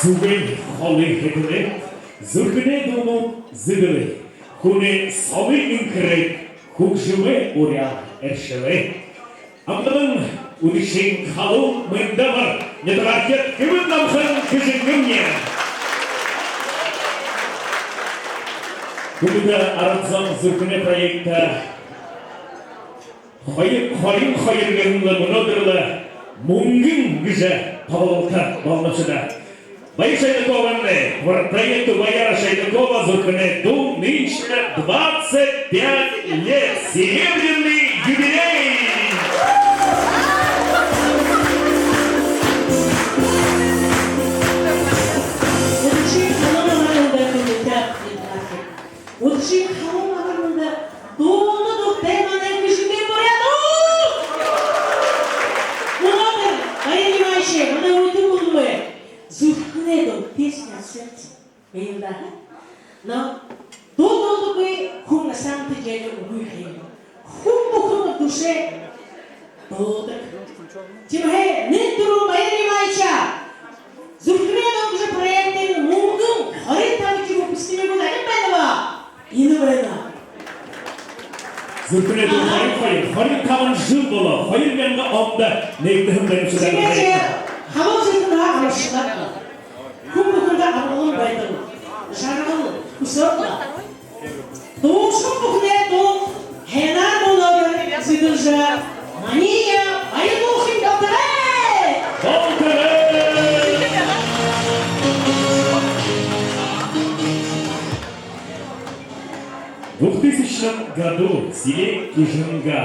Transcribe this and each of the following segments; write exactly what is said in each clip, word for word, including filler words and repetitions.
Зүгэй холые хэдэнэй, зүрхэнэй дуунууд зэдэлээ. Хүнэй сони энхэрээ, хүгжэмээ уряа эршэлээ. Амтан үдэшын халуун мэндэ амар, нютагаархид, хэбэн номхон Хэжэнгэмни. Хүндэтэ арад зон, «Зүрхэнэй» проект хоёр, хорин хоёр гэһэн лэ, мүнөөдэр лэ «Мүнгэн» гэжэ тобололто болоношо даа. Баяр Шойдаковна, проект «Баяр Шойдакова», «Зүрхэнэй дуун», нынче двадцать пять лет, серебряный юбилей! Үдэшын халуун амар мэндэ, үдэшын халуун амар мэндэ, дуулда дуратай манай Хэжэнгын буряадууд! Мүнөөдэр Баяр Нимаевич манай үеын хүнэй «Зүрхэнэй дуун», «Песня от сердца». Һайн даа. Но дуу дуулдаггүй хүн на самом-то деле үгы һэн. Хүн бүхэн в душе дуулдаг. Тиимэһээ нэн түрүүн Баяр Нимаевича «Зүрхэнэй дуун» гэжэ проектын «Мүнгэн» хорин табадахи выпуск-ые гү, али байна бэ? Энэ байна. Зүрхэнэй дуун хорин хоёр, хорин табан жэл болоо. Хоёр мянга ондо нээгдэһэн байна. Тиигээд хамаг жэлдэ амаршалнаб. Хүн бүхэндэ амгалан байдал, жаргал хүсөөд лэ, дуушан бүхэнэй дуу һайнаар болоороор зэдэлжэ, маниие баярлуулхань болтогой! Болтогой! В двухтысячном году в селе Кижинга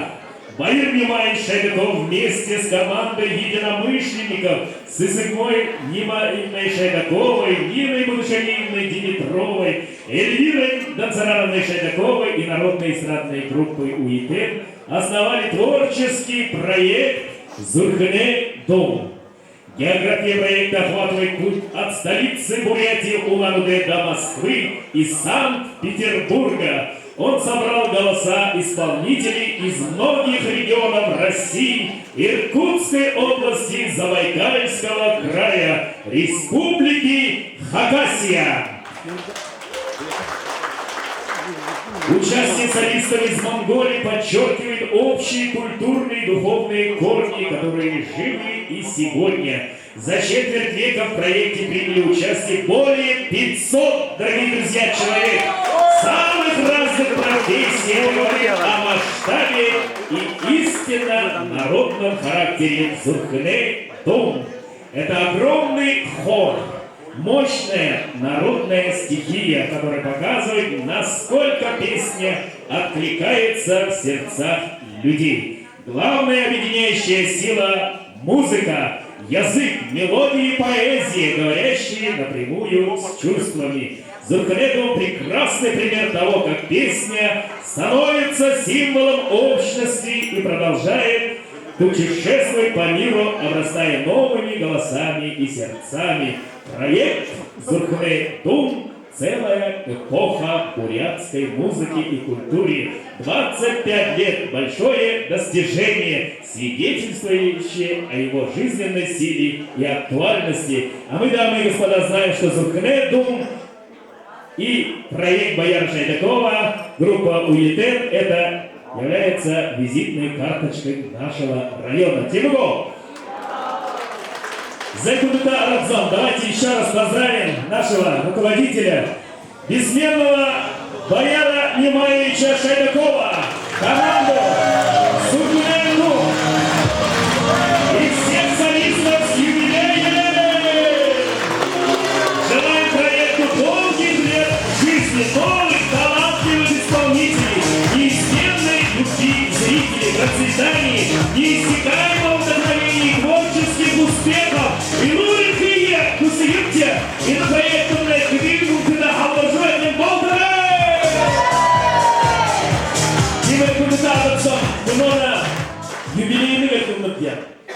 Баир Нимаевич Шайдаков вместе с командой единомышленников Сысыгмой Нимаевной Шайдаковой, Ниной Будушаниевной Димитровой, Эльвирой Данцарановной Шайдаковой и народной эстрадной группой «Уитен» основали творческий проект «Зүрхэнэй дуун». География проекта охватывает путь от столицы Бурятии Улан-Удэ до Москвы и Санкт-Петербурга. Он собрал голоса исполнителей из многих регионов России, Иркутской области, Забайкальского края, Республики Хакасия. Участие солистов из Монголии подчеркивает общие культурные и духовные корни, которые живы и сегодня. За четверть века в проекте приняли участие более пятьсот, дорогие друзья, человек самых разных профессий. Это говорит о масштабе и истинно народном характере «Зүрхэнэй дуун». Это огромный хор, мощная народная стихия, которая показывает, насколько песня откликается в сердцах людей. Главная объединяющая сила — музыка, язык, мелодии, поэзия, говорящие напрямую с чувствами. «Зүрхэнэй дуун» — прекрасный пример того, как песня становится символом общности и продолжает путешествовать по миру, обрастая новыми голосами и сердцами. Проект «Зүрхэнэй дуун» — целая эпоха бурятской музыки и культуры. Двадцать пять лет — большое достижение, свидетельствующее о его жизненной силе и актуальности. А мы, дамы и господа, знаем, что «Зүрхэнэй дуун» и проект Баира Шайдакова, группа «Уитен» — это является визитной карточкой нашего района. Тиимэ гү? Зай, хүндэтэ арад зон, давайте ещё раз поздравим нашего руководителя, бессменного Баира Нимаевича Шайдакова, команду «Зүрхэнэй дуун» и всех солистов с юбилеем! Желаем проекту долгих лет жизни, новых талантливых исполнителей, неизменной любви зрителей, процветаний, неиссякаемого вдохновения и творческих успехов. Илуурилхые хүсэеэ энэ проектнай хэдэн мүнхэнэй халбаржа байхань болтогой! Тиимэ, хүндэтэ арад зон, мүнөөнэй юбилейнь гэжэ үгэнэбди.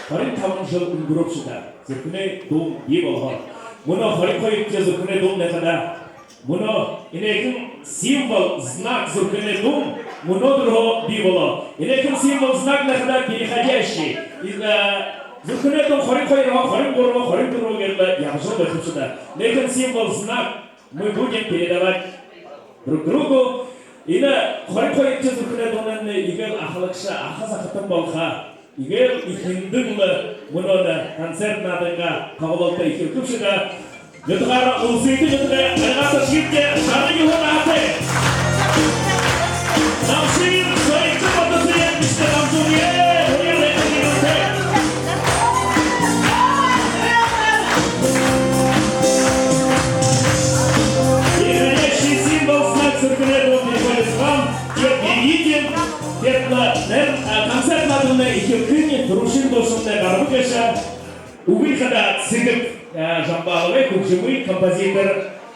Хорин табан жэл үнгэрөөбши даа, «Зүрхэнэй дуун» бии болоһоор. Мүнөө хорин хоёрдохи «Зүрхэнэй дуун» нэхэдэ, мүнөө энэхэн символ, знак «Зүрхэнэй дуун» мүнөө түргөө бии болоо. Энэхэн символ, знак нэхэдэ переходящий. И, э, «Зүрхэнэй дуун» хорин хоёрһоо хорин гурба, хорин дүрбэ гээд лэ ябажа байхабши даа. Энэхэн символ, знак мы будем передавать друг другу. Энэ хорин хоёрдохи «Зүрхэнэй дуунайнь» иигээд ахалагша, аха захатан болохо. Иигээд эхиндэл мүнөөнэй концерт нааданай тоглолто эхилхэбши даа. Нютагаараа, үлзытэ нютагаараа альга ташагты, шарай юһэн наһатай Намшиев Соёлтон Батоцырен, Намшиев, э, буряад ехэ юһэнтэй. Переходящий символ, знак «Зүрхэнэй дуун» переходит к вам. Тиигээд, видите, тиигээд, э, концерт нааданай эхилхэнь, түрүүшын дуушаннай гараба гээшэ. Үгы хадаа сэдэб, э, Жамбаловай, хүгжэмэй композитор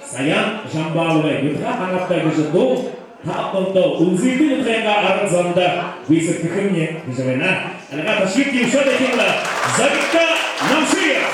Саян Жамбаловай. «Нютагай һанаатай» гэжэ дуу. Таанадтаа, үлзытэ нютагайнгаа арад зондо бэшэхэмни гэжэ байна. Альга ташагты, ещё дахин лэ Зовикто Намшиев.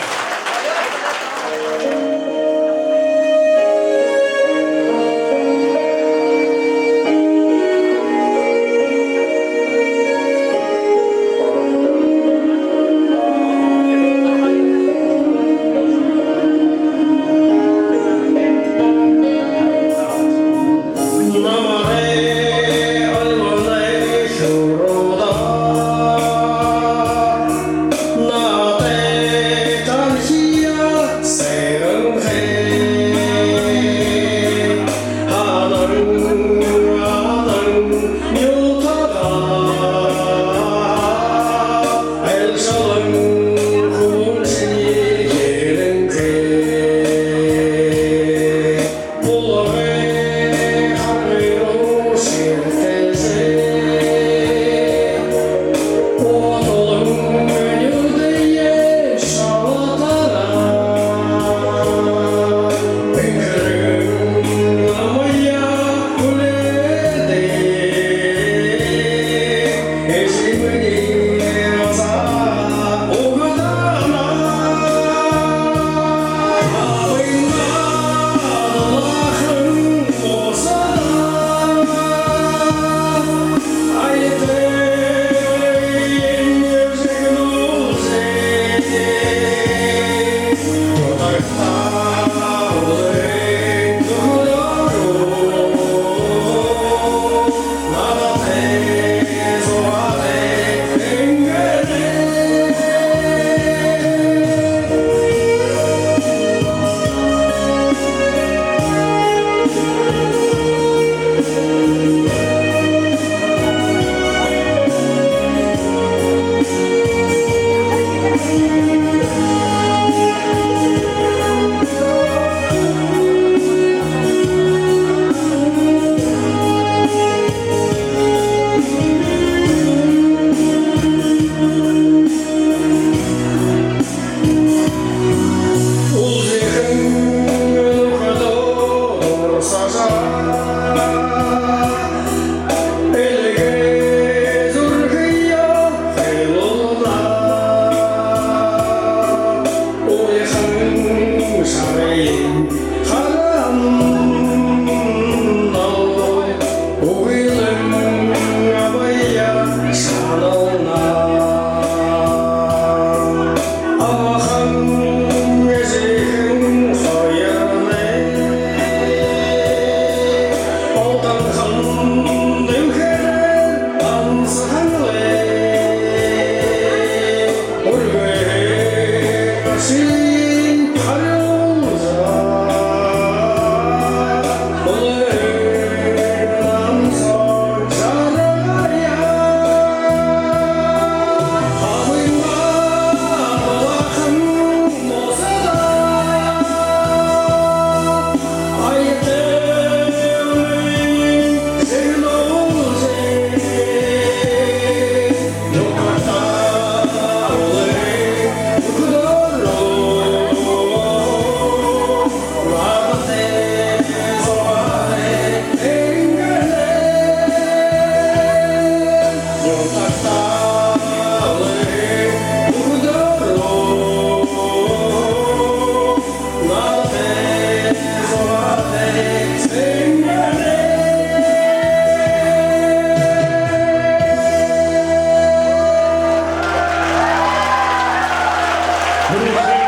Түрүүшын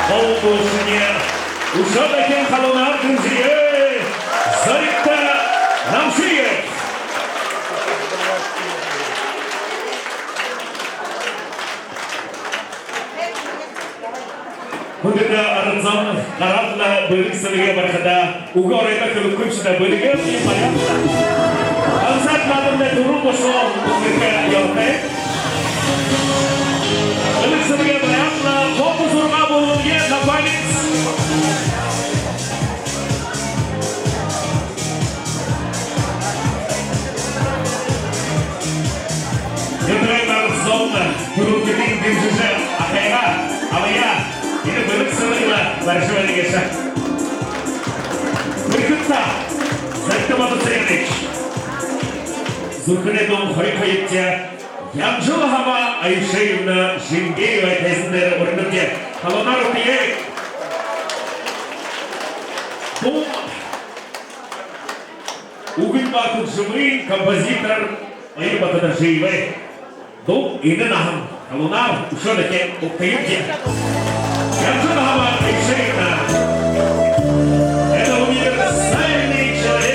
гол дуушан үшөө дахин халуунаар дэмжэе. Зоригто Намшиев. Хүндэтэ арад зон, гараад лэ бэлэг сэлэгээ барихада, үгэ оройдоо хэлэхэгүй юм шэнги даа, бэлэгээ бариад лэ. Ансаад наадамнай түрүүн бошоо үнгэргэхэ ёһотой. Бэлэг сэлэгээ бариад лэ, фото зураг болоно, на память. Нютагай арад зон, түрүүн хэдэн дэмжэжэ, ахайгаа, абаяа, энэ бэлэг сэлэгээ барижа байна гээшэ. Бэрхэт даа, Зоригто Бадацыренович. Зүрхэнэй дуун хорин хоёрто Янжалхама Аюшеевна Жингеева тайзан дээрэ уринабди. Халуунаар угтая. Дуун, үгын ба хүгжэмэй композитор Ая Батадоржиевай. Дуун «Энэ наһан». Халуунаар үшөө дахин угтая. Янжалхама Аюшеевна. Это универсальный человек.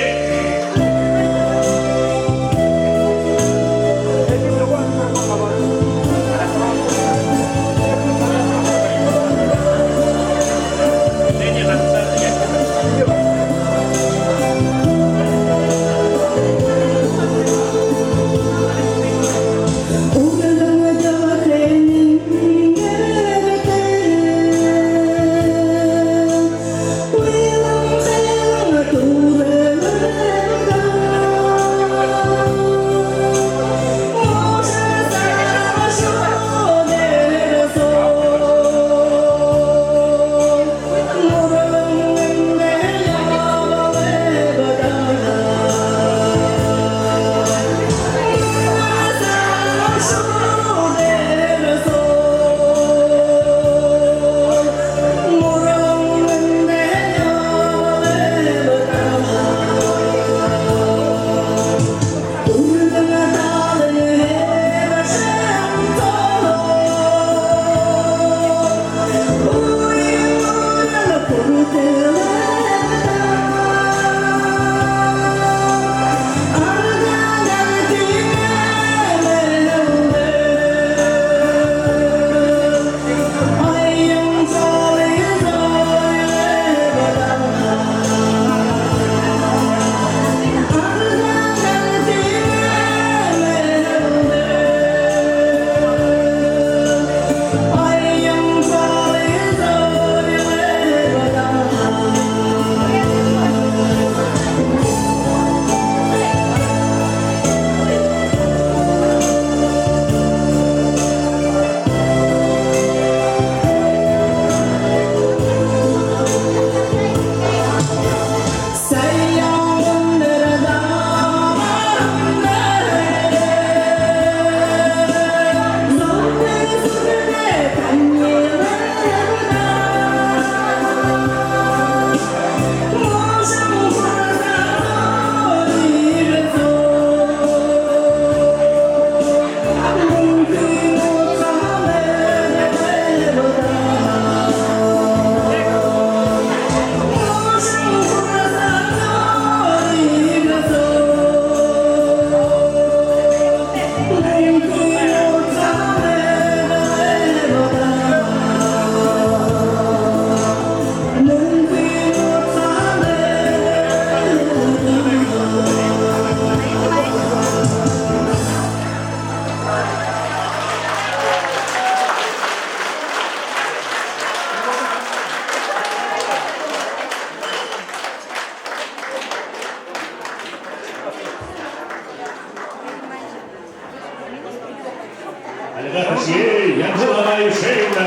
Альга ташые, Янжалхама Аюшеевна.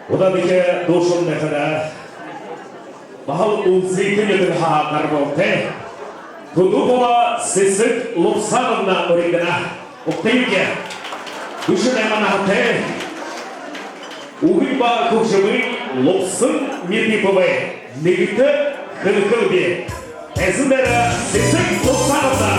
Удаадахи дуушан байхада, баһал үлзытэ нютагһаа гарбалтай Тудупова Сэсэг Лубсановна уригдана. Угтая. Дүшэн найман наһатай, үгын ба хүгжэмэй Лубсан Митыповай нэгэтэ хэлэхэлби. Тайзан дээрэ Сэсэг Лубсановна.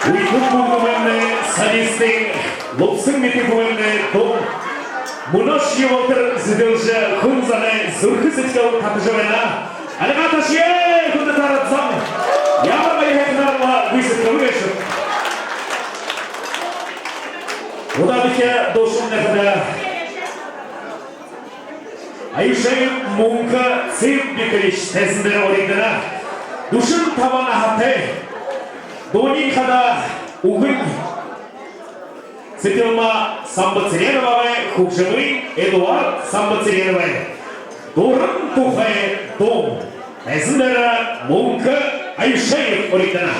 Үетэн бүлгэмнай солистын, Лубсан Митыповай дуун. Мүнөөшье болотор зэдэлжэ, хүн зоной зүрхэ сэдьхэл татажа байна. Альга таашая, хүндэтэ арад зон. Ямар баяртай, һайхан гүйсэдхэбэ гээшэб. Удаадахи дуушанмнай хадаа Аюшеев Мунка Цыбикович тайзан дээрэ уригдана. Дүшэн табан наһатай. Дууниинь хадаа үгэнь Цыпилма Самбацыреновагай, хүгжэмынь Эдуард Самбацыреновай. «Дуран тухай дуун». Тайзан дээрэ Мунка Аюшеев уригдана.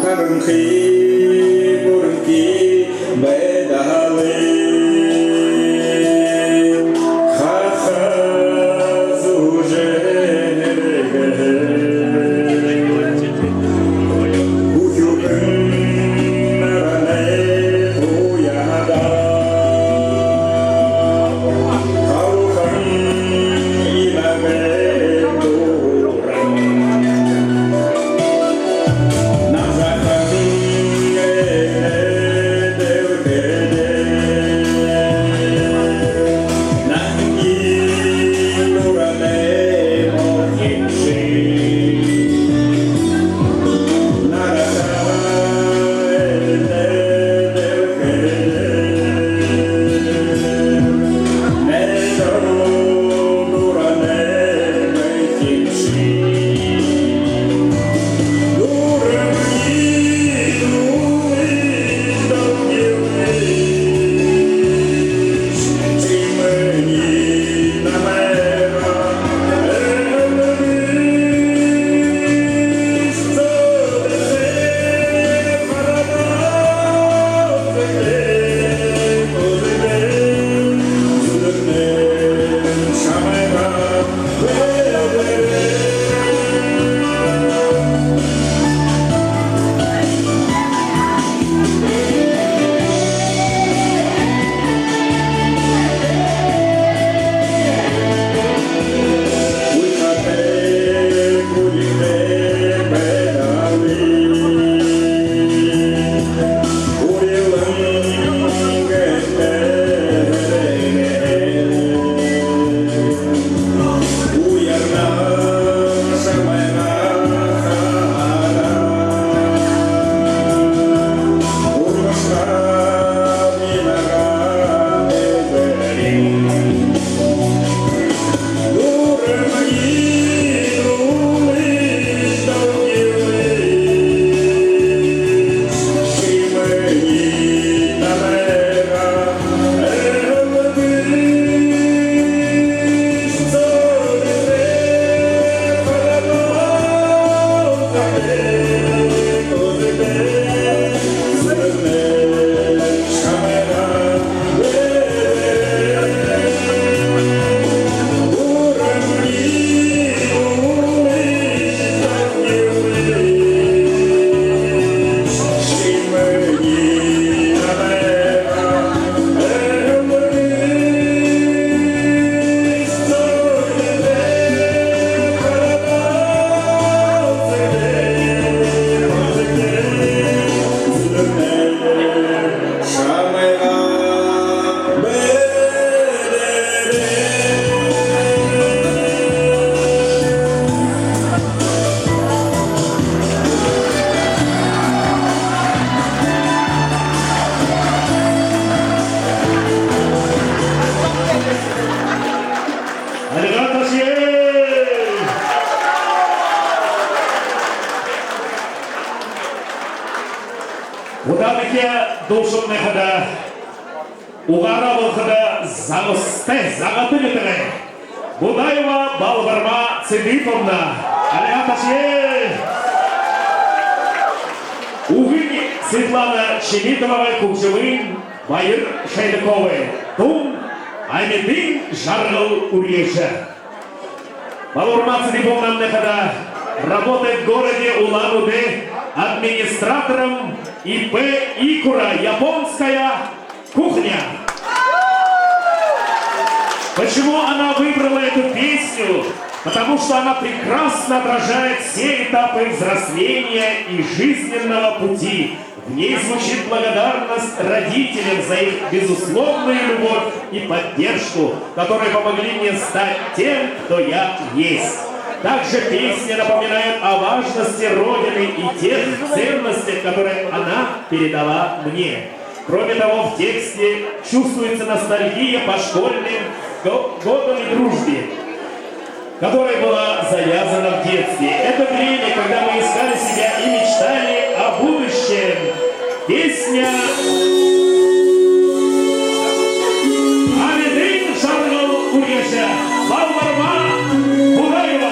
Харанхы, буранхы байдалые хаха зүүжэ, хүхюухэн наранай туяада халуун инагай дуран. Альга таашая! Удаадахи дуушанмнай хадаа угаараа болоходо загастай, загата нютагай Будаева Балбарма Цыдыповна. Альга таашая! Үгэнь Светлана Чимитовагай, хүгжэмынь Баяр Шайдаковай. Дуун «Амидын жаргал үреэжэ». Балбарма Цыдыповнамнай хадаа работает в городе Улан-Удэ администратором И П Икура, японская кухня. Почему она выбрала эту песню? Потому что она прекрасно отражает все этапы взросления и жизненного пути. В ней звучит благодарность родителям за их безусловную любовь и поддержку, которые помогли мне стать тем, кто я есть. Также песня напоминает о важности Родины и тех ценностях, которые она передала мне. Кроме того, в тексте чувствуется ностальгия по школьным го- годам и дружбе, которая была завязана в детстве. Это время, когда мы искали себя и мечтали о будущем. Песня «Амидын жаргал үргэжэ», Балбарма Будаева.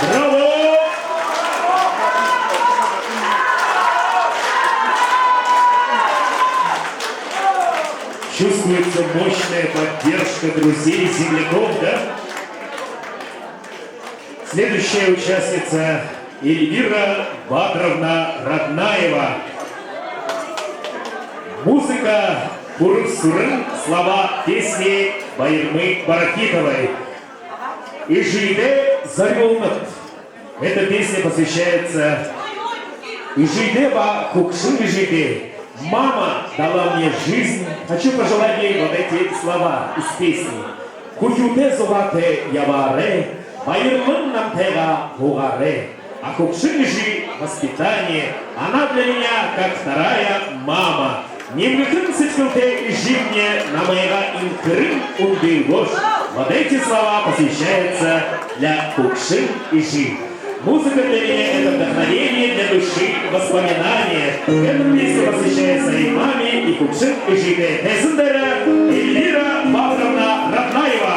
Браво! Чувствуется мощная поддержка друзей, земляков, да? Следующая участница Эльвира Бадровна Раднаева. Музыка «Курык Сурын», слова песни Байырмы Барахитовой. «Эжыдээ зорюулнат». Эта песня посвящается эжыдээ ба хүгшэн эжыдээ. Мама дала мне жизнь. Хочу пожелать ей вот эти слова из песни. Хүхюутэй зугаатай ябаарай, Баярлан намтайгаа һуугаарай. А хүгшэн эжы — воспитание. Она для меня как вторая мама. Нимгэхэн сэдьхэлтэй эжымни намайгаа энхэрэн үндылөөш. Вот эти слова посвящаются для хүгшэн эжы. Музыка для меня — это вдохновение для души, воспоминания. Эта песня посвящается и маме, и хүгшэн эжыдээ. Тайзан дээрэ Эльвира Баторовна Раднаева.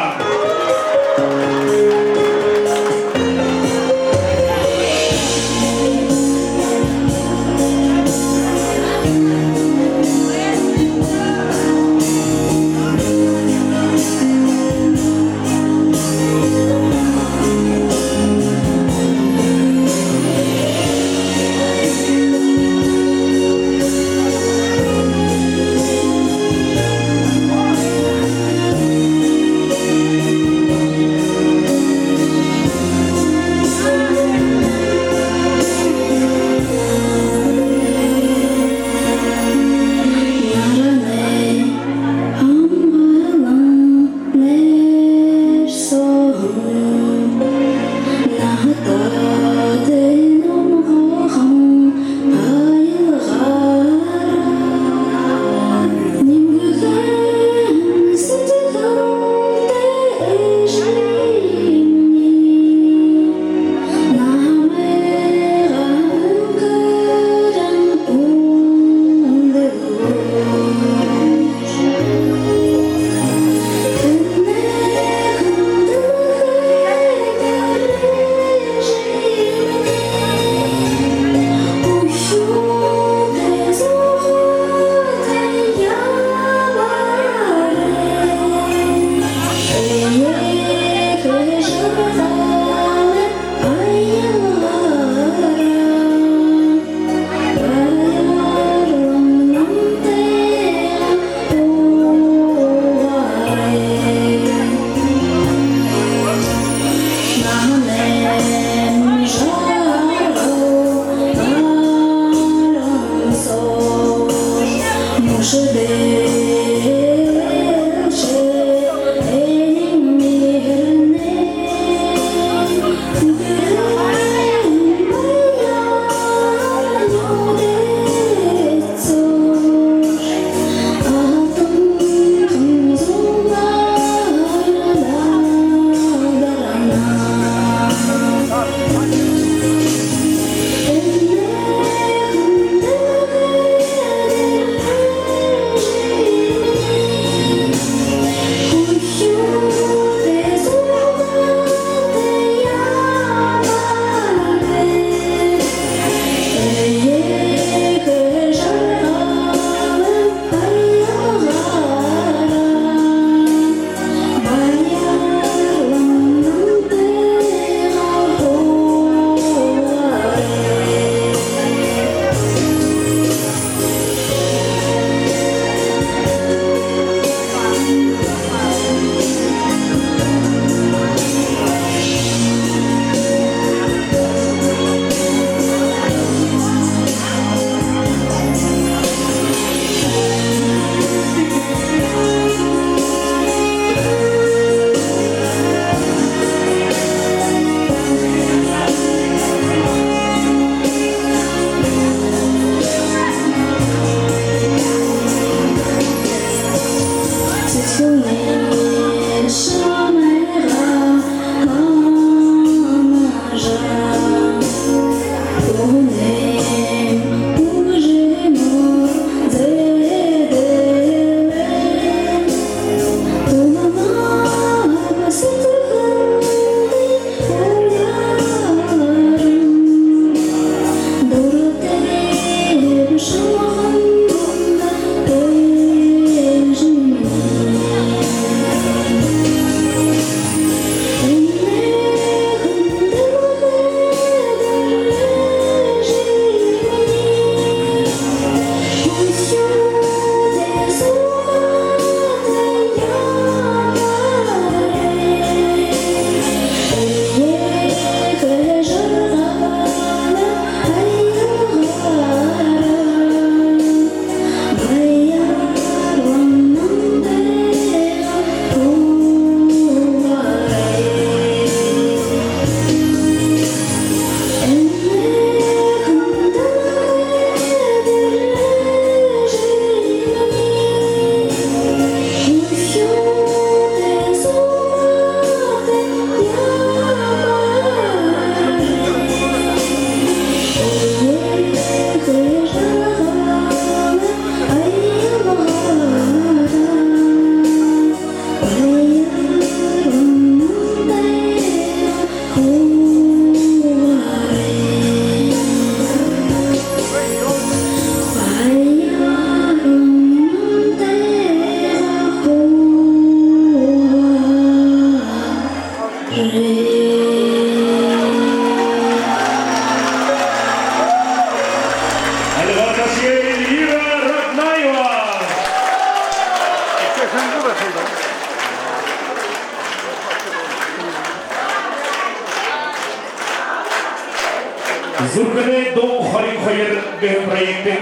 «Зүрхэнэй дун хорин хоёр» гэһэн проектын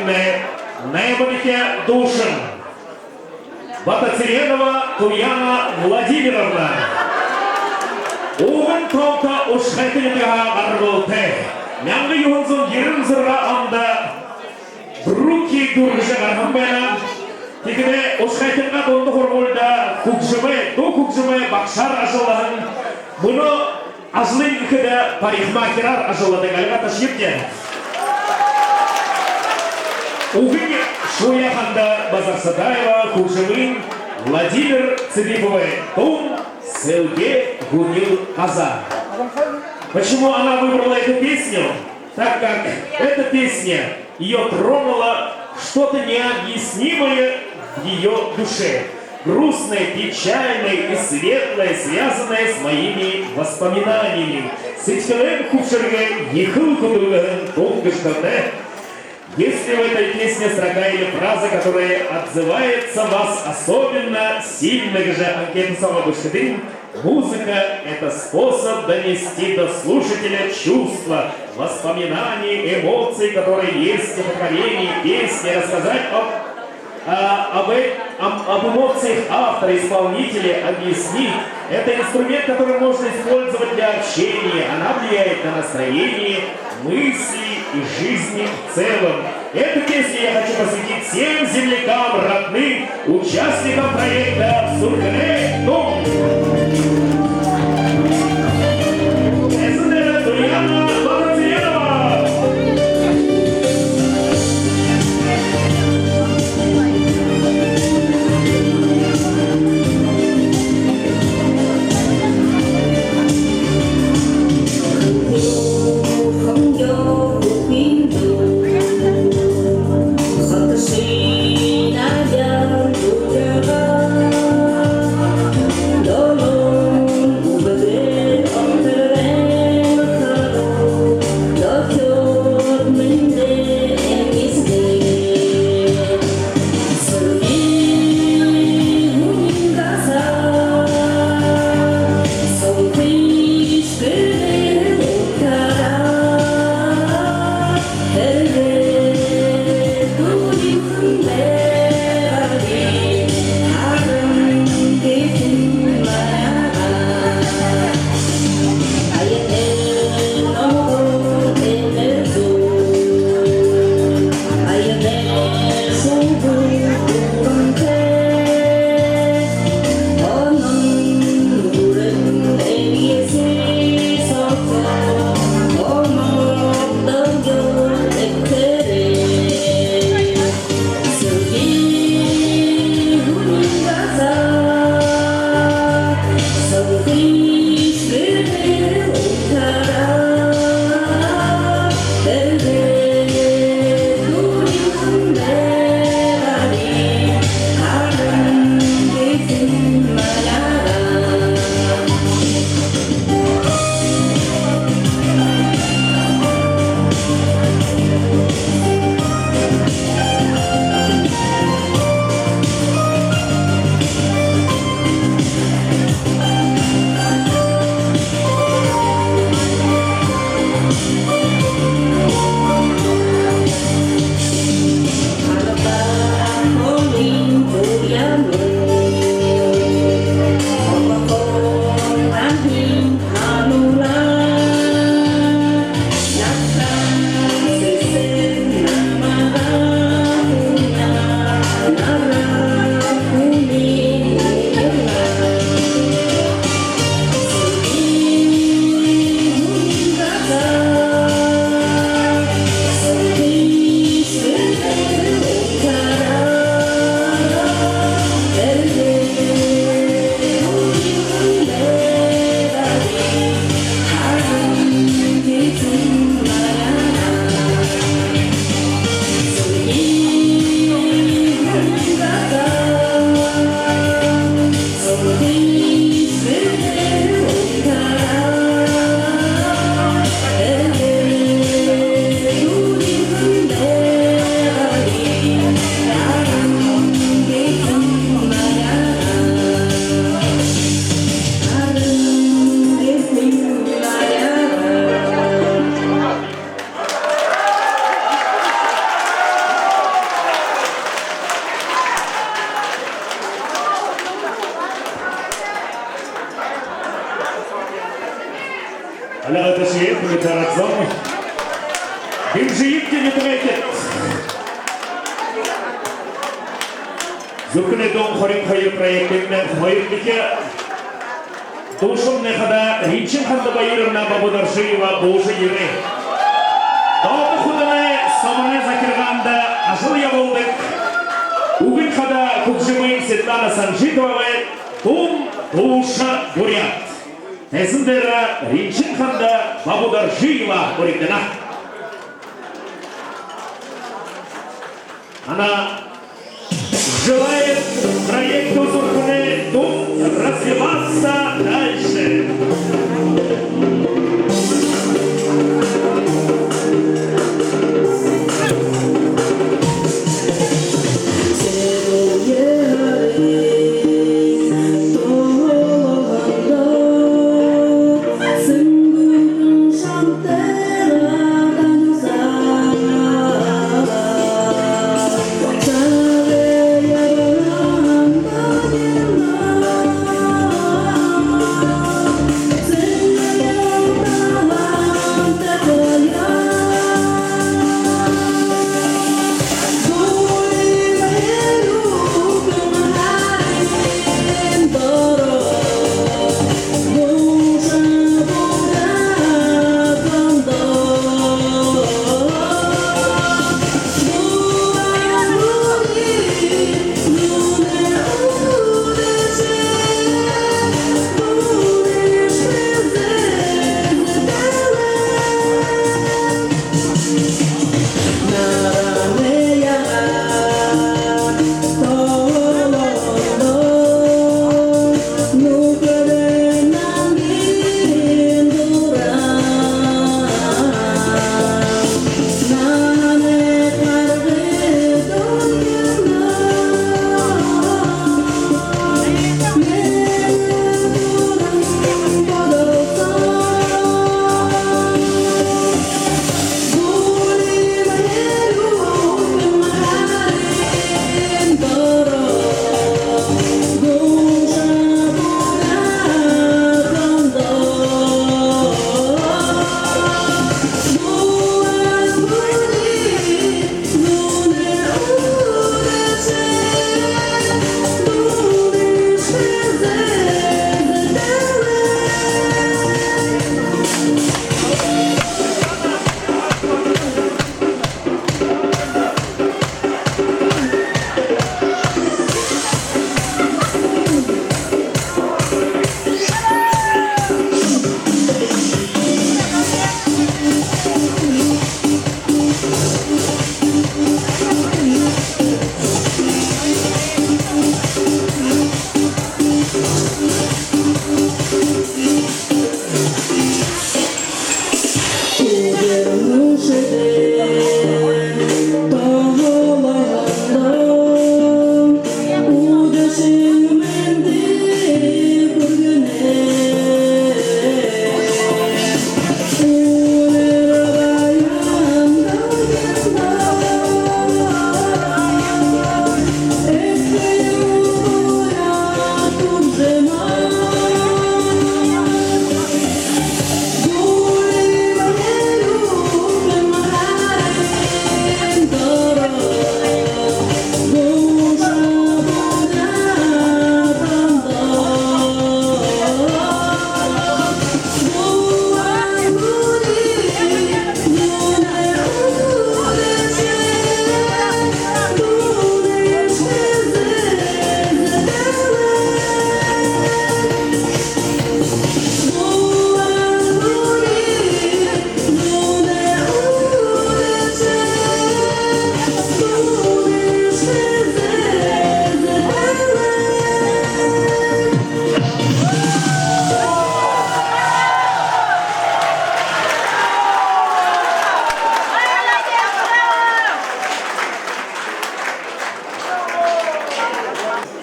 наймадахи дуушан Батоцыренова Туяна Владимировна. Уг тоонто Ушхайта нютагһаа гарбалтай. Мянга юһэн зуун ерэн зургаан ондо Бруки дүүргэжэ гараһан байна. Тиихэдэ Ушхайтанай дунда һургуулида хүгжэмэй, дуу хүгжэмэй багшаар ажаллаһан, мүнөө ажалынь гэхэдэ парикмахераар ажалладаг. Альга ташыт даа. Үгын шууяа ханда Базарсадаева хүгжэмынь Владимир Цыдыповай дуу «Сэлгэ гүнил газаа». Почему она выбрала эту песню? Так как эта песня, её тронуло что-то необъяснимое в её душе. Грустное, печальное и светлое, связанное с моими воспоминаниями. Сэдьхэлэйм хүбшэргэ ехэл хүдэлгэһэн дуу гэжэ хэлэнэ. Есть ли в этой песне строка или фраза, которая отзывается в вас особенно сильно, гэжэ анкета соогоо бэшэхэдэнь, музыка — это способ донести до слушателя чувства, воспоминания, эмоции, которые есть в стихотворении, песне, рассказать об, а, об, э-, об, об эмоциях автора, исполнителя, объяснить. Это инструмент, который можно использовать для общения, она влияет на настроение, мысли и жизни в целом. Эту песню я хочу посвятить всем землякам, родным, участникам проекта «Зүрхэнэй дун». Эзэн нэрэ Туяна Батоцыренова. Тарадзон. Дэмжыт, нютагайхид. Зүрхэнэй дуун хорин хоёр проектын хоёрдохи дуушан хадаа Ринчинханда Баировна Бабадоржиева буужа ерээ. Доодо Худанай Сомоной захиргаанда ажал ябуулдаг Үгын хадаа хүгжэмэй Светлана Санжитовагай дуун «Дууша, буряад». Тайзан дээрэ Ринчинханда Бабадоржиева уригдана. Она желает проекту «Зүрхэнэй дуун» развиваться дальше.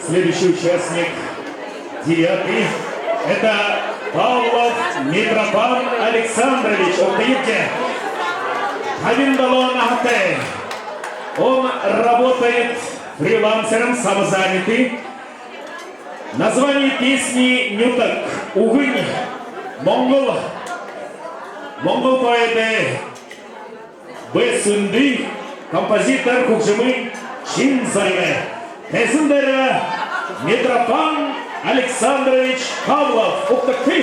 Следующий участник, девятый, это Павлов Митрофан Александрович, Октаевке. Табин долоон наһатай. Он работает фрилансером, самозанятый. Название песни «Нютаг», «Үгын», монгол Монгол поэдэй бэ, зундын композитор, хүгжэмэй шэн зорилго. Тайзан дээрэ Митрофан Александрович Павлов, Ухта-Хи.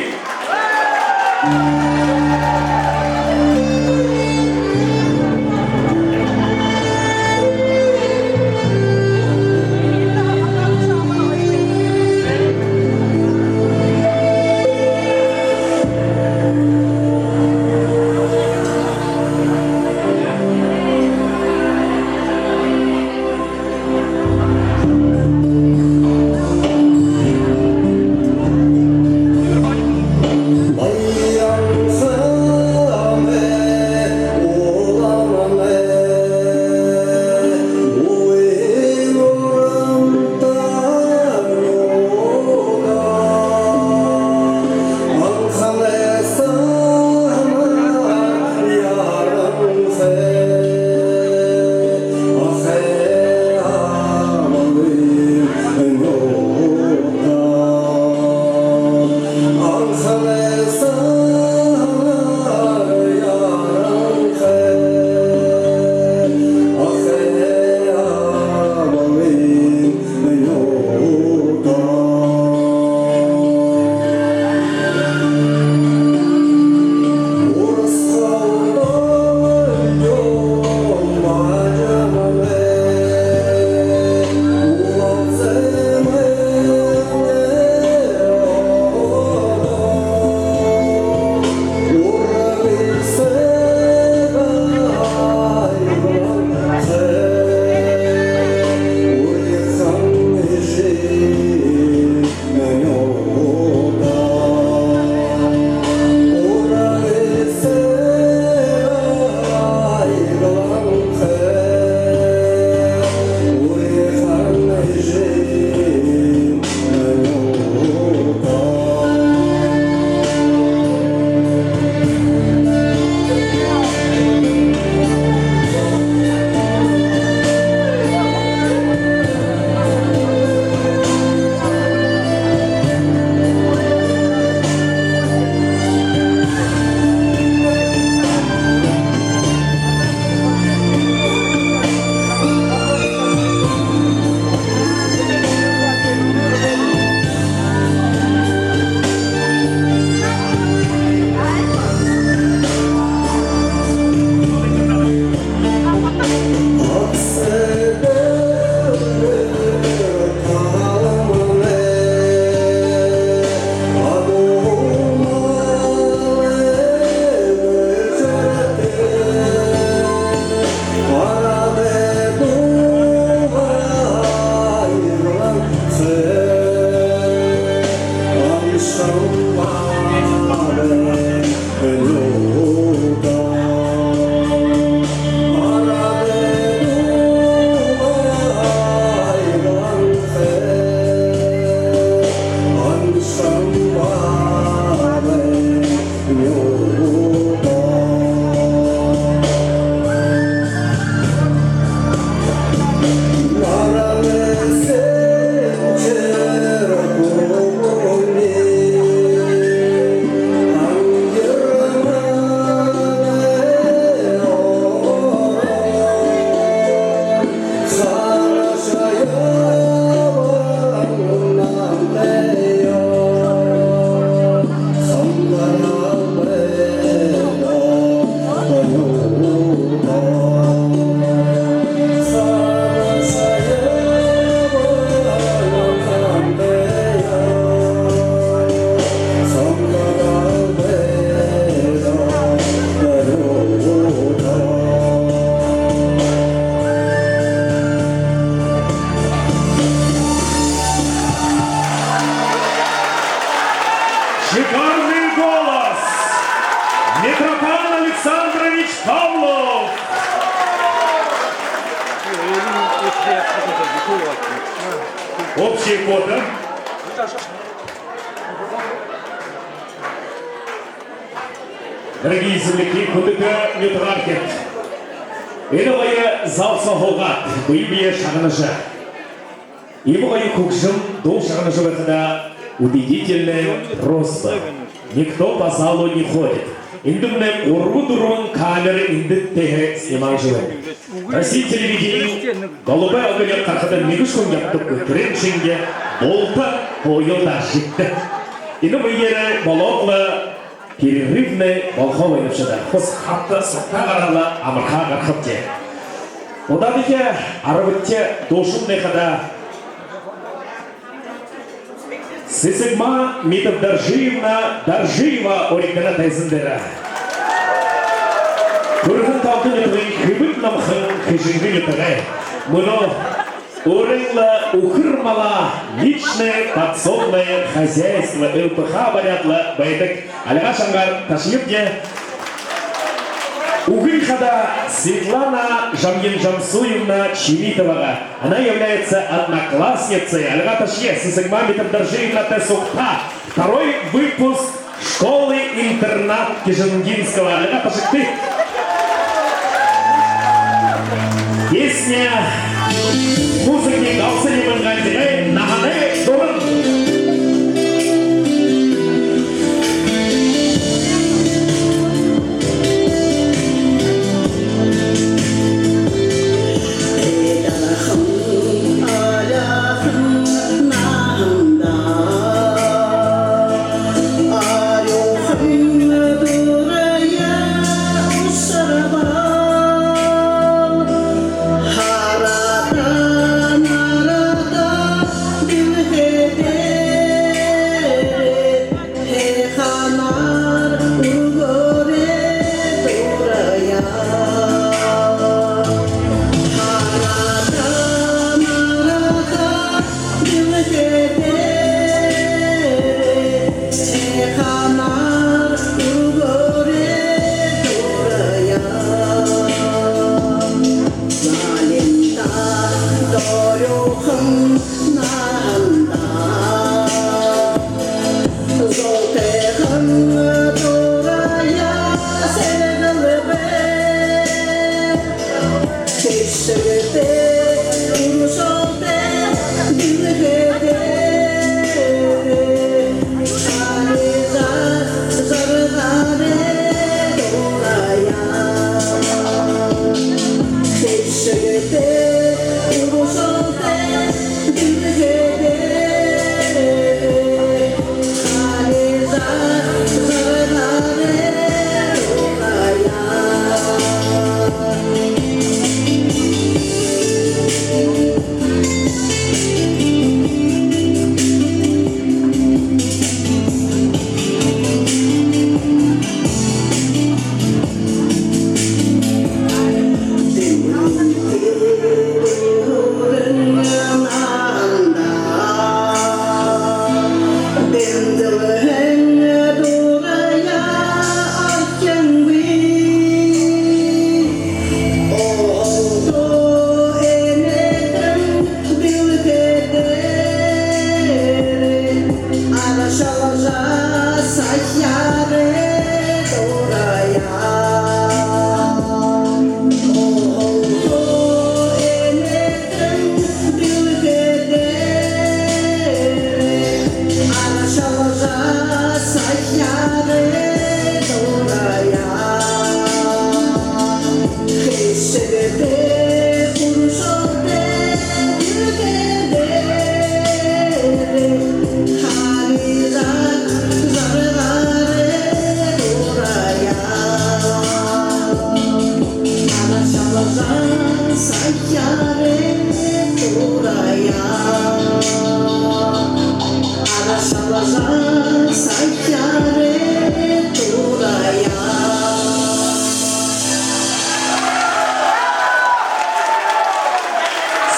Шикарный голос! Митрофан Александрович Павлов! Общее фото. Дорогие земляки, хүндэтэ нютагаархид! Энэ гоё зал соо һуугаад, бэе бэеэ шагнажа, иимэ гоё хүгжэм дуу шагнажа байхадаа, убедительная просьба. Никто по залу не ходит. Эндэмнай гурба-дүрбэн камера эндэ тээ снималжа байна. Россия телевидениин «Голубой огонёк» гарахада нэгэшье хүн ябадаггүй, тэрээн шэнги булта һууял даа, жэгдэ. Энэ үеэрээ болоод лэ перерывнай болохо байнабши даа. Хус хата сагтаа гараад лэ амархаа гарахабди. Удаадахи арбадахи дуушамнай хадаа Сэсэгма Митовдоржиевна Доржиева уригдана тайзан дээрэ. Түрэһэн Талдын нютагай Хэбэд номхон Хэжэнгын нютагай. Мүнөө өөрын лэ үхэр малаа, личное подсобное хозяйство, ЛПХ баряад лэ байдаг. Альга шангаар ташаябди. Үгын хадаа Светлана Жамьянжамсуевна Чимитовага. Она является одноклассницей. Альга ташая, Сэсэгма Митовдоржиевна, тэ сугтаа. Второй выпуск школы-интернат Кижингинского. Альга ташагты. Песня, музыка, галсани манган дээрэ «Наһанай дуран».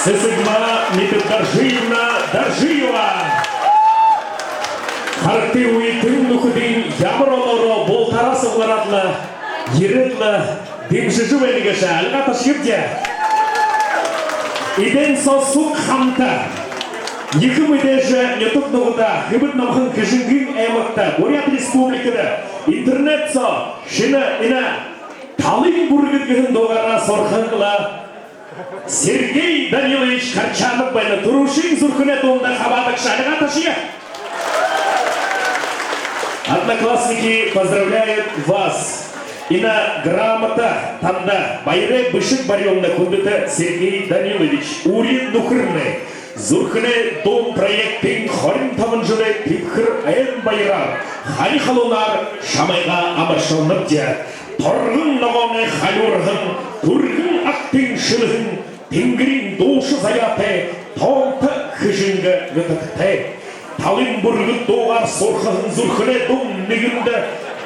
Сэсэгма Митовдоржиевна Доржиева. Харагты, үетэн нүхэдынь ямар олоороо бултаараа суглараад лэ, ерээд лэ дэмжэжэ байна гээшэ. Альга ташаябди. Эдээн соо суг хамта ехэ мэдээжэ нютаг нугада, Хэбэд номхон Хэжэнгын аймагта, Буряад Республикада интернет соо шэнэ энэ «Талын бүргэд» гэһэн дуугаараа сураха лэ Сергей Данилович Корчанов байна. Түрүүшын зүрхэнэй дуунда хабаадагша. Альга ташая. Одноклассники поздравляют вас. Энэ грамота танда, баярай бэшэг барюулна, хүндэтэ Сергей Данилович, үри нүхэрнай. Зүрхэнэй дуун проектын хорин табан жэлэй тэбхэр айн баяраар, хани халуунаар шамайгаа амаршалнабди. Торгон ногооной халюурһан, түргэн агтын шэлэһэн, тэнгэриин дуушан заяатай, тоонто Хэжэнгэ нютагтай. Талын бүргэд дуугаар сурхаһан зүрхэнэй дуун нэгэндэ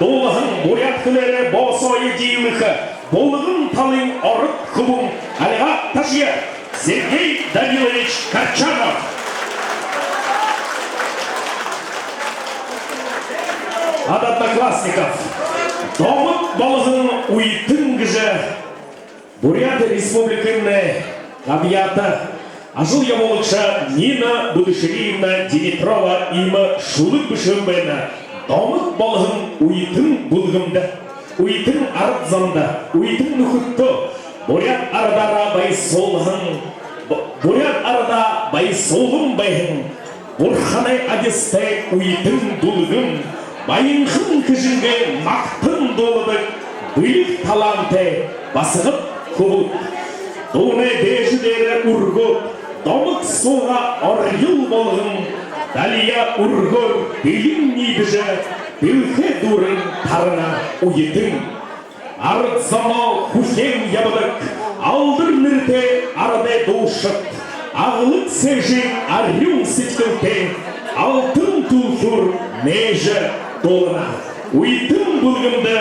дуулаһан, буряад хэлээрээ боосоёо диилэхэ Булган талын ород хүбүүн, альгаа ташая, Сергей Данилович Корчанов. От одноклассников. Домог болгон үетэн гэжэ Буряад Республикын габьяата ажал ябуулагша Нина Будышериевна Димитрова иимэ шүлэг бэшэһэн байна. Домог болгон үетэн бүлгэмдэ, үетэн арад зондо, үетэн нүхэдтөө, буряад арадаараа баясуулһан, бу-, буряад арадаа баясуулан байһан бурханай адистай үетэн бүлгэм, баянхан Хэжэнгэ магтан дууладаг бэлиг талаантай басагад хүбүүд. Дуунай дээжэ дээрэ үргөөд, домог суугаа орьёл болгон, далияа үргөөр бэлэн ниидэжэ, бэлхэ дүүрэн тарана үетэн. Арад зоноо хүхеэн ябадаг алдар нэрэтэй арадай дуушад, аглаг сээжын арюун сэдьхэлтэй алтан түлхюур нээжэ дуулана. Үетэн бүлгэмдэ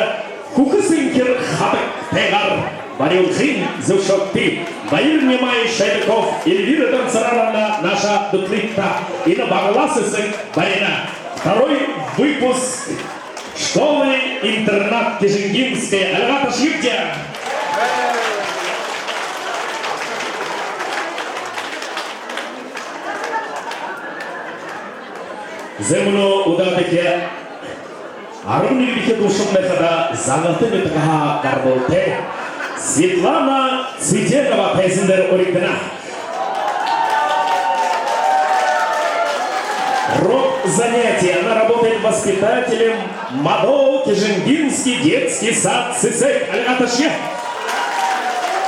хүхэ сэнхир хадагтайгаар барюулхын зүбшөөгты. Баяр Нимаевич Шайдаков, Эльвира Танцарановна, наашаа дүтэлыт даа. Энэ баглаа сэсэг барина. Второй выпуск школы-интернат Кижингинская. Альгаа ташыт даа. Зай, мүнөө удаадахи арбан нэгэдэхи дуушамнай хадаа Загалтай нютагһаа гарбалтай Светлана Цыденова тайзан дээрэ уригдана. Род занятий. Она работает воспитателем МАДО, Кижингинский детский сад, Сэсэг. Альгаа ташая.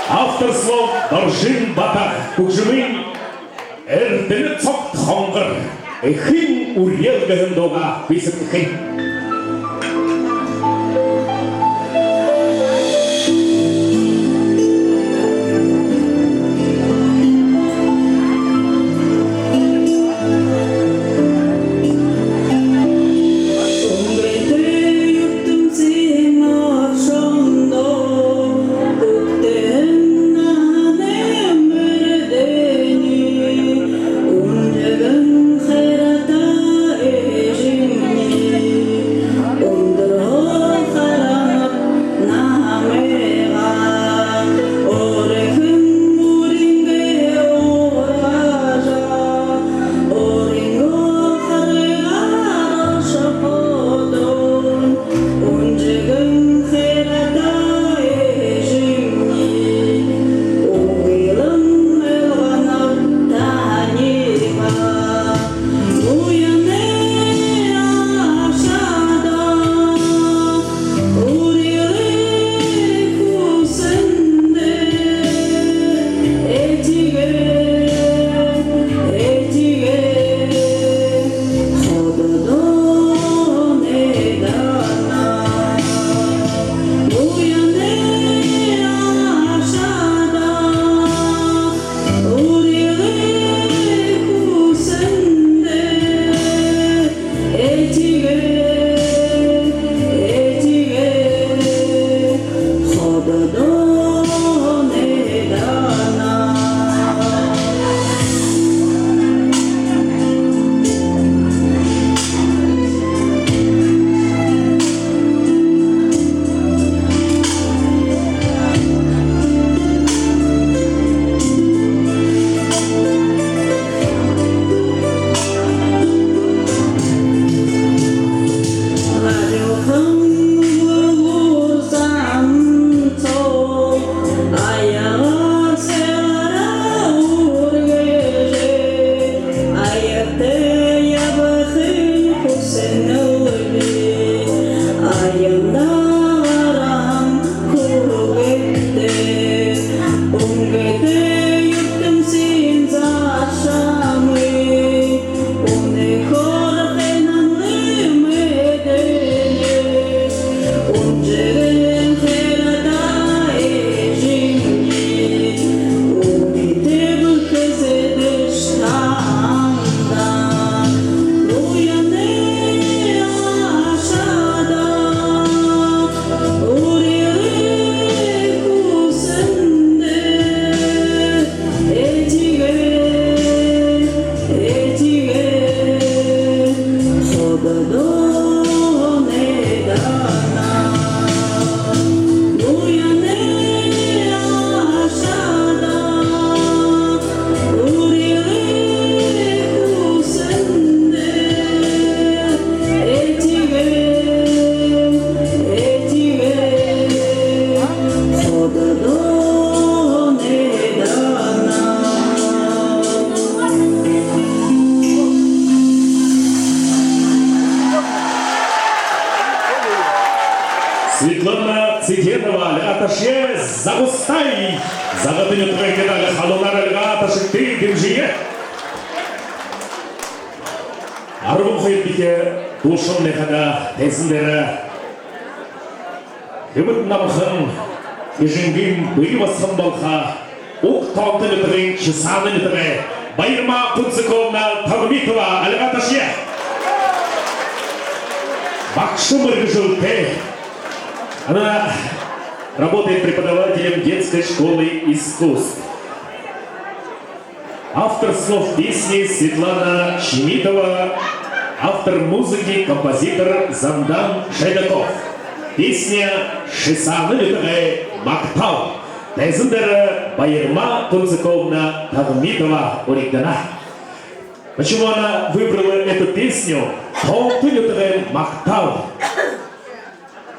Автор слов Доржин Бата. Хүгжэмынь «Эрдэнэ цогт хонгор», «Эхын үреэл» гэһэн дуугаа бэшэхэнь. Загастай, Загатын нютагай медаль халуунаар альга ташагты, дэмжэе. Арбан хоёрдохи дуушан нэгэ хадаа тайзан дээрэ хэбэд намхан, хэжэнгын бэе басаган болохо, уг тоонто нютагай, Шисаанын нютагай Баярма Кунцыковна Тагмитова, альга ташая. Багша мэргэжэлтэй. Она работает преподавателем детской школы искусств. Автор слов песни Светлана Чимитова, автор музыки композитор Зандан Шайдаков. Песня «Шисаанын нютагай магтаал». Тайзан дээрэ Баярма Кунцыковна Тагмитова уригдана. Почему она выбрала эту песню? Тоонто нютагай магтаал.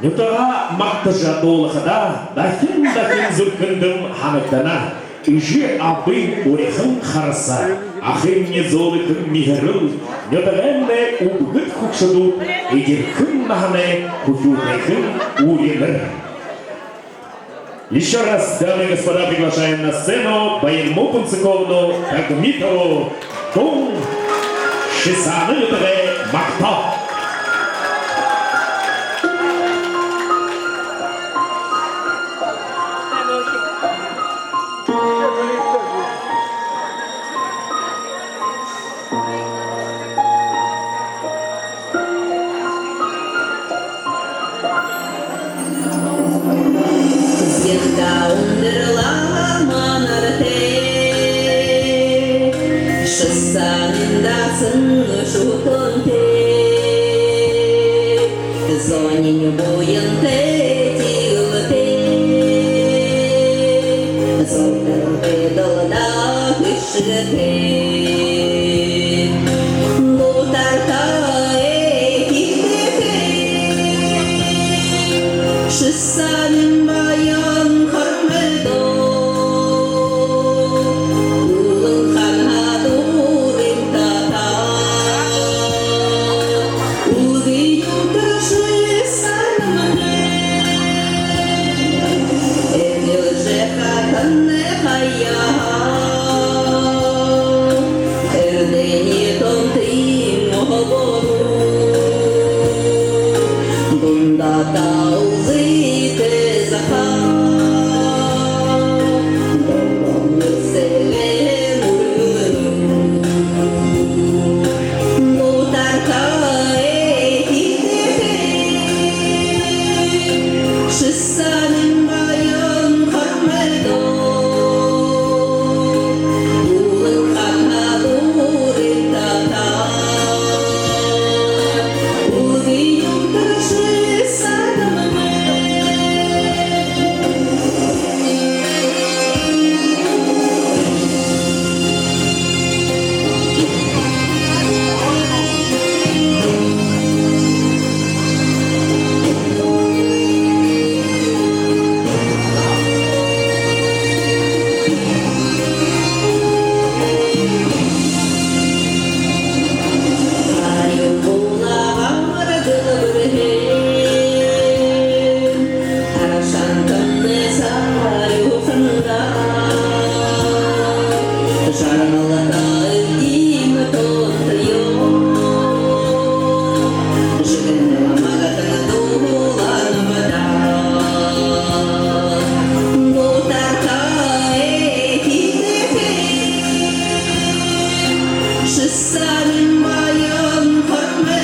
Нютагаа магтажа дуулахадаа, дахин дахин зүрхэндэм һанагдана. Эжы абын урихан хараса, ахын зөөлэхэн миһэрэл, нютагаймнай үбгэд хүгшэдүүд, эдирхэн наһанай хүхюутэйхэн үреэр. Ещё раз, дамы и господа, приглашаем на сцену Баярму Кунцыковну Тагмитову. Дуун «Шисаанын нютагай магтаал». Зэндаа үндэр лама нартай, Шисаанын дасан шүтэнтэй, зониинь буянтай, тиигэбэтэй, золтой, далда хэшэгтэй. Нютагтаа эхитэй, Шисаанын баян хормойдоо, Үлэн хаан һаа дүүрэн татаа. Үлгы нютаг Шисаанай, эрмэлжэ хатанай хаяа, Эрдэни тоонтын оһоогоор, Дунда Талзытай захаа, Долгон Сэсэгэй мүргэл. Нютагтаа эхитэй, Шисаанын баян хормойдоо, Үлэн хаан һаа дүүрэн татаа. Үлгы нютаг Шисаанай. Шисаанын баян хормойдоо,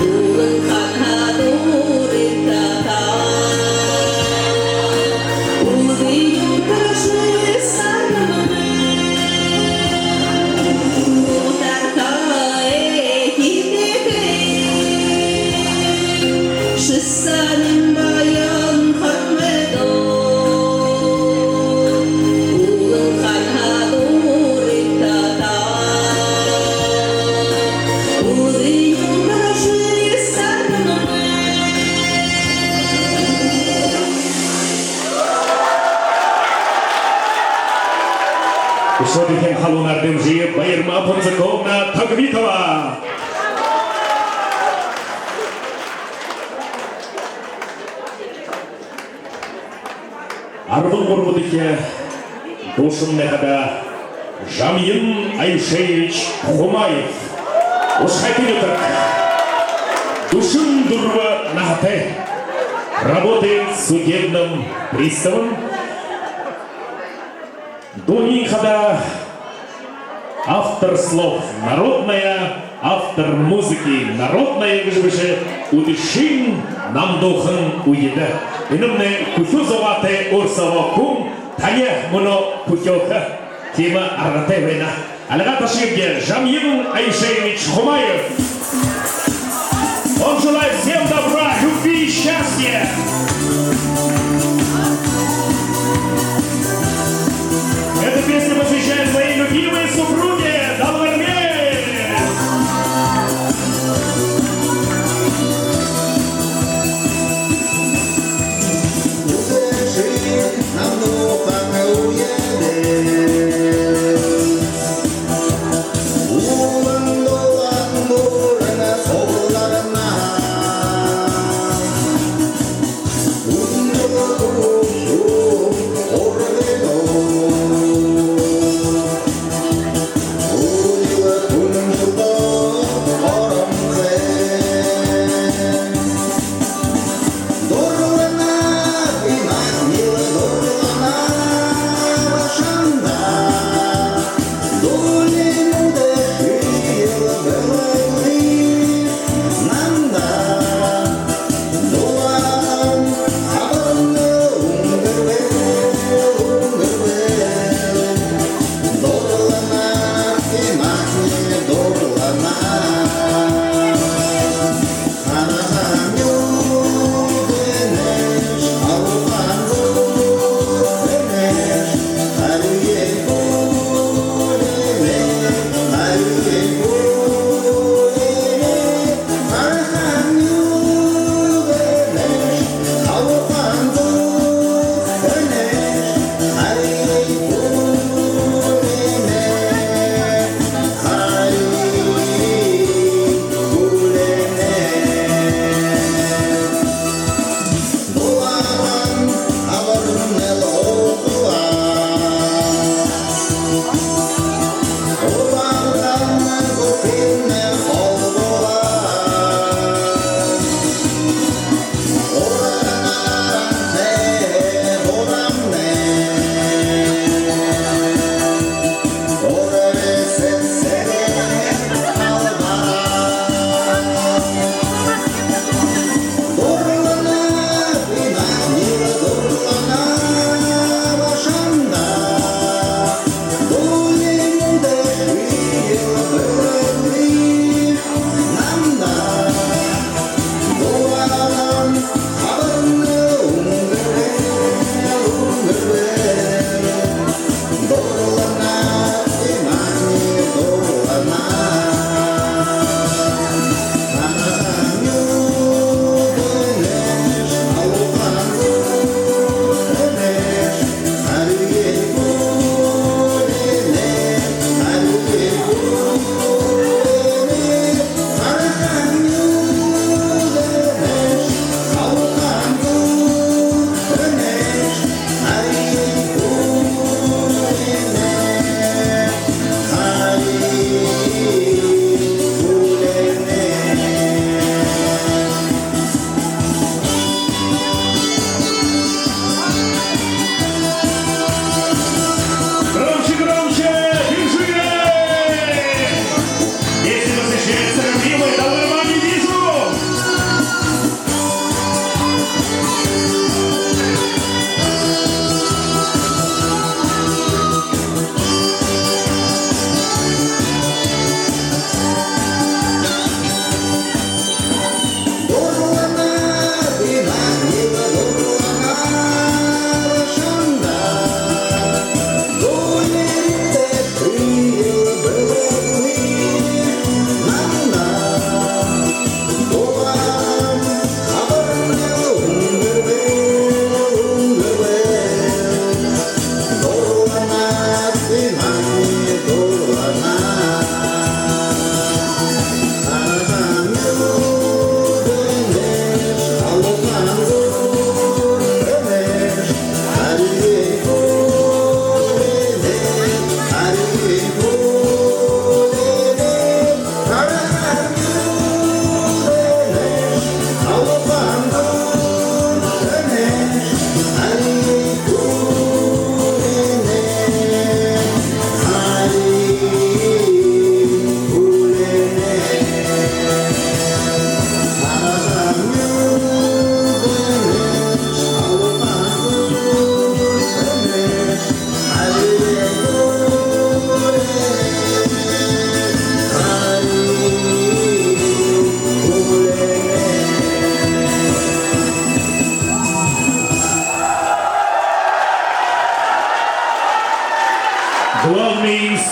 Үлэн хаан һаа дүүрэн татаа. Үлгы нютаг Шисаанай. Нютагтаа эхитэй, Шисаанын баян хормойдоо, Үлэн хаан һаа дүүрэн татаа. Үлгы нютаг Шисаанай. Үшөө дахин халуунаар дэмжэе Баярма Кунцыковна Тагмитова. Арбан гурбадахи дуушамнай хадаа Жамьян Аюшеевич Хумаев, Ушхайты нютаг. Дүшэн дүрбэ наһатай. Работает судебным приставом. Дуунай хадаа автор слов народная, автор музыки народная гэжэ бэшэ, үдэшын намдуухан үедэ. Энэмнай хүхюу зугаатай өөр соогоо хүн, таниие мүнөө хүхюуһэн тиимэ аргатай байна. Альга ташыебди, Жамьян Аюшеевич Хумаев. Он желает всем добра, любви и счастья. Эта песня посвящается моей любимой супруге Далгармей.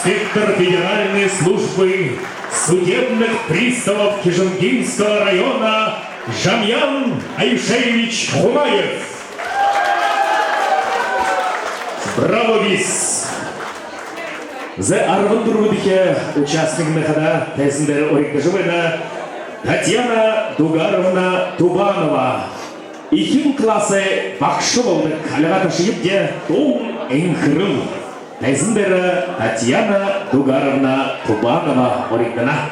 Инспектор Федеральной службы судебных приставов Кижингинского района Жамьян Аюшеевич Хумаев. Браво, бис! Зэ, арбан дүрбэдэхи участнигнай хадаа тайзан дээрэ уригдажа байна. Татьяна Дугаровна Тубанова. Эхин классай багша болодог. Альгаа ташаябди, дуун «Энхэрэл». Тайзан дээрэ Татьяна Дугаровна Тубанова уригдана.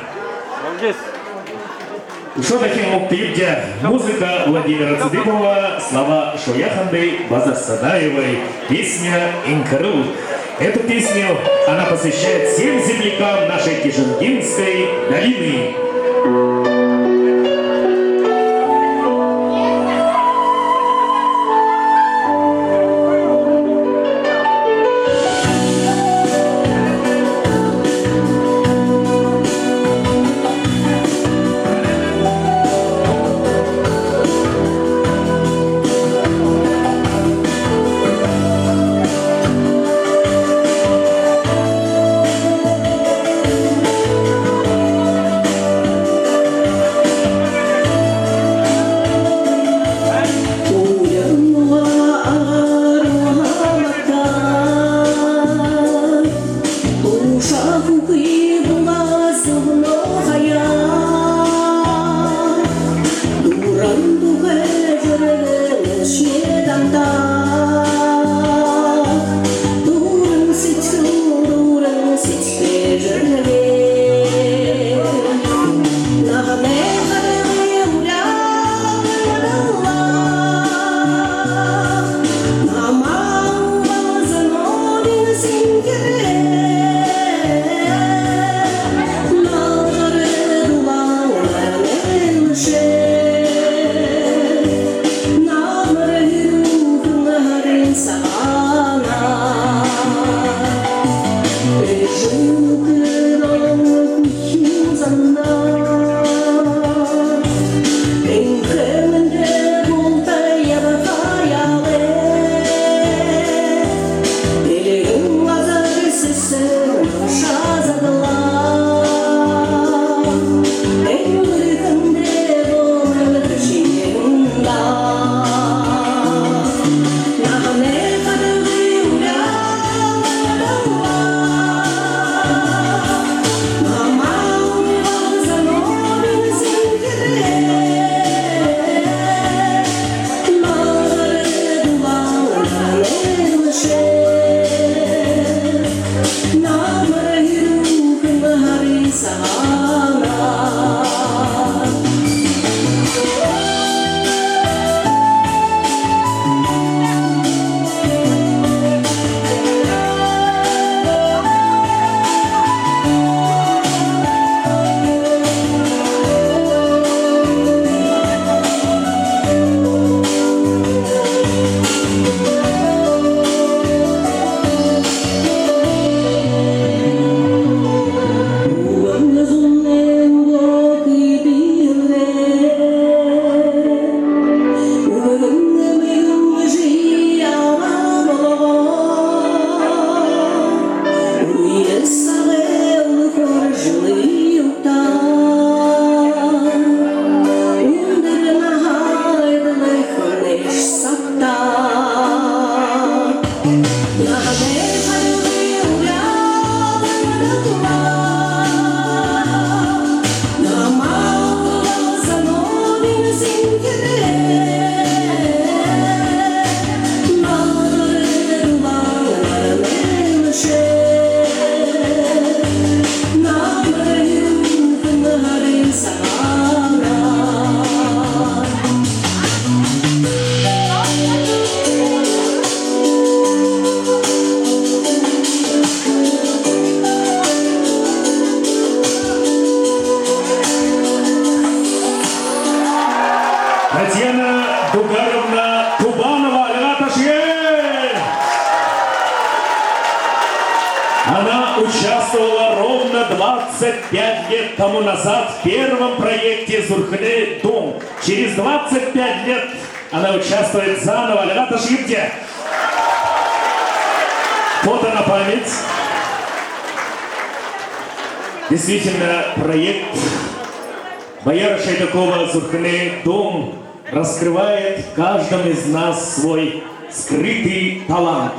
Үшөө дахин угтаябди. Музыка Владимира Цыдыпова, слова Шуяханды Базарсадаевой, песня «Энхэрэл». Эту песню она посвящает всем землякам нашей Кижингинской долины. Татьяна Дугаровна Тубанова, альгаа ташая! Она участвовала ровно двадцать пять лет тому назад в первом проекте «Зүрхэнэй дуун». Через двадцать пять лет она участвует заново. Альгаа ташаябди. Фото на память. Действительно, проект Баяр Шайдакова «Зүрхэнэй дуун» раскрывает в каждом из нас свой скрытый талант.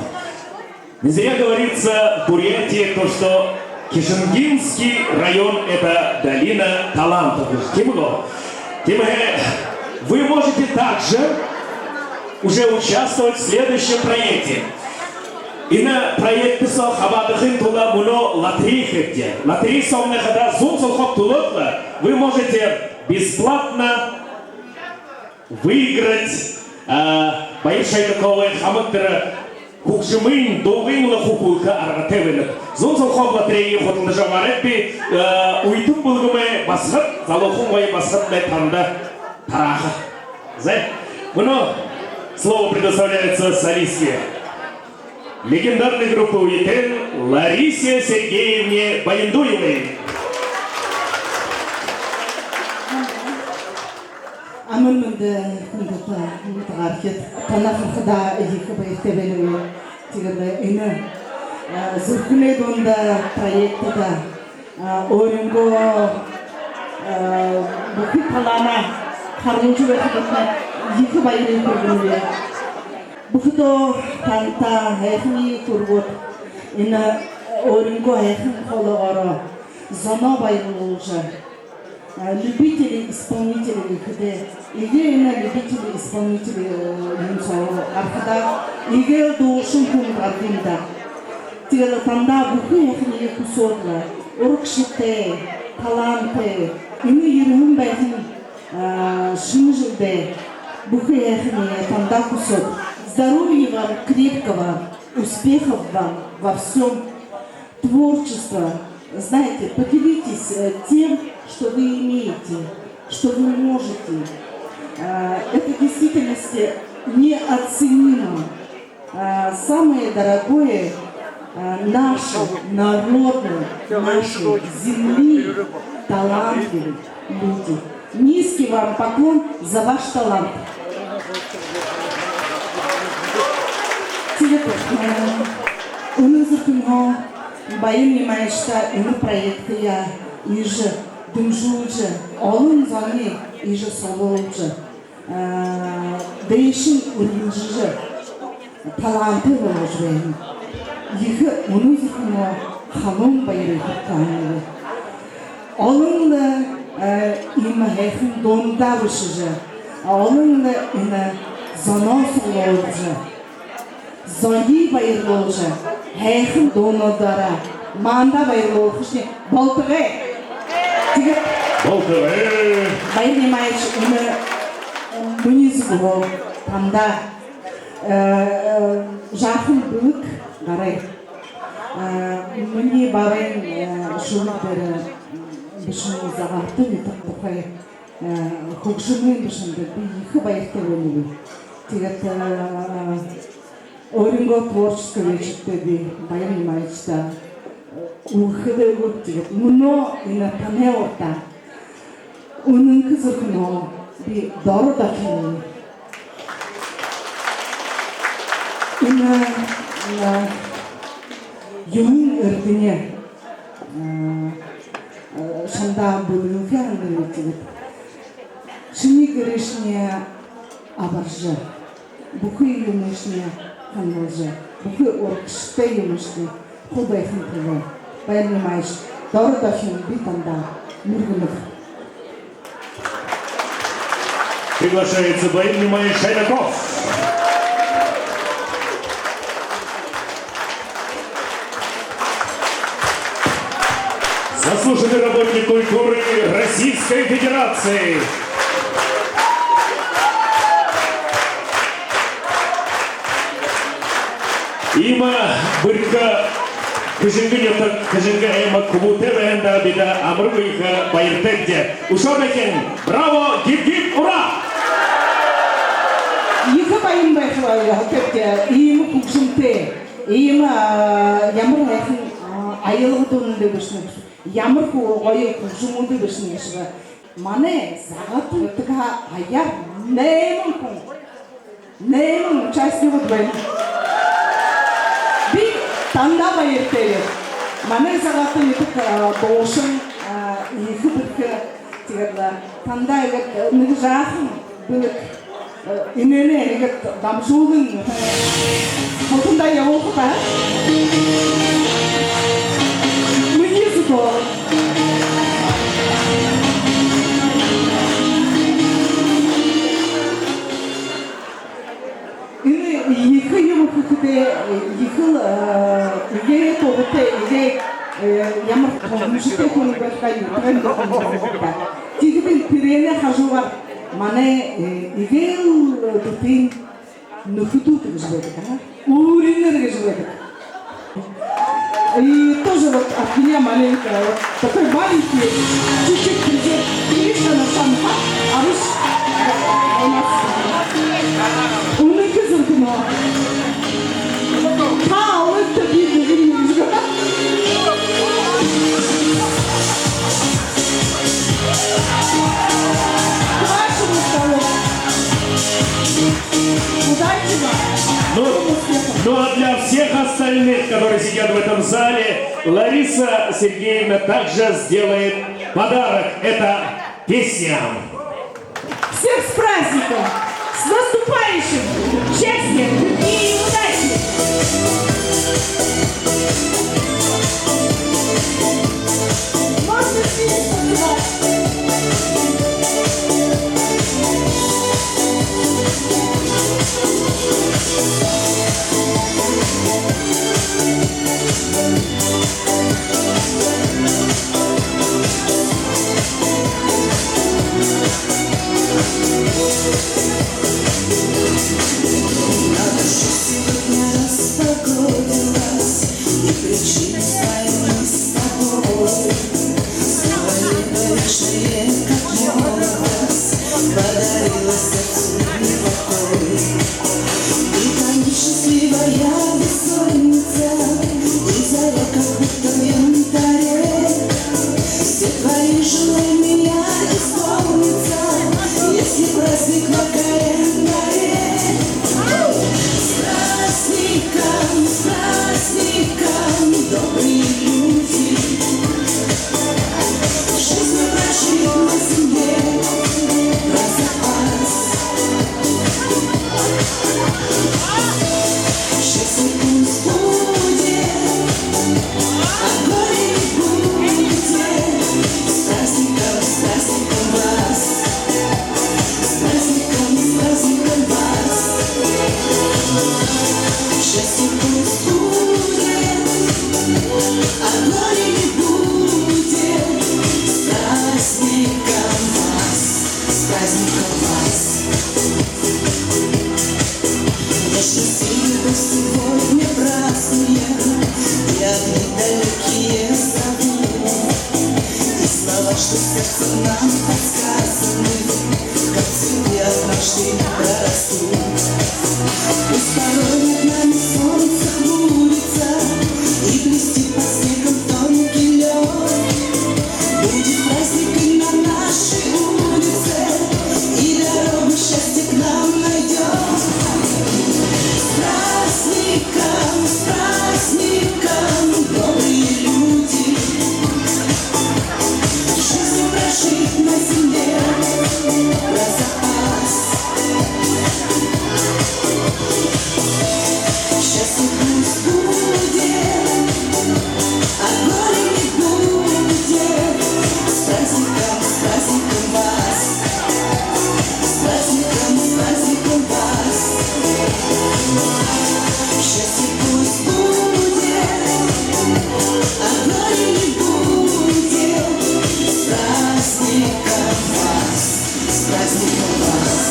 Не зря говорится в Бурятии то, что Кишингинский район — это долина талантов. Тиимэ гү? Тиимэ, вы можете также уже участвовать в следующем проекте. Энэ проект соо хабаадахын тула мүнөө лотерей хэбди. Лотерей соомнай хадаа зуун солхооб түлөөд лэ, вы можете бесплатно выиграть, а, Баяр Шайдаковай хамаг тэрэ хүгжэмэй дуугыень лэ хүхүүлхэ аргатай байнат. Зуун солхооб лотерейе худалдажа абаарайт. Би, а, үетэн бүлгэмэй басагад, залуухан гоё басагадмнай танда тарааха. За, мүнөө слово предоставляется солистке легендарной группы «Уетэн» Ларисе Сергеевне Баяндуевой. Аман мэндэ, хүндэтэ нютагаархид! Танаа харахада ехэ баяртай байнаб. Тиигээд энэ, а, «Зүрхэнэй дуун» проектдэ, а, өөрынгөө, а, бүхы талаанаа харуулжа байхадатнай ехэ баяр хүргэнэб. Бүхэдөө танда һайханиие хүргөөд, энэ өөрынгөө һайхан хоолойгоороо зоноо баярлуулжа, а, любители, исполнители гэхэдээ, эгээ энэ любители, исполнители, э, юм соо гарахадаа, эгээл дуушан хүн гарадаг юм даа. Тиигээд лэ танда бүхы һайханиие хүсөөд лэ, урагшатай, талаантай, энэ ерэһэн байһан, а, шэнэ жэлдээ бүхы һайханиие танда хүсөөд, здоровья вам крепкого, успехов вам во всём. Творчество. Знаете, поделитесь, э, тем, что вы имеете, что вы можете. Э, это в действительности неоценимо. Э, самое дорогое, э, наши народные, наши земли, талантливые люди. Низкий вам поклон за ваш талант. Тиигээд, э, үнэн зүрхэнһөө Баян Ямаевичта энэ проектые иигэжэ дэмжүүлжэ, олон зониие иигэжэ суглуулжа, э, дээшэнь үргэлжэлүүлжэ, талантай болгожо байна. Ехэ үнэн зүрхэнһөө халуун баяр хүргэнэб. Олон лэ, э, иимэ һайхан дуунуудаа бэшэжэ, олон лэ энэ зоноо суглуулжа, зониие баярлуулжа, һайхан дуунуудаараа манда баярлуулхашни болтогой. Тиигээд болтогой. Баян Ямаевич, энэ, э, минии зүгһөө танда, э, э, жаахан бэлэг гараа. Э, минии бабайн, э, шүлэг дээрэ бэшэһэн Загарта нютаг тухай, э, хүгжэмэй бэшэһэндэ би ехэ баяртай байнаб. Тиигээд, э, өөрынгөө творческий вечертэ би Баян Ямаевичта, э, үгэхэдэггүй, тиигээд мүнөө энэ танай урда үнэнхэ зүрхэнһөө би доро дохин энэ, э, юумэн эрдэни, э, э, шамда бэлэглэхэ һанаатайб. Тиигээд шинии гэрэйшни абаржа, бүхы юумыешни һаналжа, бүхы урагшатай юумыешни хуу байхын тула, Баян Ямаевич, доро дохин би танда мүргэнэб. Приглашается Баян Ямаевич Шайдаков. Заслуженный работник культуры Российской Федерации. Иимэ бэрхэ Хэжэнгэ нютаг, Хэжэнгэ аймаг хүбүүтэй байһандаа бидэ амаргүй ехэ баяртайбди. Үшөө дахин браво, гиб-гиб, ура! Ехэ баян байха ёһотойбди, иимэ хүгжэмтэй, иимэ, а, ямар һайхан, а, аялга дуунуудые бэшэнэ, ямар ху-, гоё хүгжэмүүдые бэшэнэ гээшэб. Манай Загарта нютагһаа аяар найман хүн, найман участник байна. Би танда баяртайб. Манай Сагаатайн нютаг, а, дуушан, а, ехэ бэрхэ. Тиигээд лэ танда иигээд, э, нэгэ жаахан бэлэг, э, энээнээ иигээд дамжуулан, э, бултандаа ябуулха даа. Минии зүгөөр. Энэ ехэ юм гэхэдээ, ехэл, э, эгээ туһатай, эгээ, э, ямар хүнтэй хүн байхаа юутай юм бэ. Тиихэдээ тэрэнэй хажуугаар манай, э, эгээл, э, дүтын нүхэдүүд гэжэ байдаг, а? Үүрэнэр гэжэ байдаг. И тоже вот от меня маленько, вот такой маленький, чуть-чуть презент. Видишь, она сама, а вы ж у нас. Үнэнхэ зүрхэнөө. Та олонтой би нэгэн юм. Вашему столу. Удачи вам! Ну, ну, а для всех остальных, которые сидят в этом зале, Лариса Сергеевна также сделает подарок. Это песня. Всех с праздником! С наступающим! Счастья, любви и удачи! Можно сильно поцеловать. Надо же, сегодня распогодилось, и причину знаем мы с тобой. Слово лето рыжее, как молодость, подарила сердцу покой. И та несчастливая бессонница, и заря, как будто в янтаре. Все твои желания исполнятся, если праздник на календаре. С праздником, с праздником, добрые люди! Жизнь прожить на земле про запас. Счастье пусть будет, а горе не будет. С праздником, с праздником вас! С праздником, с праздником вас! Счастье пусть будет, а горе не будет. С праздником вас! С праздником вас! Наш Россия, пусть сегодня празднует, и огни далекие зовут, и слова, что сердцу нам подсказаны, как цветы однажды прорастут. Пусть порой над нами солнце хмурится и блестит под снегом тонкий лёд. Будет праздник и на нашей улице, и дорогу счастье к нам найдёт. С праздником, с праздником, добрые люди! Жизнь прожить на земле про запас. Счастье пусть будет, а горе не будет. С праздником, с праздником вас! С праздником, с праздником вас! Счастье пусть будет, а горе не будет. С праздником вас! С праздником вас!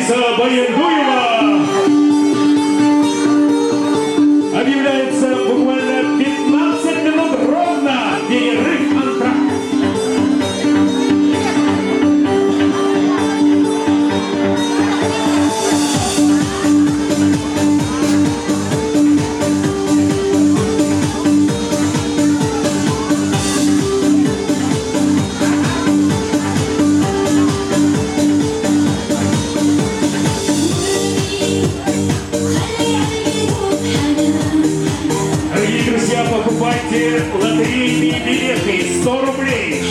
Баяндуева объявляется буквально пятнадцать минут ровно перерыв антракт. Дорогие друзья, покупайте лотерейные билеты, сто рублей.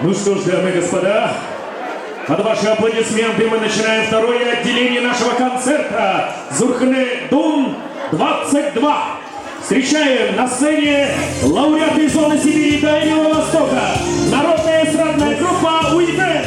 Ну что ж, дамы и господа, под ваши аплодисменты мы начинаем второе отделение нашего концерта. Зүрхэнэй дуун двадцать два. Встречаем на сцене лауреаты из зоны Сибири и Дальнего Востока. Народная эстрадная группа «Уйдэ».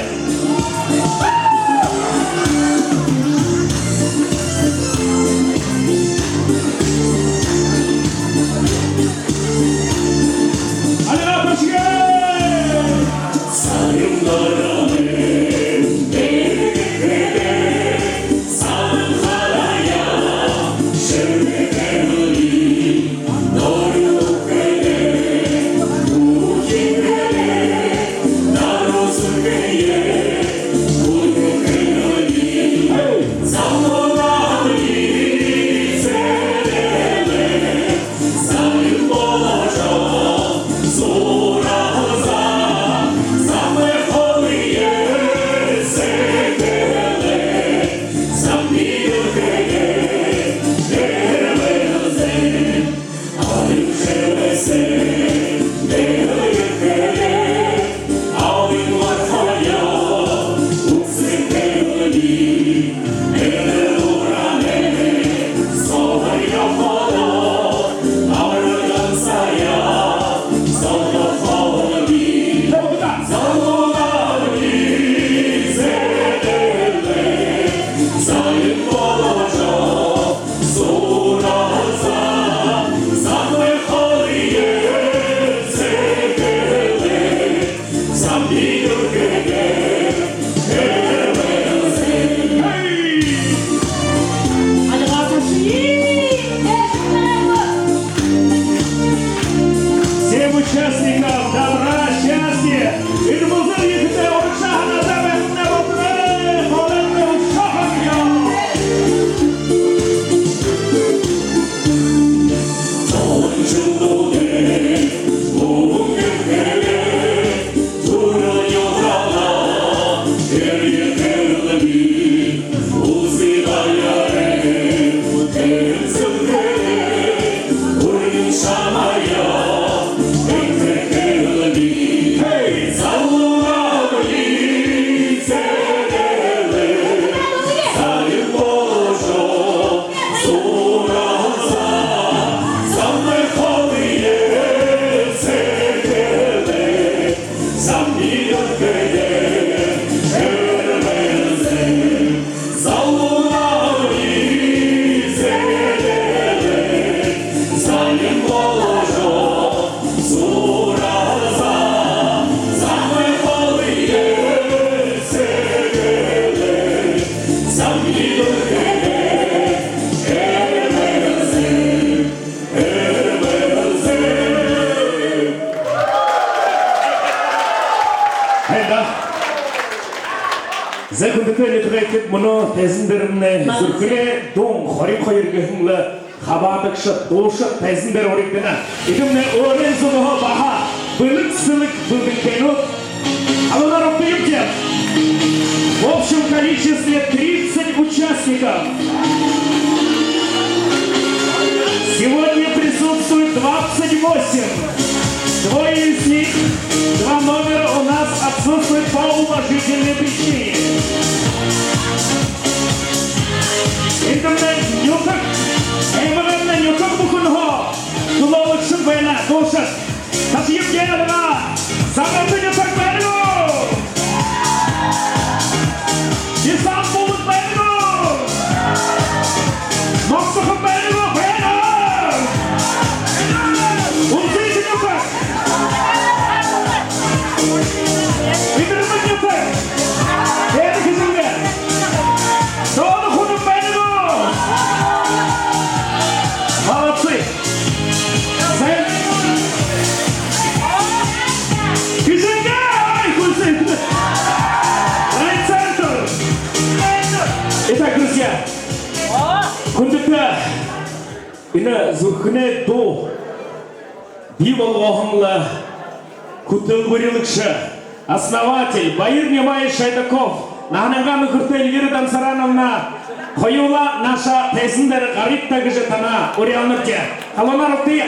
За, хүндэтэ нютагайхид, мүнөө тайзан дээрэмнай зүрхэнэй дуун хорин хоёр гэһэн лэ хабаадагша, дуушад тайзан дээрэ уригдана. Эдэмнай өөрын зүгһөө баһа бэлэг сэлэг бэлдэгдээнүүд. Халуунаар угтая. В общем количестве тридцать участников сегодня присутствует двадцать восемь. Двое из них, два номера у нас отсутствуют по уважительной причине. Эдэмнай нютаг, аймагаймнай нютаг бүхэнһөө түлөөлэгшэд байна, дуушад. Ташиев Дяйлага, Замбан нютаг байна гү? Десант Булаг байна гү? Могсохоб байна гү? Байна. Үнзын нютаг. Бидэрмэг нютаг. Эдэ Хэжэнгэ. Додо Хүнэн байна гү? Молодцы. Сайн. Хэжэнгэ, ай, хүлсэ. Райцентр. Итак, друзья, хүндэтэ энэ зүрхэнэй дуу бии болгоһон лэ хүтэлбэрилэгшэ, основатель Баир Нимаевич Шайдаков наһанайнгаа нүхэртэй Эльвира Дансарановна, хоюулаа наашаа тайзан дээрэ гарыт даа гэжэ танаа уряалнабди. Халуунаар угтая.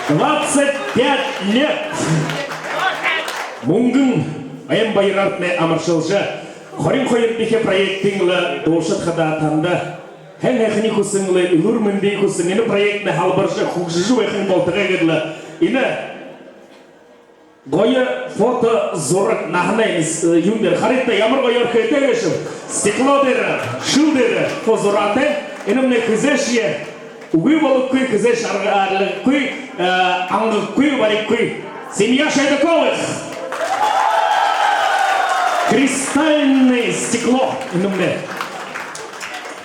Двадцать пять лет. Мүнгэн ойн баяраарнай амаршалжа, хорин хоёрдохи проектын лэ дуушад хадаа танда һайн һайханиие хүсэн лэ, элүүр мэндые хүсэн, энэ проектнай һалбаржа, хүгжэжэ байхань болтогой гээд лэ. Энэ гоё фото зураг наһанай, э, юун дээрэ, харыт даа, ямар гоёор хээтэй гээшэб. Стекло дээрэ, шэл дээрэ фото зураатай. Энэмнай хэзээшье үгы болохогүй, хэзээшье арга-, аргагүйгөөр, э, ангагүйгөөр, бариггүйгөөр. Семья Шайдаковых. Кристальное стекло энэмнай.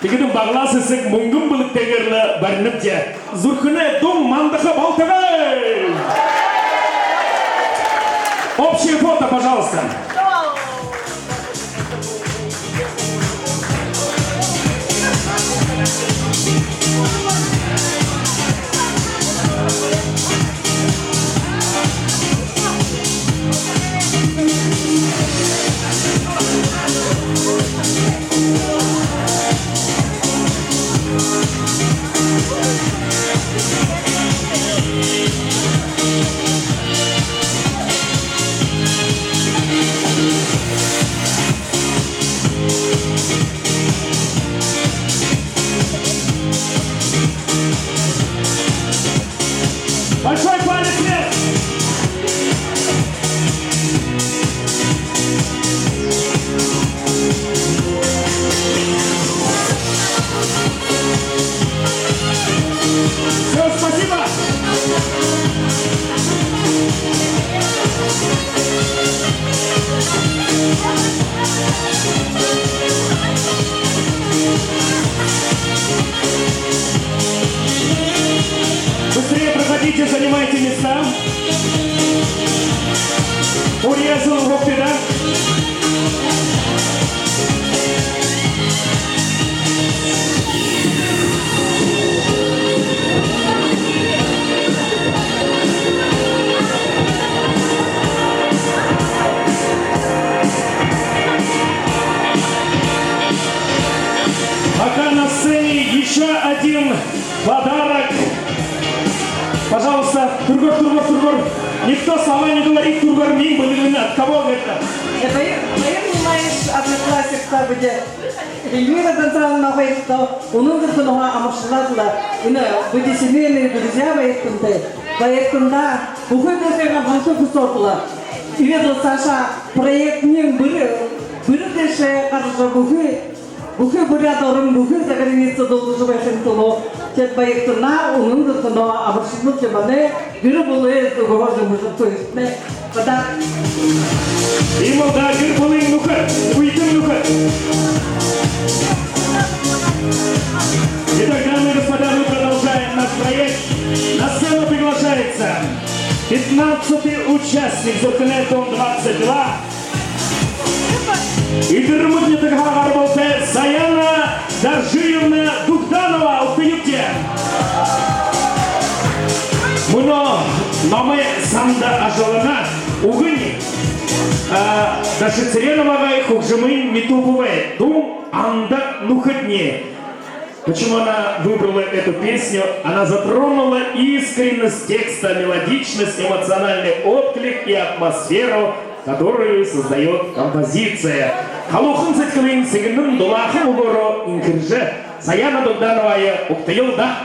Тиигээд энэ баглаа сэсэг мүнгэн бэлэгтэйгээр лэ баринабди. Зүрхэнэй дуун мандаха болтогой. Общее фото, пожалуйста. Большой палец вверх! Всё, спасибо! Быстрее проходите, занимайте места. Урезал, вот сюда. Пока на сцене ещё один подарок. Пожалуйста, түргөөр, түргөөр, түргөөр. Никто слова не говорит, түргөөр, миин бэлэглэнэ, от кого это? Баир, Баир Нимаевич, одноклассник, та где? Эльвира Дансарановна, Баиртаа үнэн зүрхэнһөө амаршалнабди. Энэ бидэ семейные друзья Баиртантай. Баиртанда бүхы дээшээ гамшалта хүсөөбди. Иигээд лэ саашаа проектнай бүри, бүри дээшээ гаража, бүхы, бүхы буряад орон, бүхы заграница дуулажа байхын түлөө. Тиигээд Баиртанда үнэн зүрхэнһөө амаршалнабди. Манай гэр бүлын зүгһөө зүмбэжэ туйсна. Бадар. Иимэ даа, гэр бүлын нүхэд, үетэн нүхэд. Итак, дамы и господа, мы продолжаем наш проект. На сцену приглашается Тринадцатый участник зүрхэнэй тон двадцать два. Идэрмэг нютагһаа гарбалтай Саяна Доржиевна Дугданова, угтаябди. Мүнөө номой санда ажаллана. Үгэнь, а, Дашицыреновагай, хүгжэмынь Митуповай. Дуун «Анда нүхэдни». Почему она выбрала эту песню? Она затронула искренность текста, мелодичность, эмоциональный отклик и атмосферу, которую создаёт композиция. Халуухан сэдьхэлынь сэгнэн, дулаахан үгөөрөө энхэржэ, Саяна Дугдановые угтая л даа.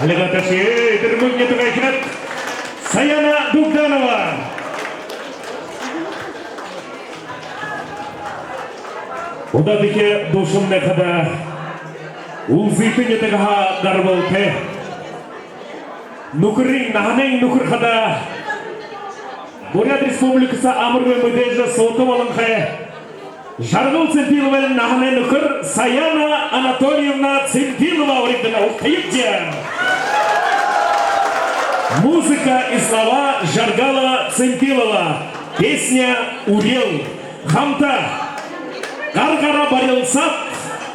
Алига таши, Идэрмэг нютагайхид Саяна Дугданова. Удаадахи дуушамнай хадаа Үлзытэ нютагһаа гарбалтай. Нүхэрынь, наһанайнь нүхэр хадаа Буряад Республикада амаргүй мэдээжэ суута болонхой Жаргал Цымпиловай наһанай нүхэр Саяна Анатольевна Цымпилова уригдана, угтаябди. Музыка и слова Жаргала Цымпилова. Песня «Үреэл». Хамта Гар гараа барилсаад,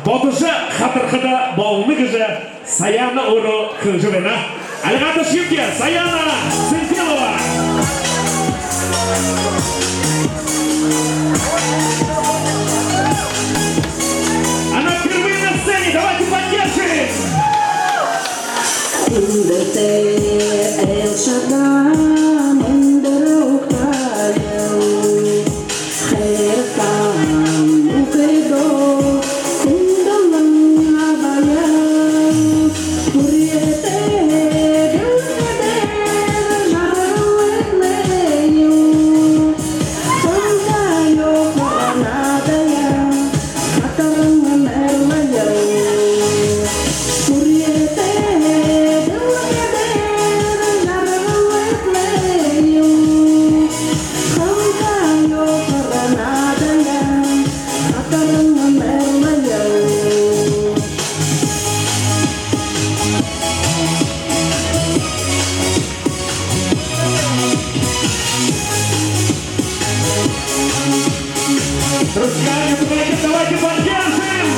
бодожо хатархада болоно гэжэ Саяна өөрөө хэлэжэ байна. Альгаа ташыт, Саяна Цымпилова. Она впервые на сцене, давайте поддержим! Хүндэтэ айлшад, мэндэ угтая. Хайртаа нүхэдөө хүндэлэн абая. Хүрьһэтэ дэлхэй дээрэ жаргал эдлэе. Тандаа ёохор наадая, хатаран найрлая. Хүрьһэтэ дэлхэй дээрэ жаргал эдлэе. Тандаа ёохор наадая, хатаран найрлая. Друзья, не забывайте, давайте поддержим!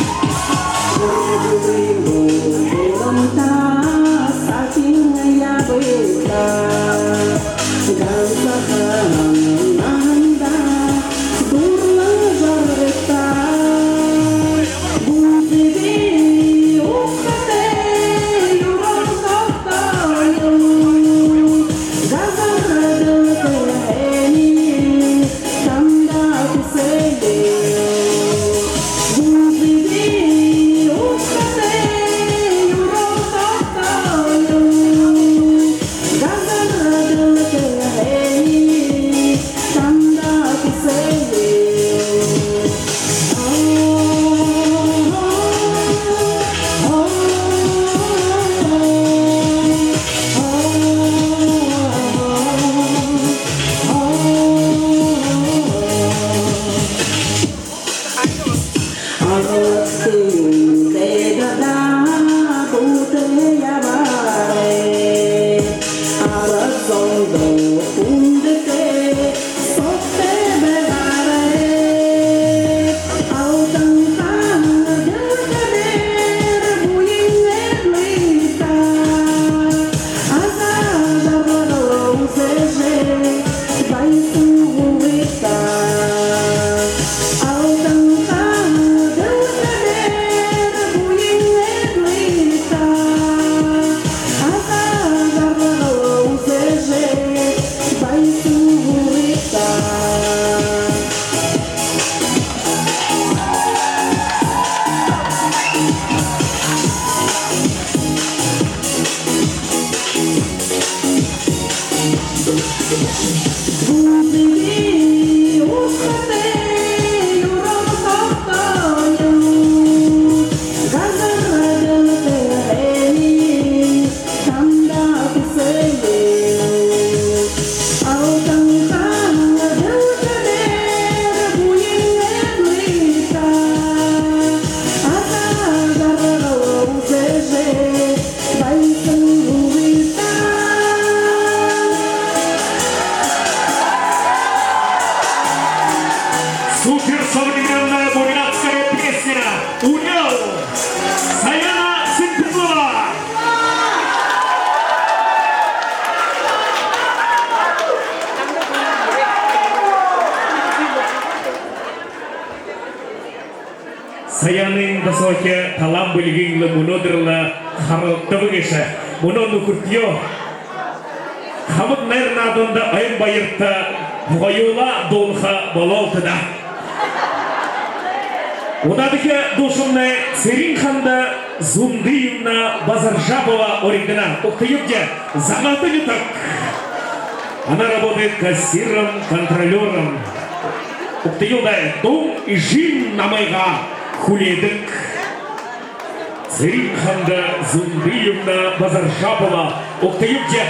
Суперсовременная бурятская песня «Унял». Саяна Цымпилова. Саянын досоохи талаан бэлигынь лэ мүнөөдэр лэ харалдаба гээшэ. Мүнөө нүхэртэеэ хамаг найр нааданда ойн баярта гоёолоо дуулаха болоол даа. Удаадахи дуушамнай Цыренханда Зундыевна Базаржапова уригдана. Угтаябди, Загаата нютаг. Она работает кассиром, контролёром. Угтаябди, дун эжын намайгаа хүлеэдэг. Цыренханда Зундыевна Базаржапова. Угтаябди.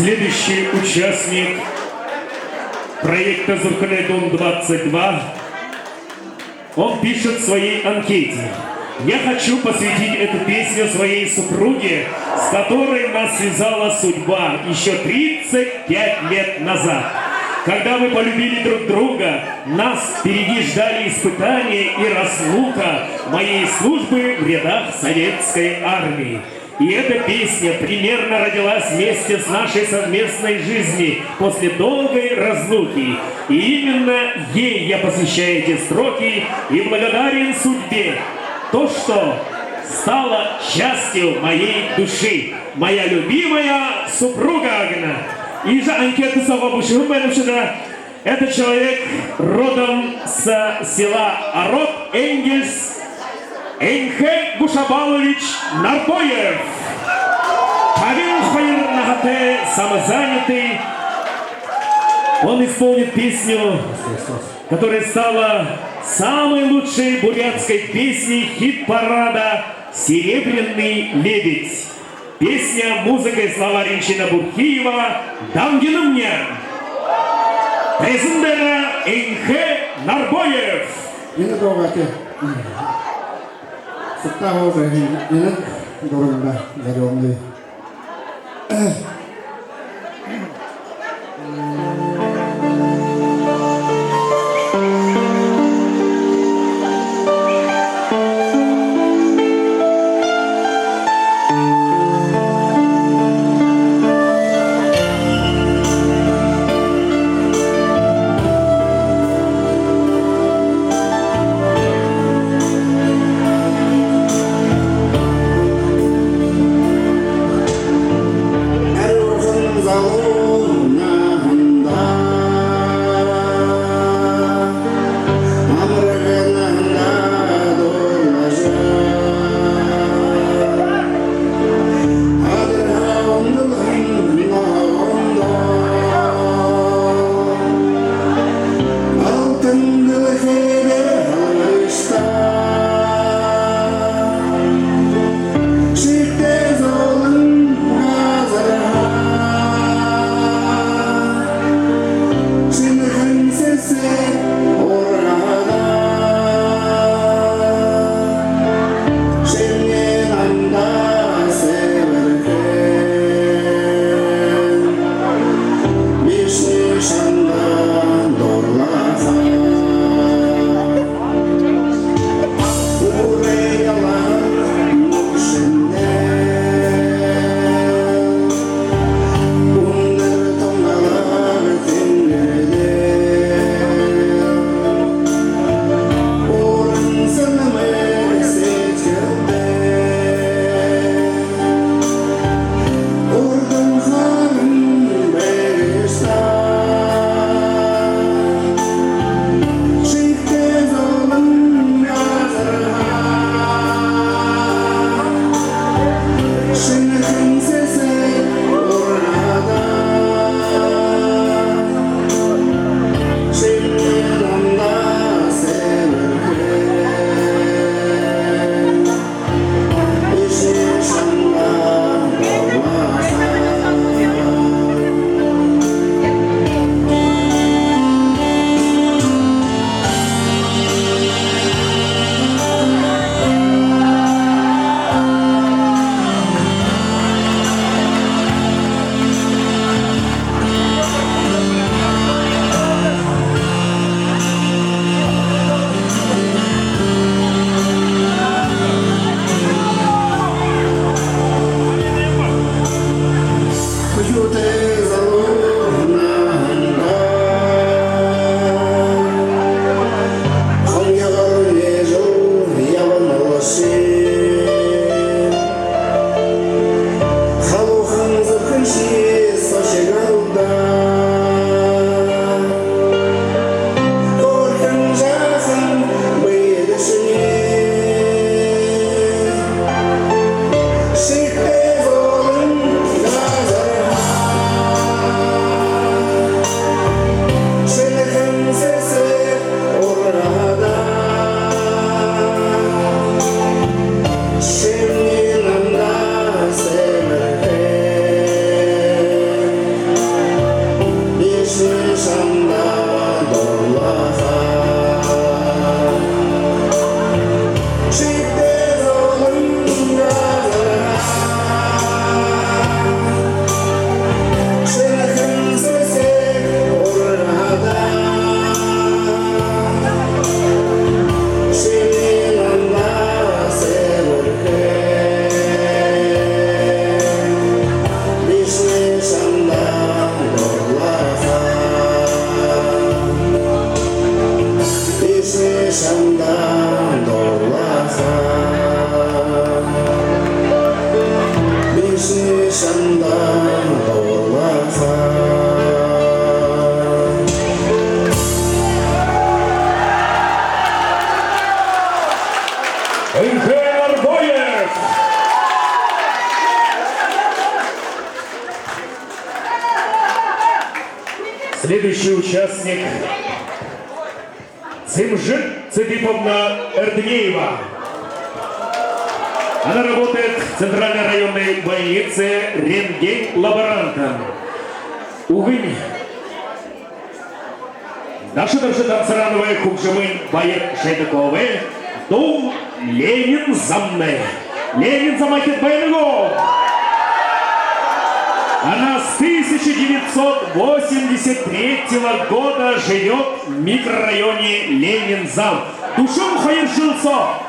Следующий участник проекта «Зурканай дуун двадцать два». Он пишет в своей анкете: «Я хочу посвятить эту песню своей супруге, с которой нас связала судьба ещё тридцать пять лет назад. Когда мы полюбили друг друга, нас впереди ждали испытания и разлука моей службы в рядах Советской Армии. И эта песня примерно родилась вместе с нашей совместной жизни после долгой разлуки. И именно ей я посвящаю эти строки и благодарен судьбе, то, что стало частью моей души. Моя любимая супруга», гэнэ. Иигэжэ анкета соогоо бэшэһэн байна бшуу даа. Этот человек родом с села Ород, Энгельс, Энхэ Гушабалович Нарбоев. Табин хоёр наһатай, самозанятый. Он исполнит песню, которая стала самой лучшей бурятской песней хит-парада «Серебряный лебедь». Песня, музыка и слова Ринчина Бурхиева. «Дангинамни». Тайзан дээрэ Энхэ Нарбоев. Энэ дуугаа тэ сагтаа һуужа, энэ дуранда зорюулнаб. Следующий участник — Цымжит Цыдыповна Эрдынеева. Она работает в центральной районной больнице рентген-лаборантом. Үгэнь Дашидоржо Танцарановай хүгжэмынь Баяр Шойдаковай дуун «Ленин замнай». Ленин замайхид байна гү? Она с тысяча девятьсот восемьдесят третьего года живёт в микрорайоне Ленин зам. Дүшэн хоёр жэл соо.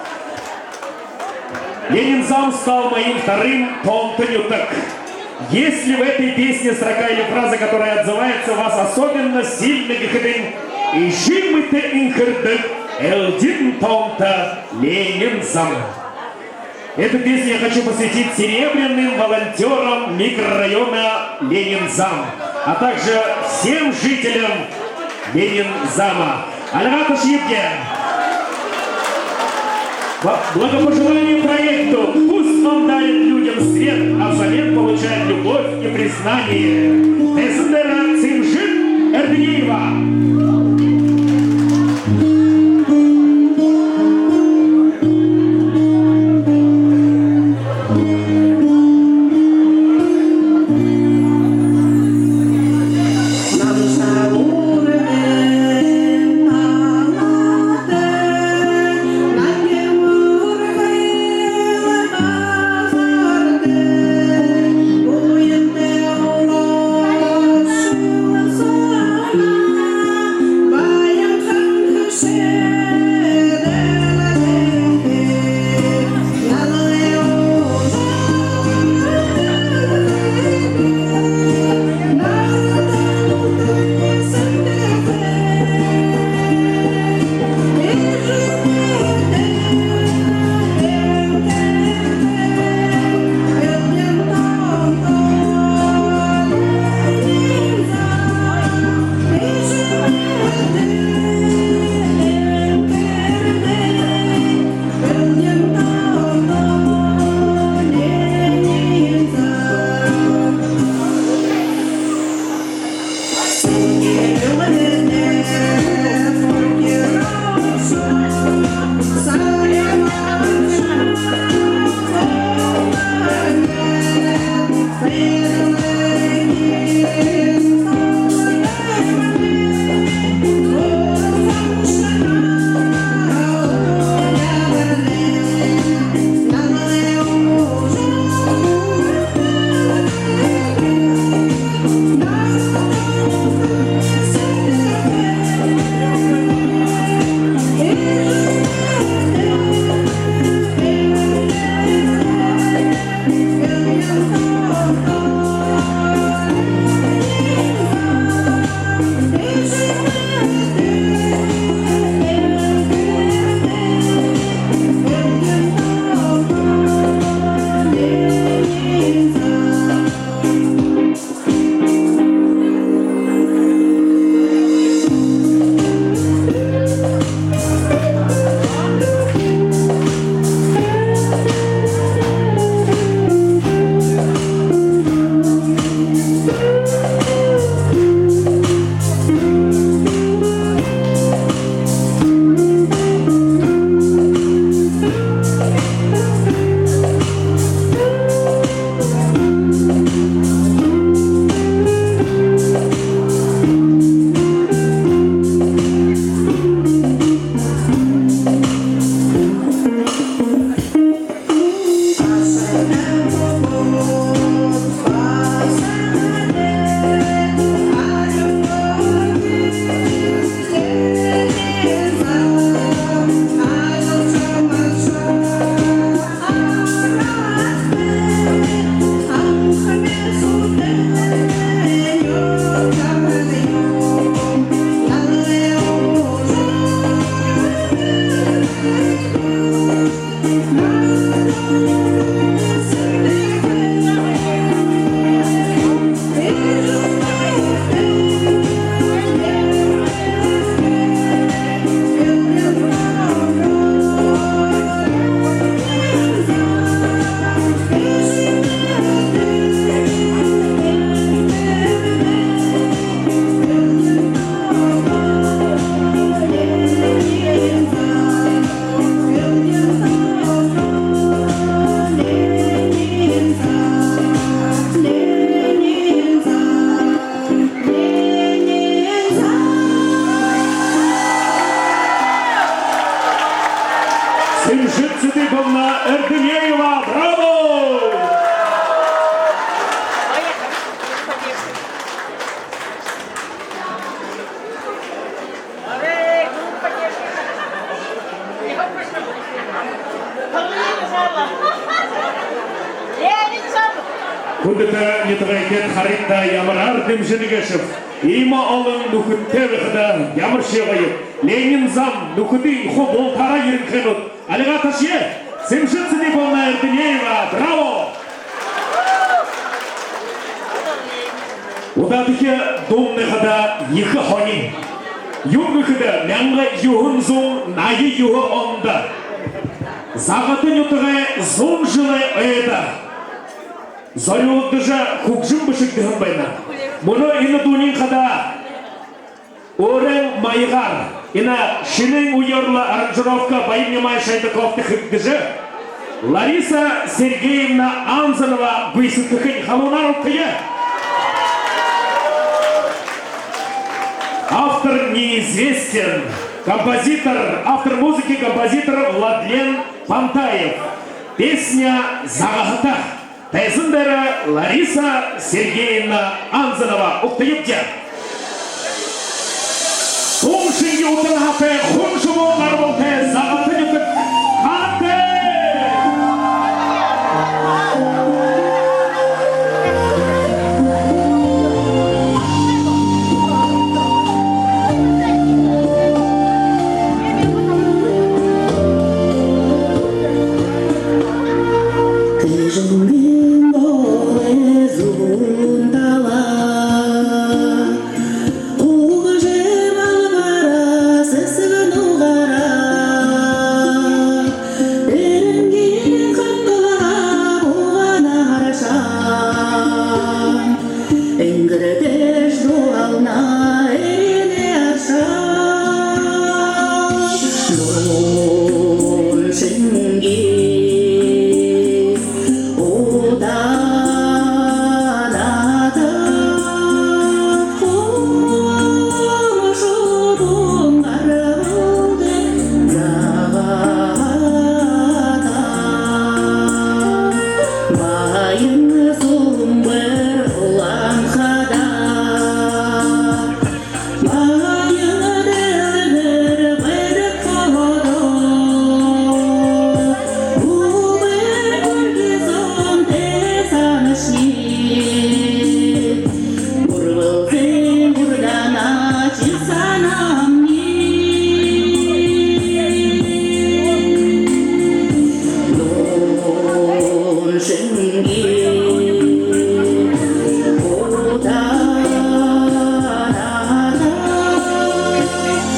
Ленин зам стал моим вторым тоонто нютаг. Если в этой песне строка или фраза, которая отзывается у вас особенно сильно, гэхэдэнь: «Эжымни энхэрдэг элдин тоонто Ленин зам». Эту песню я хочу посвятить серебряным волонтёрам микрорайона Ленин зам, а также всем жителям Ленин зама. Альга ташыебди. Благопожелание проекту: «Пусть он дарит людям свет, а взамен получает любовь и признание». Тайзан дээрэ Цымжит Эрдынеева. Эрдынеева, браво! Хүндэтэ нютагайхид, харагты, ямараар дэмжэнэ гээшэб. Иимэ олон нүхэдтэй байхада ямаршье гоёб. Ленин зам, нүхэдынь хуу бултаараа ерэнхэй. Альгаа ташая. Сэмжид Сэниболна Эрдынеева. Браво! Удаадахи дуунай хадаа ехэ һонин. Юун гэхэдэ, мянга юһэн зуун наян юһэн ондо Загата нютагай зуун жэлэй ойдо зорюулагдажа хүгжэм бэшэгдэһэн байна. Мүнөө энэ дууниинь хадаа өөрын маягаар, энэ шэнын үеэр лэ аранжировка Баян-Нимай Шайдаковта хэгдэжэ, Лариса Сергеевна Анзанова гүйсэдхэхэнь. Халуунаар угтая. Автор неизвестен. Композитор, автор музыки, композитор Владлен Пантаев. Песня «Загаһата». Тайзан дээрэ Лариса Сергеевна Анзанова. Угтаябди. Хүн шэнги утаһатай, хүн шубуун гарбалтай Загата нютаг. Харагты! Тэжэнгын дорой зүүн талаа, хүгжэм албаараа сэсэг нугаараа, эренгын хангалгаа бугана аршаан. Энгэртэш дуулна эрьенэй аршаан. Дуун шэнги утаһатай, хүн шубуун гарбалтай Загата. Баян Сумбар Улаан-Хадаа, баян дэлгэр байдаг хотодоо, үбэр хүндэ зонтой санашни, үргэлжэ үргээнэ ши санамни. Дуун шэнги утаһатай,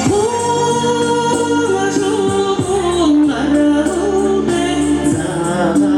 хүн шубуун гарбалтай Загата.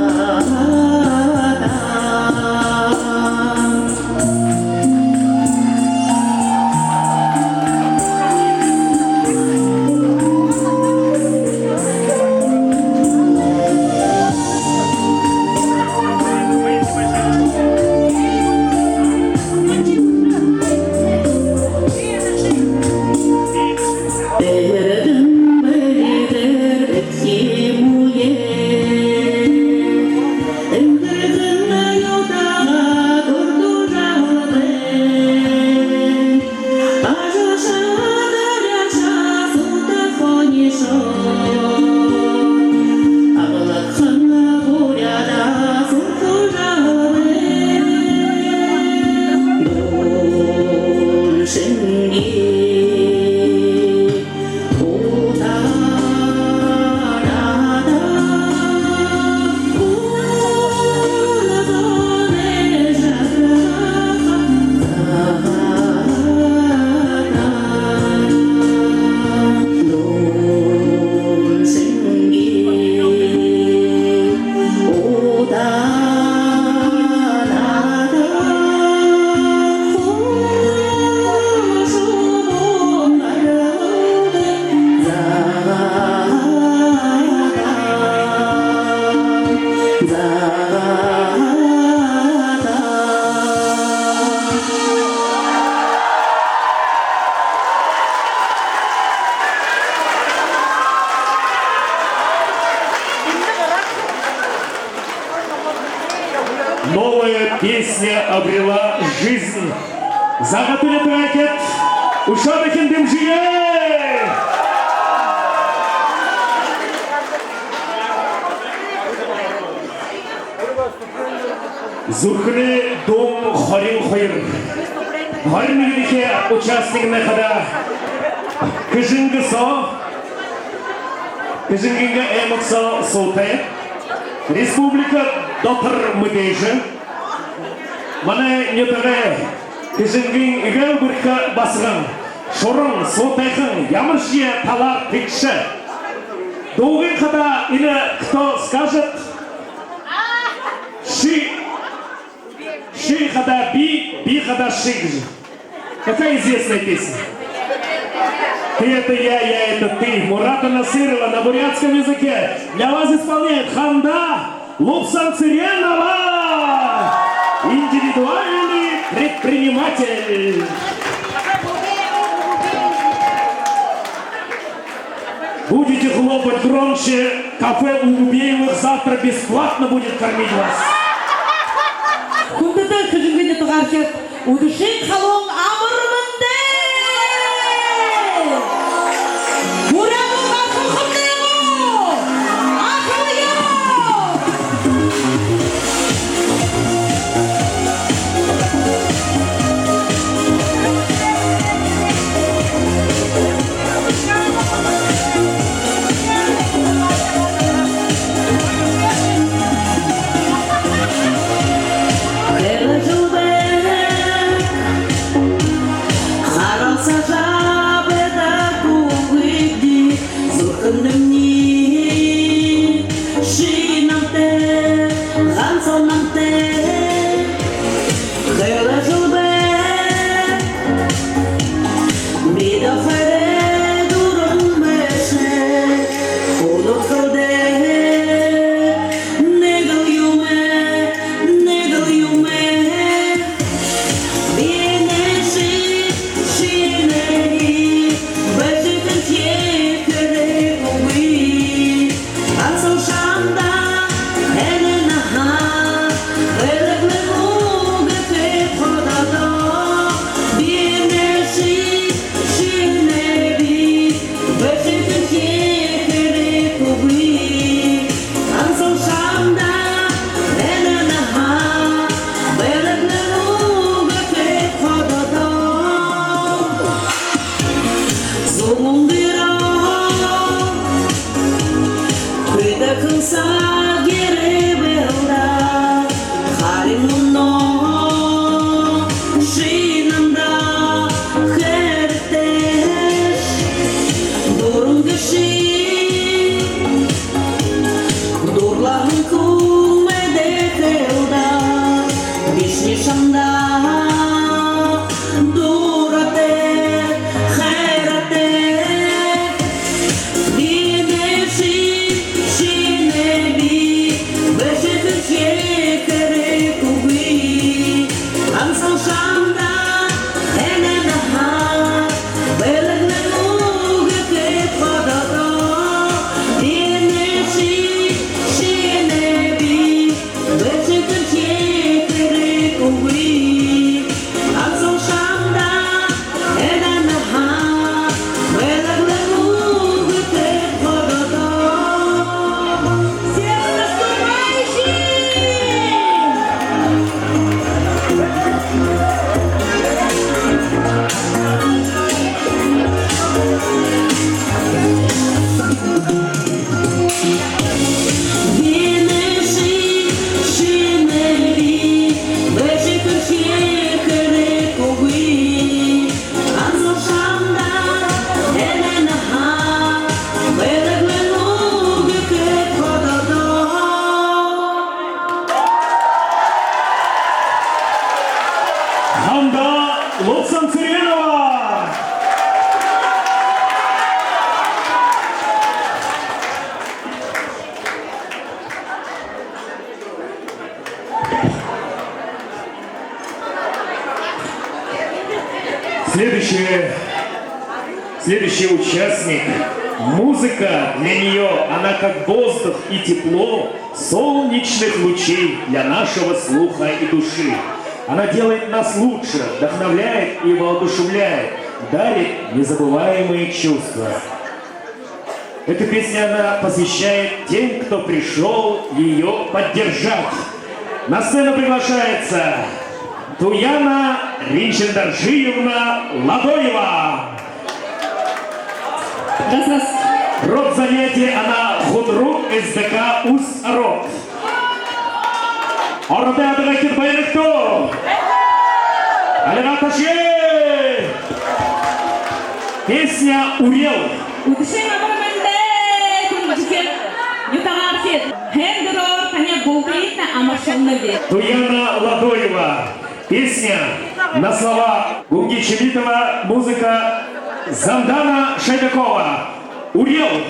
Обрела жизнь. Заахан түлеэтэйхид, үшөө дахин дэмжэе. Зүрхэнэй дуун хорин хоёр. Хорин нэгэдэхи участник хадаа Хэжэнгэ соо, Хэжэнгын аймаг соо суутай. Республика дотор мэдээжэ. Манай нютагай Хэжэнгын эгээл бэрхэ басаган, шуран, суутайхан, ямаршье талаар тэгшэ. Дуугынь хадаа энэ кто скажет? Ши, ши хадаа би, би хадаа ши гэжэ. Какая известная песня? Ты — это я, я — это ты. Мурата Насырова на бурятском языке для вас исполняет Ханда Лубсанцыренова, индивидуальный предприниматель. Будете хлопать громче, кафе у Бубеевых завтра бесплатно будет кормить вас. Хүндэтэ Хэжэнгын нютагаархид, үдэшын халуун амар мэндэ! Буряад угаа сухамнай гү? Ахалъёо! Хэлэжэ үгөө, харалсажа байдаггүйбди, зүрхэмни ши намтай, гансал намтай. Хэлэжэ үгөө, бидэ хоёр дүүрэн бэшэ, хүнүүдтэ нэгэл юумэ, нэгэл юумэ. Бинэй ши, шинэй би, бэшэ хэшэг хэрэггүй. Гансал шамда энэ наһа, бэлэглэн үгэхэб хододоо. Бинэй ши, шинэй би, бэшэ хэшэг хэрэггүй. Гансал шамда энэ наһа, бэлэглэн үгэхэб хододоо. Зуун дээрээ хүйтэн саг ерэбэл даа, харин мүнөө ши намда хэрэгтэй. Дүүрэн гэшые дуугаран хүн мэдэхэл даа, бишни шамда дууратай, хайратай. Бинэй ши, шинэй би, бэшэ хэшэг хэрэггүй. Гансал шамда энэ наһа, бэлэглэн үгэхэб хододоо. Бинэй ши, шинэй би, бэшэ хэшэг хэрэггүй. Гансал шамда энэ наһа, бэлэглэн үгэхэб хододоо. Всех с наступающим! Бинэй ши, шинэй би, бэшэ хэшэг хэрэггүй. Гансал шамда энэ наһа, бэлэглэн үгэхэб хододоо. Ханда Лубсанцыренова. Следующая, следующий участник. Музыка для неё, она как воздух и тепло солнечных лучей для нашего слуха и души. Она делает нас лучше, вдохновляет и воодушевляет, дарит незабываемые чувства. Эту песню она посвящает тем, кто пришёл её поддержать. На сцену приглашается Туяна Ринчендаржиевна Ладоева. Раз, раз. Род занятия она худрук СДК «Усть-Рог». Ородой адагайхид, баяртаа! Альга ташая! Песня «Үреэл». Үдэшын амар мэндэ, хүндэтэ нютагаархид! Һайндэрөөр таниие бултыетнай амаршалнаб. Туяна Ладоева. Песня на слова Гунги Чибитова, музыка Зандана Шайдакова. «Үреэл».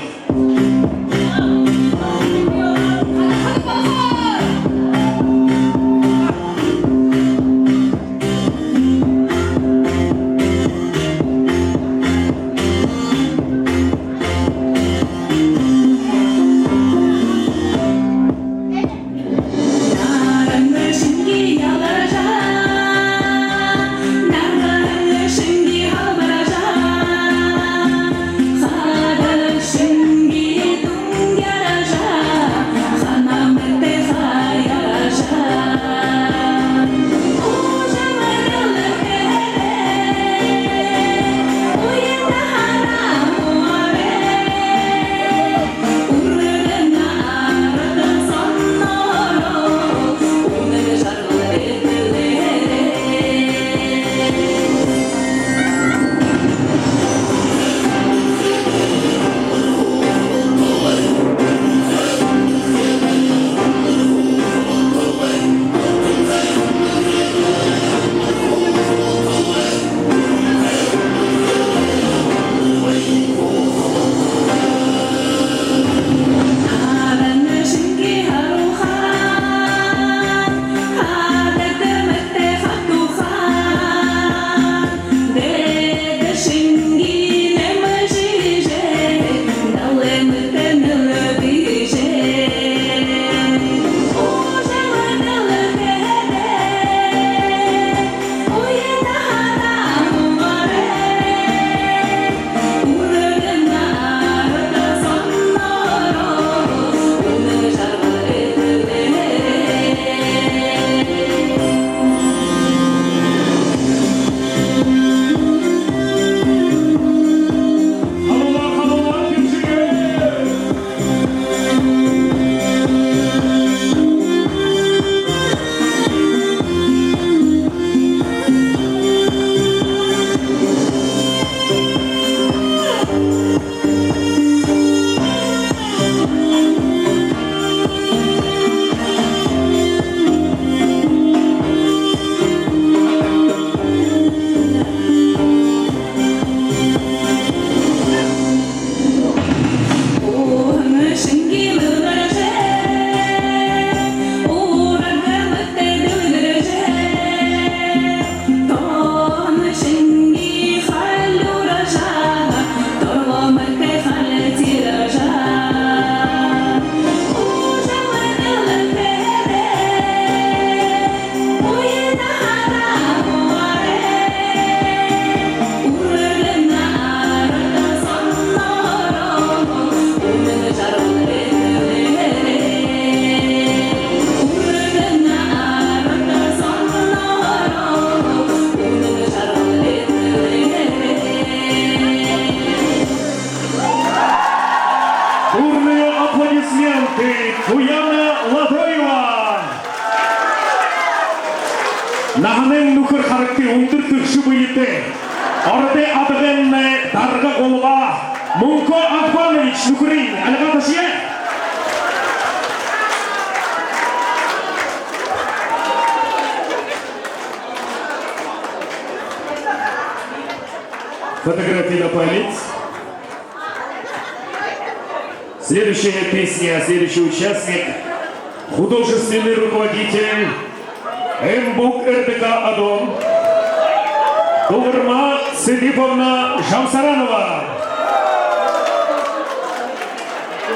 Бурные аплодисменты, Туяна Ладоева! Наһанайнь нүхэр харагты, үндэр түбшэ бэетэй. Ородой адагайнь дарга гулваа. Мунко Агбанович, нүхэрынь, альга ташая. Фотографии на память. Следующая песня, следующий участник, художественный руководитель Эмбук РДК «Адон», Дугарма Цыдыповна Жамсаранова.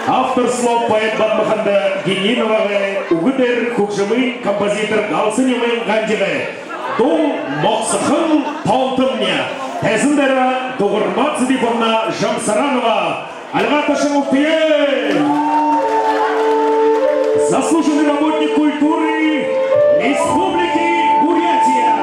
Автор слов — поэт Бадмаханда Гениновагай, үгэ дээрэ хүгжэмэй композитор Галсанимын Гандигай. Дун Могсохон тоонтомни. Тайзан дээрэ Дугарма Цыдыповна Жамсаранова. Альга ташан угтая. Заслуженный работник культуры Республики Бурятия.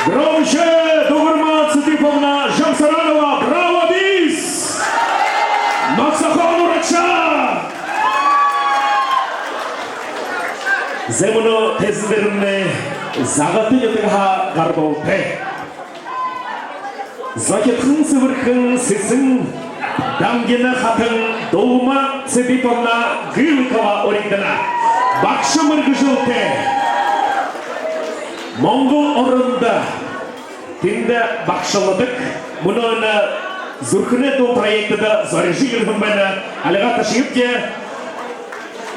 Громче, Дугарма Цыдыповна Жамсаранова, браво, бис! Могсохон урагшаа! Зай, мүнөө тайзан дээрэмнай Загата нютагһаа гарбалтай. Зохидхон сэбэрхэн сэсэн дангина хатан Дулма Цыдыповна Гылыкова уригдана. Багша мэргэжэлтэй. Монгол орондо тэндэ багшалдаг. Мүнөө энэ Зүрхэнэй дуун проектдэ зорижо ерэһэн байна. Альга ташыт.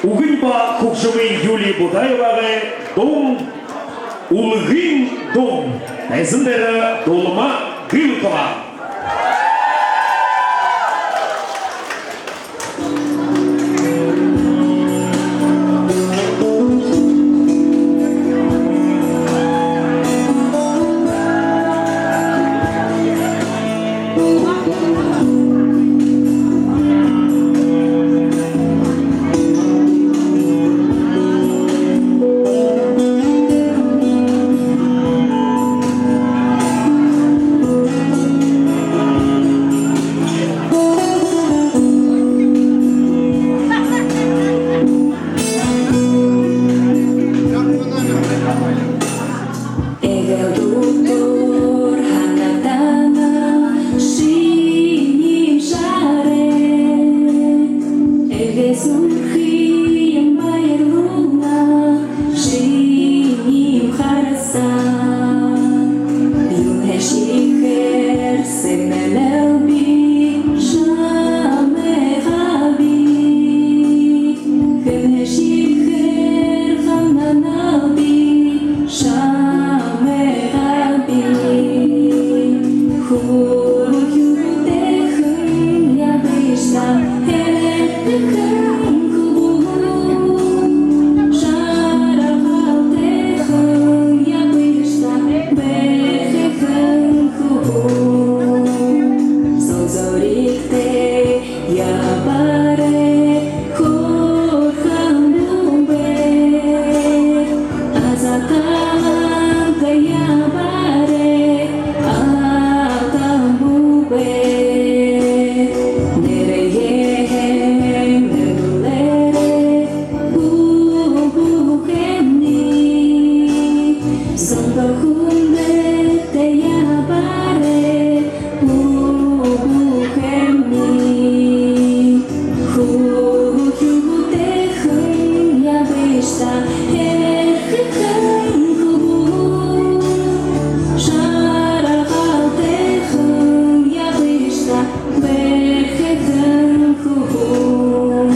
Үгын ба хүгжэмэй Юлия Будаевагай дуун, Үлгын дуун. Тайзан дээрэ Дулма Гылыкова. Нэрэеэ нэрлээрэй, бү бүхэнэй. Зондоо хүндэтэй ябаарай, бү бүхэнэй. Хүхюутэйхэн ябыштаа, эрхэхэн хүбүүн. Жаргалтайхан ябыштаа, бэрхэхэн хүбүүн.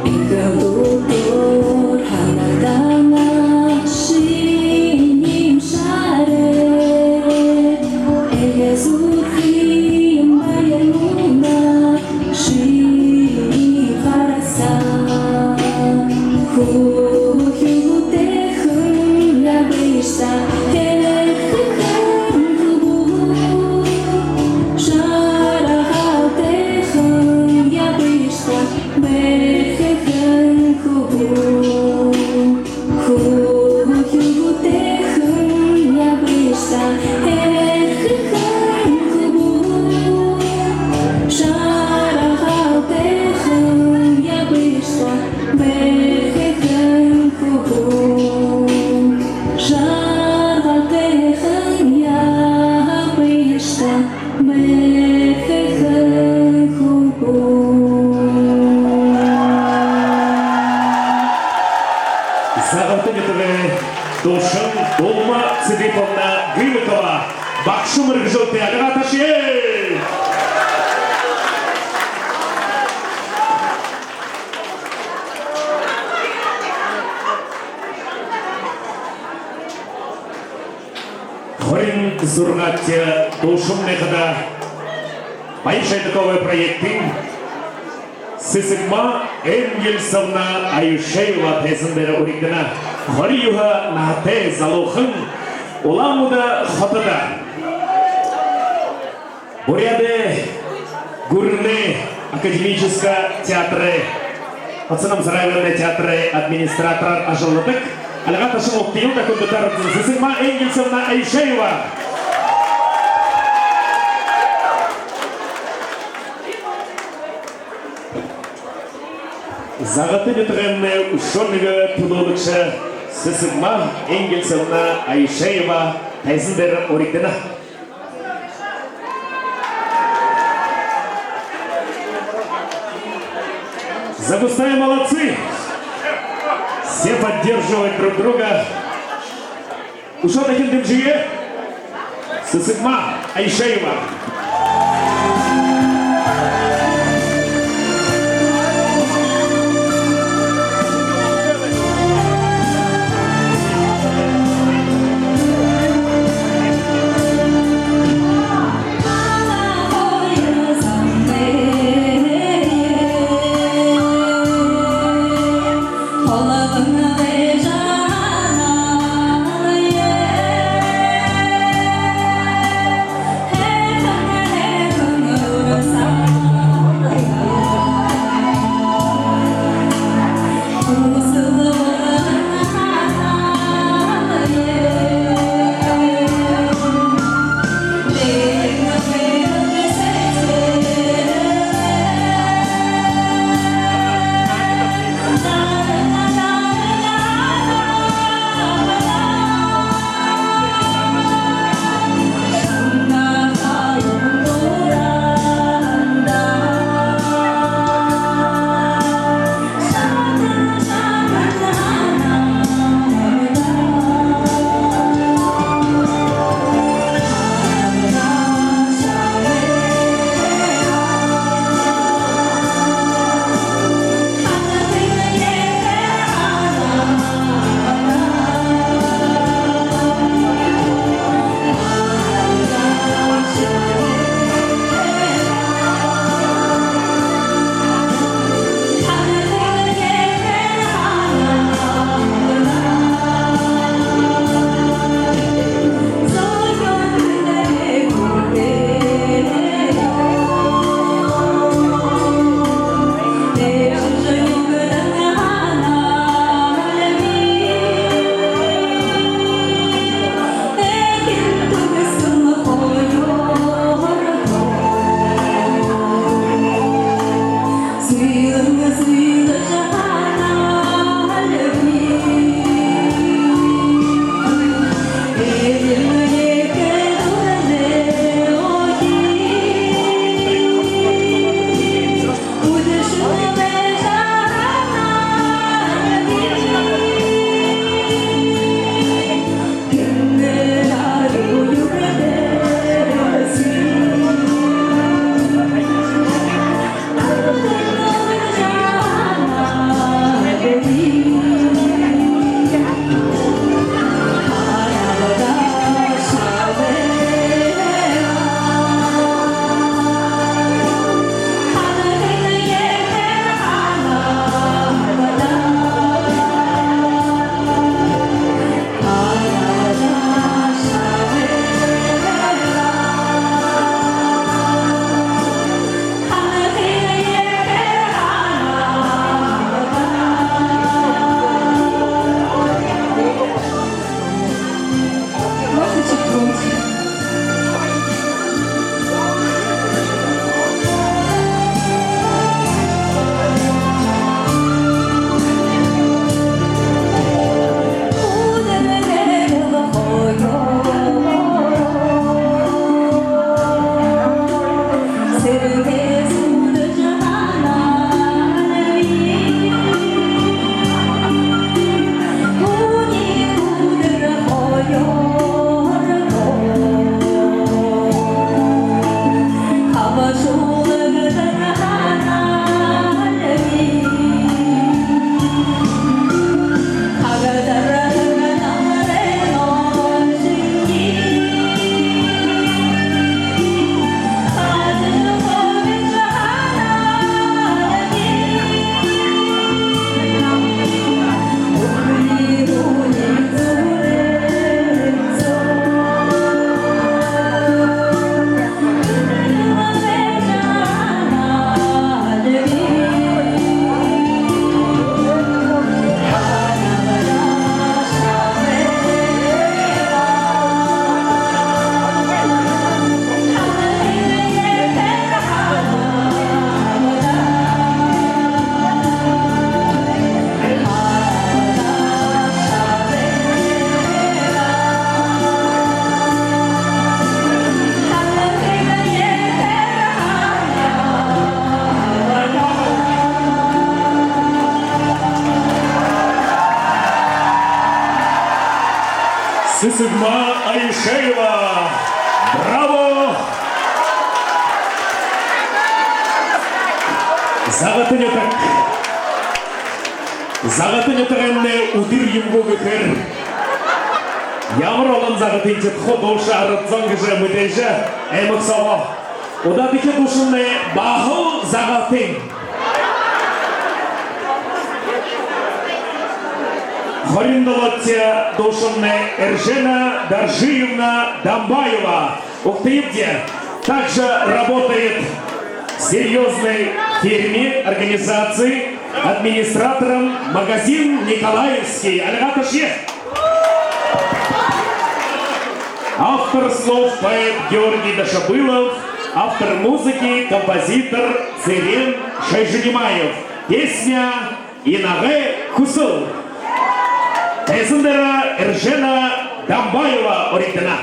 Энхэ дутуур һанагдана шинии шарай. Эхэ зүрхын баяр мүнөө шинии харасаа. Хүхюутэйхэн ябыштаа, эрхэхэн хүбүүн. Жаргалтайхан ябыштаа, бэрхэхэн хүбүүн. Хүхюутэйхэн ябыштаа, эрхэхэн хүбүүн. Жаргалтайхан ябыштаа, бэрхэхэн хүбүүн. Жаргалтайхан ябыштаа, бэрхэхэн хүбүүн. Загарта нютагай дуушан Дулма Цыдыповна Гылыкова, багша мэргэжэлтэй, альгаа ташая. Хорин зургаадахи дуушамнай хадаа «Баяр Шойдаковай» проектын Сэсэгма Энгельсовна Аюшеева тайзан дээрэ уригдана. Хорин юһэн наһатай залуухан Улаан-Үдэ хотодо Буряадай гүрэнэй академическэ театрай, Хоца Намсараевай театрай администратораар ажалладаг. Альгаа ташан угтая даа, хүндэтэ арад зон. Сэсэгма Энгельсовна Аюшеева. Загарта нютагаймнай үшөө нэгэ түлөөлэгшэ Сэсэгма Энгельсовна Аюшеева тайзан дээрэ уригдана. Загустая, молодцы! Все поддерживают друг друга. Үшөө дахин дэмжэе. Сэсэгма Аюшеева. Браво! Загата нютаг. Загата нютагаймнай үдэр юм гү гэхээр, ямар олон загатайнууд хуу дуушаа арад зон гэжэ мэдээжэ, аймаг соогоо. Удаадахи дуушамнай Бахал Загатын. Хорин долоодохи дуушамнай Эржена Доржиевна Дамбаева. Ух ты, где? Также работает в серьёзной фирме, организации, администратором магазин «Николаевский». Альга ташье. Автор слов — поэт Георгий Дашабылов, автор музыки — композитор Цырен Шойжинимаев. Песня «Инагай хүсэл». Тайзан дээрэ Эржена Дамбаева уригдана.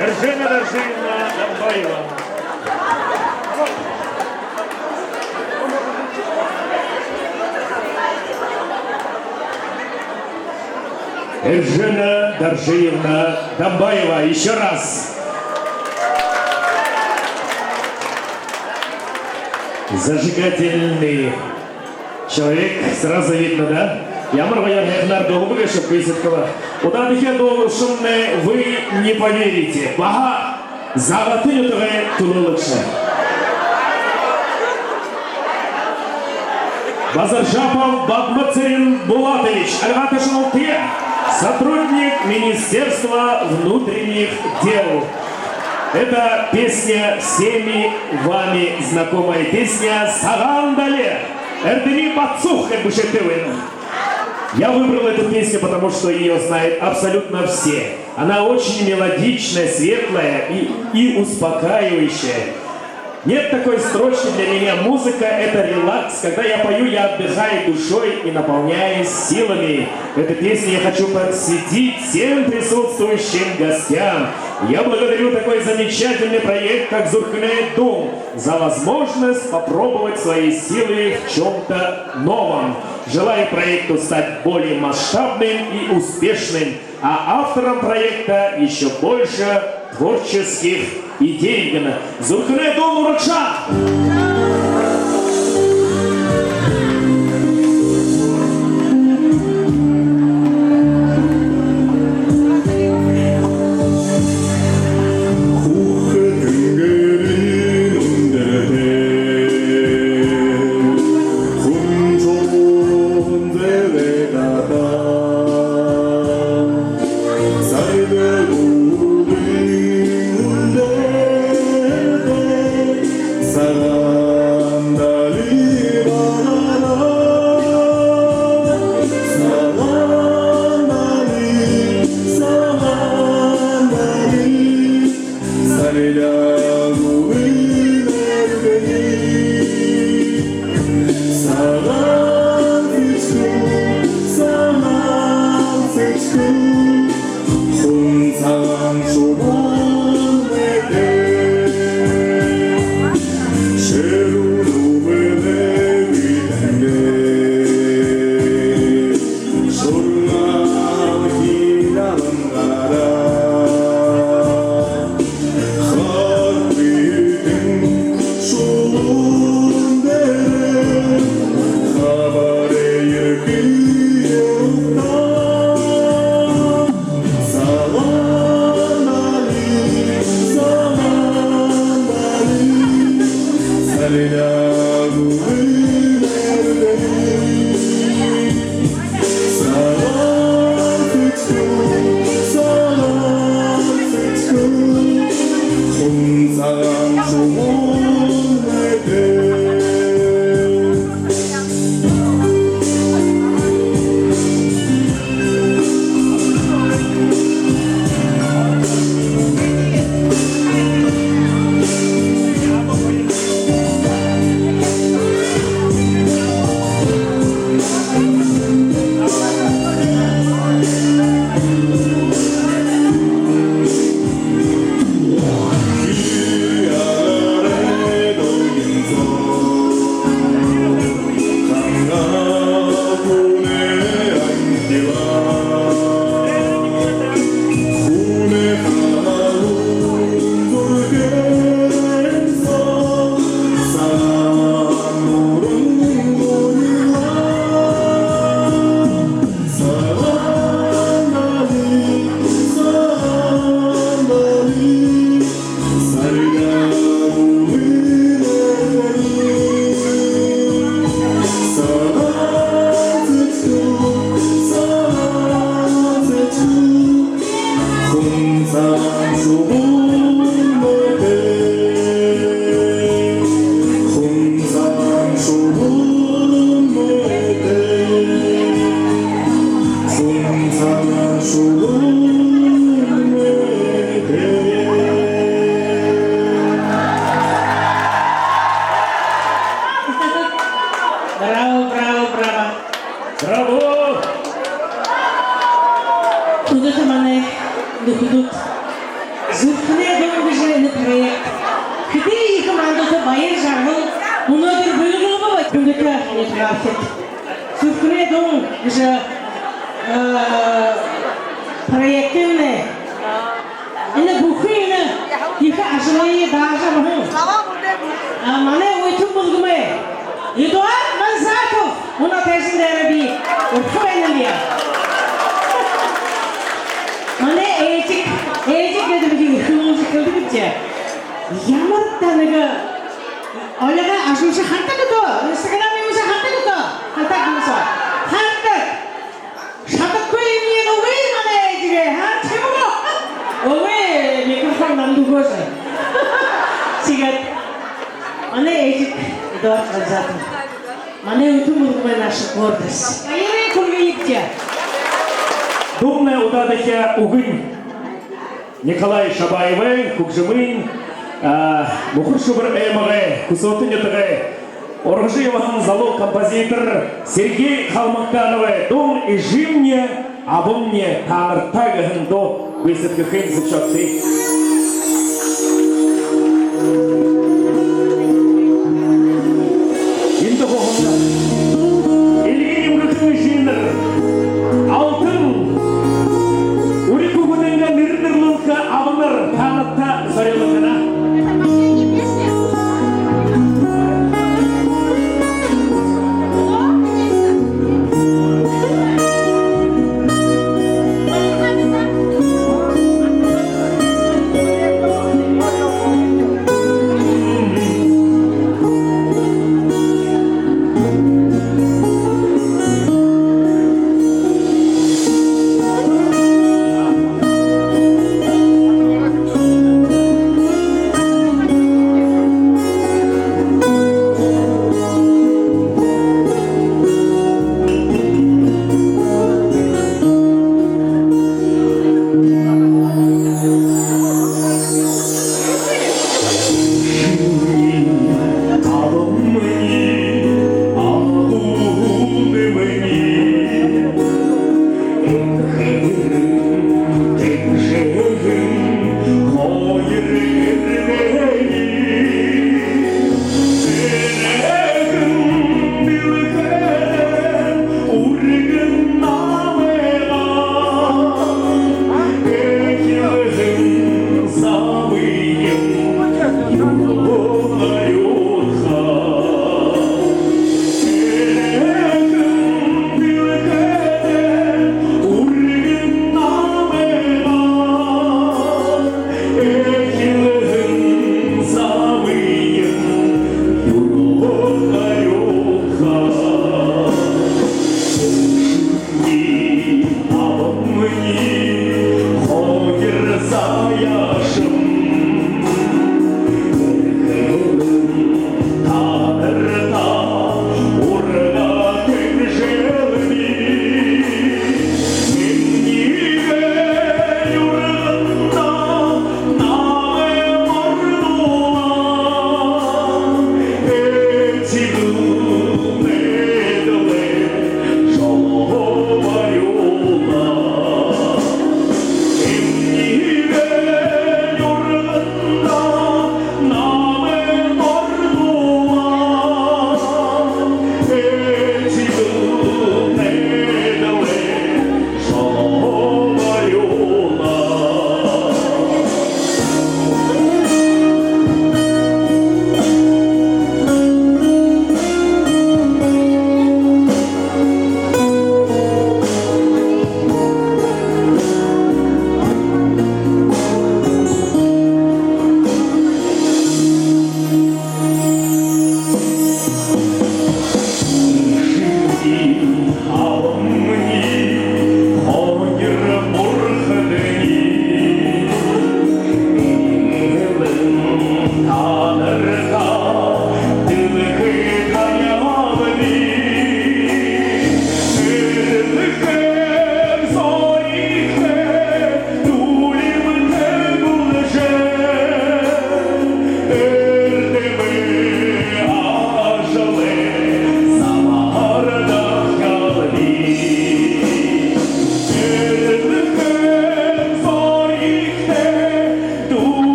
Эржена Доржиевна Дамбаева. Эржена Доржиевна Дамбаева, ещё раз. Зажигательный человек, сразу видно, да? Ямар гоёор һайханаар дуулдаг гээшэб, би сэдьхэлээ. Удаадахи дуулагшамнай, вы не поверите. Баһа Загатын нютагай түлөөлэгшэ Базаржапов Бадмацырен Булатович, альга ташаналтай, сотрудник Министерства внутренних дел. Это песня, всеми вами знакомая песня «Сагаан далиин». Эрдэни Батсух, как бы, шэдьтэй байна. Я выбрал эту песню, потому что её знают абсолютно все. Она очень мелодичная, светлая и, и успокаивающая. Нет такой строчки для меня. Музыка — это релакс. Когда я пою, я отдыхаю душой и наполняюсь силами. Эту песню я хочу посвятить всем присутствующим гостям. Я благодарю такой замечательный проект, как «Зүрхэнэй дуун», за возможность попробовать свои силы в чём-то новом. Желаю проекту стать более масштабным и успешным, а авторам проекта ещё больше творческих идей. «Зүрхэнэй дуун» урагшаа! Браво, браво, браво! Браво! Хүндэтэ манай нүхэд, «Зүрхэнэй дуун» гэжэ энэ проект хэды ехэ мандута баяр жаргал мүнөөдэр бэлэглэбэ. Хүндэтэ нютагаархид, «Зүрхэнэй дуун» гэжэ, э, проектнай энэ бүхы энэ ехэ ажалые даажа абаһан, а, манай үетэн бүлгэмэй Эдуард Манзатов. Мүнөө тайзан дээрэ би урхи байнал даа. Манай Эжиг, Эжиг гэдэг би хэлүүлжэ хэлдэг гээшэб. Ямар даа нэгэ олиго ажалша хандаг гү даа, инстаграм юумэшье хандаг гү даа, хандаг юм соо. Хандаг. Шададаггүй юм, үгы, манай Эжигээ, ха? Тиимэ гү? Үгы, микрофон намда үгөөш. Тиигээд манай Эжиг дорж гараад, манай Үтэ мүлгэмэй наша гордость. Баяраа хүргэе. Дуунай удаадахи үгэнь Николай Шабаевай, хүгжэмынь, а, Мүхэр-Шэбэр аймагай, Хүсөөтэ нютагай ургажа ябаһан залуу композитор Сергей Халмагтановай дуун «Эжымни, абамни, таанарта» гэһэн дуу гүйсэдхэхыень зүбшөөгты. Эндэ хооһон эльгэн эмгэхэн эжынэр, алтан үри хүүгэдынгээ нэрэ нэрлүүлхэ абанар, таанадта зорюулгана.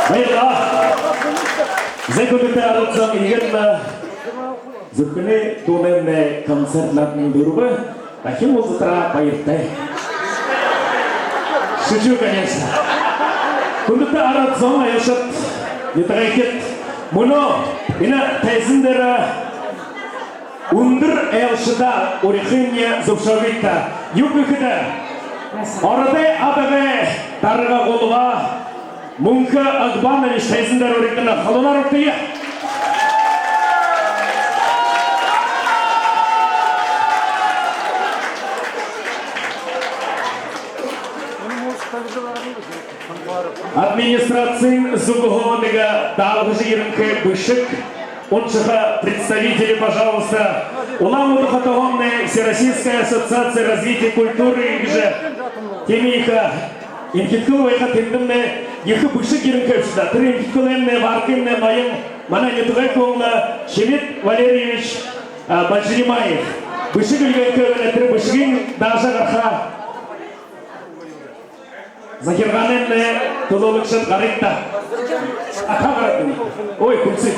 Баярлаа. Зай, хүндэтэ арад зон, иигээд лэ зүрхэнэй дуунаймнай концерт наадана дүүрэбэ. Дахин уулзатараа баяртай. Шучу, конечно. Хүндэтэ арад зон, айлшад, нютагайхид, мүнөө энэ тайзан дээрэ үндэр айлшадаа урихыемни зүбшөөгыт даа. Юуб гэхэдэ, Ородой Адагай дарга Гулваа Мүнхэ Агбанович тайзан дээрэ уригдана. Халуунаар угтая. Администрациин зүгһөө нэгэ даалгажа ерэнхэй бэшэг уншаха. Представители, пожалуйста. Улаан-Үдэ хотоһоомнай Всероссийская ассоциация развития культуры гэжэ тиимэ ехэ эмхидхэл байха, тэндэмнай ехэ бэшэг ерэнхэй бшуу даа. Тэрэ эмхидхэлэймнай барагынь ноён, манай нютагай хүн лэ, Чимит Валерьевич, а, Бальжиримаев. Бэшэг эльгээнхэй байна, тэрэ бэшэгынь даажа гараха. Захиргаанаймнай түлөөлэгшэд, гарыт даа. Аха, гарыт даа. Ой, хүлсыт.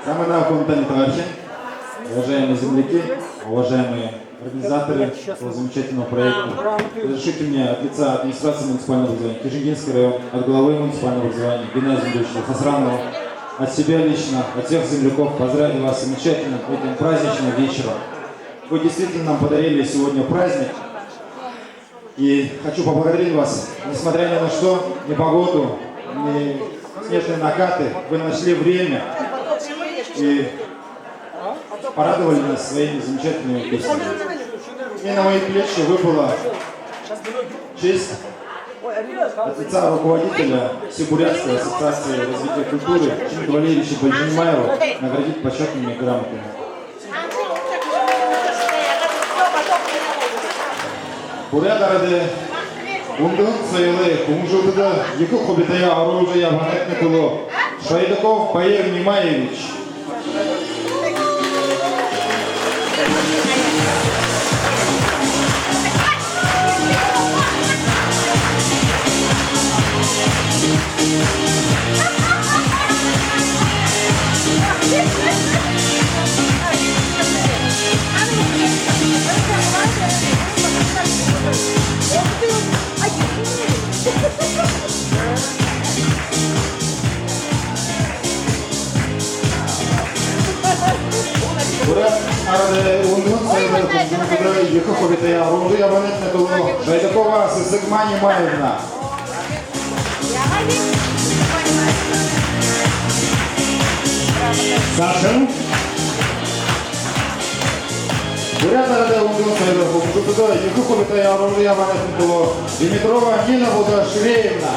Самый наахунтан товарищи, уважаемые земляки, уважаемые организаторы этого замечательного проекта. Разрешите мне от лица администрации муниципального образования Кижингинский район, от главы муниципального образования Геннадия Зиндовича Хасранова, от себя лично, от всех земляков поздравить вас с замечательным этим праздничным вечером. Вы действительно нам подарили сегодня праздник. И хочу поблагодарить вас, несмотря ни на что, ни погоду, ни снежные накаты, вы нашли время и порадовали нас своими замечательными песнями. И на мои плечи выпала честь от лица руководителя Всебурятской ассоциации развития культуры Чимита Валерьевича Бальжиримаева наградить почётными грамотами. Буряад арадай үндэһэн соёлой хүгжэмдэ ехэ хубитаяа оруулжа ябаһанайтнай түлөө Шойдаков Баир Нимаевич. Буряад арадай үндэһэн соёлой хүгжэмдэ ехэ хубитаяа оруулжа ябаһанайтнай түлөө Жайдакова Сэсэгма Нимаевна. Саашань. Буряад арадай үндэһэн соёлой хүгжэмдэ ехэ хубитаяа оруулжа ябаһанайтнай түлөө Димитрова Нина Будаширеевна.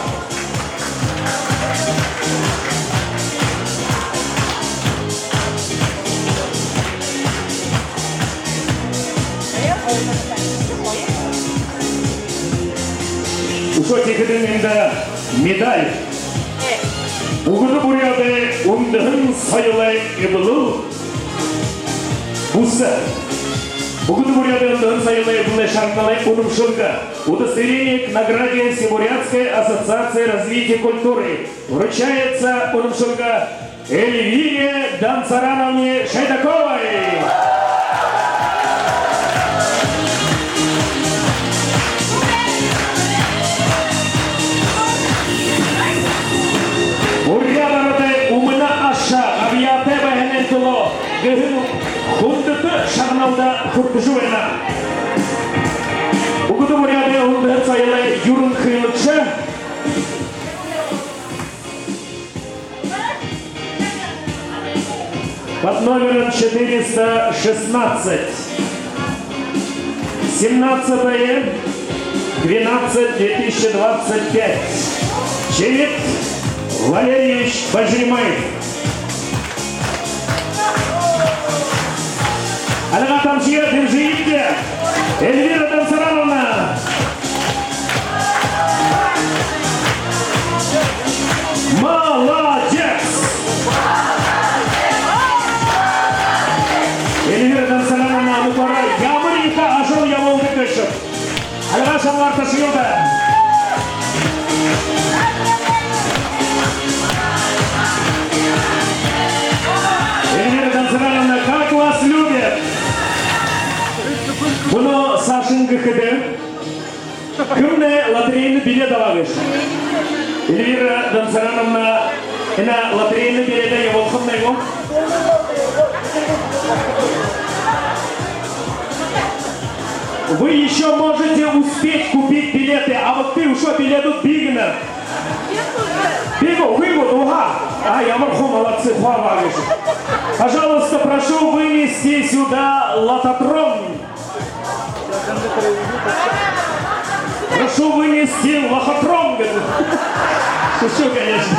Үшөө тиихэдэнь эндэ медаль. Бүгэдэ Буряадай үндэһэн соёлой эблэл бүсэ. Бүгэдэ Буряадай үндэһэн соёлой эблэлэй шагналай үнэмшэлгэ, удостоверение к награде Всебурятской ассоциации развития культуры, вручается үнэмшэлгэ Эльвире Данцарановне Шайдаковой. Буряад арадай үмэнэ аша габьяатай байһанай түлөө гэһэн хүндэтэ шагналда хүртэжэ байна. Бүгэдэ Буряадай үндэһэн соёлой юрэнхылэгшэ под номером четыреста шестнадцать. Семнадцатое двенадцать две тысячи двадцать пять. Чимит Валерьевич Бальжиримаев. Альга тамшье, держите. Эльвира Данцарановна. Молодец! Эльвира Данцарановна, амитараа ямар ехэ ажал ябуулдаг гээшэб. Альга шамаар ташыел даа. Эльвира Донцарановна, как вас любят! Мүнөө саашань гэхэдэ, кэмнай лотерейный билет абаа гээшэб? Эльвира Донцарановна, энэ лотерейный билетээ ябуулхамнай гү? Вы ещё можете успеть купить билеты, а вот ты ещё билету бигнер. Бигу, бигу, уха. А, ямар хуу молодцы, хуу абаа гээшэб. Пожалуйста, прошу вынести сюда лототрон. Прошу вынести лохотрон, говорит. Шучу, конечно.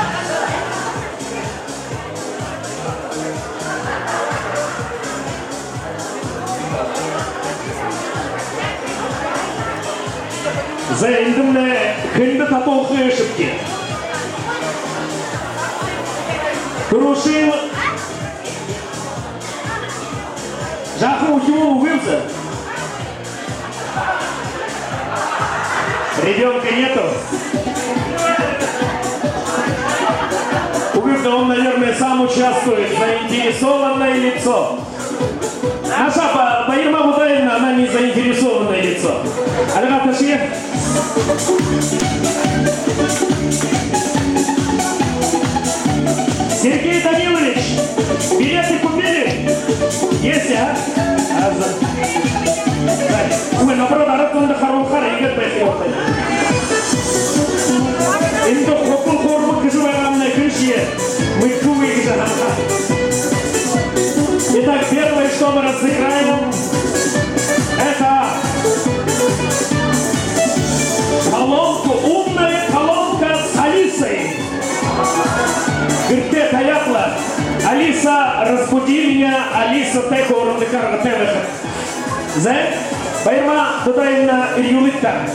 За, эндэмнай хэндэ татуулха гээшэб? Түрүүшын жаахан үхибүүн үгы юм. Ребёнка нету? Увы, да он, наверное, сам участвует, заинтересованное лицо. Наша Ба-, Баирма Будаевна, она не заинтересованное лицо. Альга Ташиев. Сергей Данилович, билеты купили? Есть, а? А, за-, за-, ой, наоборот, арад танда харуулхаар иигээд байха ёһотой. Эндэ хубан хуурмаг гэжэ байгаа юм, хэн шье? Мэдэхэгүй гэжэ һанахаар. Итак, первое, что мы разыграем, это колонка, умная колонка с Алисой. Гэртээ табяад лэ: «Алиса, разбуди меня, Алиса», тэ хоорондо харгытай байха. За, Баирма Будаевна, эрьюулыт даа.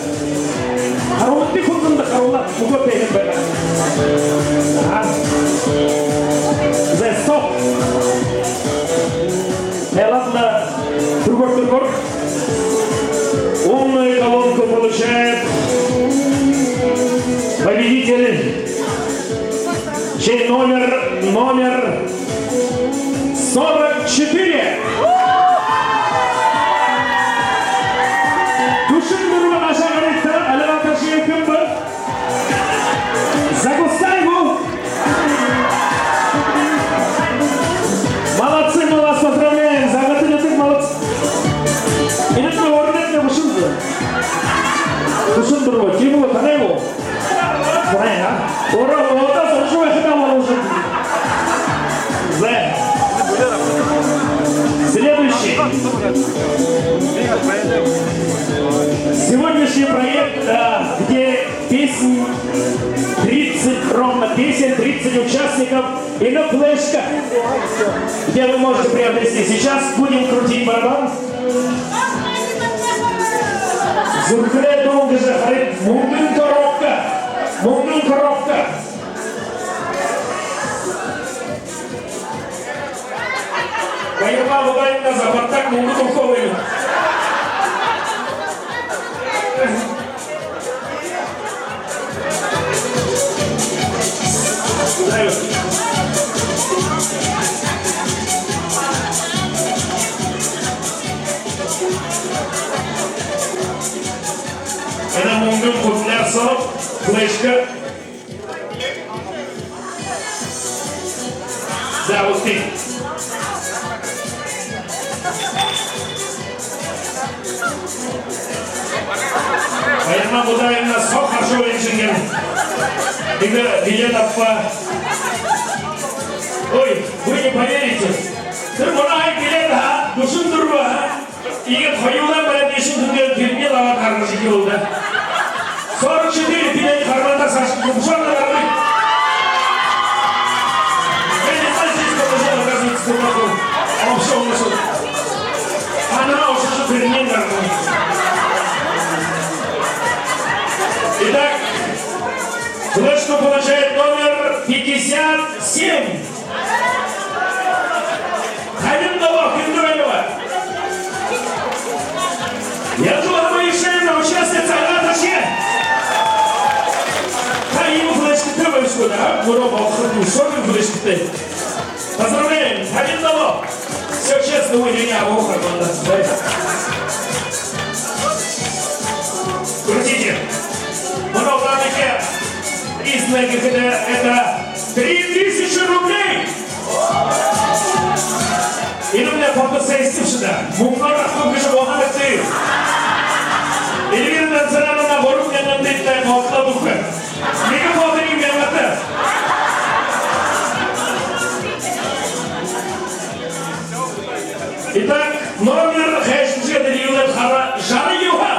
Харуулыт, хүндэ харуулаад, мүгөө тээнь байгаа. А. За, стоп. Э, ладно, другой, другой. Умную колонку получает победитель, чей номер, номер сорок четыре. Дүшэн дүрбэ, наашаа гарыт даа, Альга Ташиев, кэмбэ? Загустайбу. Молодцы, мы вас поздравляем. Загатынь, молодцы. Иигээд лэ орден даа, бэшэ гү? Дүшэн дүрбэ. Тиимэ гү, танай гү? Танай, а? Ура, ура, ура, служу, это мало уже. За. Следующий. Сегодняшний проект, а, где песни, тридцать, ровно песен, тридцать участников и на флешка, где вы можете приобрести. Сейчас будем крутить барабан. Зүрхэлэй дуун гэжэ харыт, мүнгэн коробка. Мүнгэн коробка. Баирма Будаевна, за партак мүнгэ түлхөө бэлэй. Энэ мүнгэн футляр соо флешка. За, успей. Баирма Будаевна, соо хорошо венчинген. Тиигээд билет абаа. Ой, вы не поверите. Тэрэ манай билет, а? Дүшэн дүрбэ, а? Иигээд хоюулаа бариад, эшэн түнгээр тэрэнээ абаад гаргажа эхилээ даа. Сорок четыре, бидэ харбаатар саашань губшаанда гаргая. Я не знаю, здесь подошёл, оказывается, куда-то. Вообще, он ушёл. Она уже перемен гаргая. Итак, флешку получает номер пятьдесят семь. Ханин Долоо, Хиндройнова. Янжула Моисеевна, участница «Альга Ташиев». Куда? Муру бохор душой вырастет. Поздравляем! Один того! Всё честно, вы меня бохор. Крутите. Много, признак, это, это три тысячи рублей. Энэмнай фотосессия шуу даа. Мүнхэ аргагүй гэжэ бохор даа. Эльвира Назаровна, гурбан мянган дээдэ галтаа дүүргэе. Нэгэ фото, нэгэ мянгата. Итак, номер хэшэжэ дэрилээ хара жаран юһэ.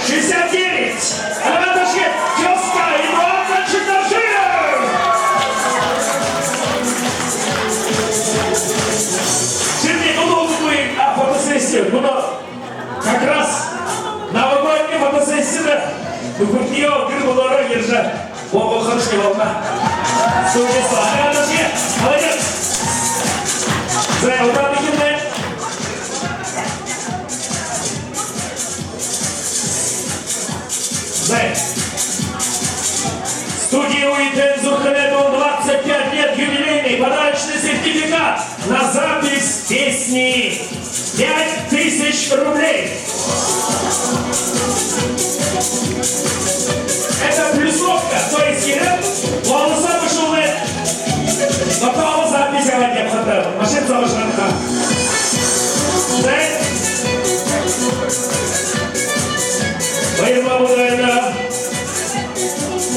Шестьдесят девять. Альбатошки, тёзка, Эдуард Читашиев. Сегодня долго будет, а, фотосессия. Ну, как раз новогодняя фотосессия. Ну, хоть её гыр было, рожа. Бобо, хорошая волна. Студия, слава, молодец. За, удачи, молодец. Зай. Студии «Уитэн» Зурканэ, двадцать пять лет юбилейный, подарочный сертификат на запись песни пять тысяч рублей. Это плюсовка, то есть, э, голоса вышел, э, потом запись, а, не потом. Машина завышена. Да?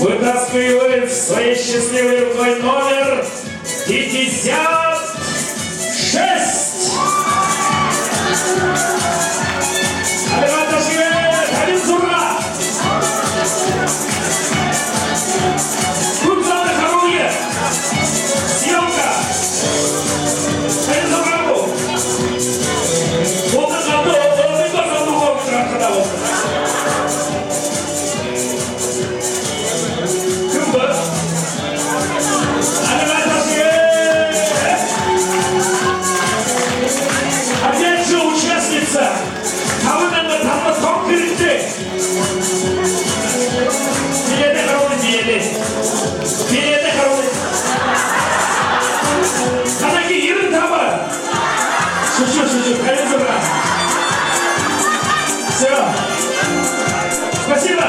Вытаскивает своей счастливой рукой номер пятьдесят шесть. Алима Ташиева, Калинзура. Кубзана Харуе. Съемка. Калинзура. Вот это, вот это, вот это, вот это. Кым бэ? Альма Ташиева! Опять же участница. Табан мянга, табан мянга тон хэрэгтэй. Билеты харуулыт, билеты. Билеты харуулыт. Танай ерэн таба. Шүшүү, шүшүү, Калинзура. Всё. Спасибо.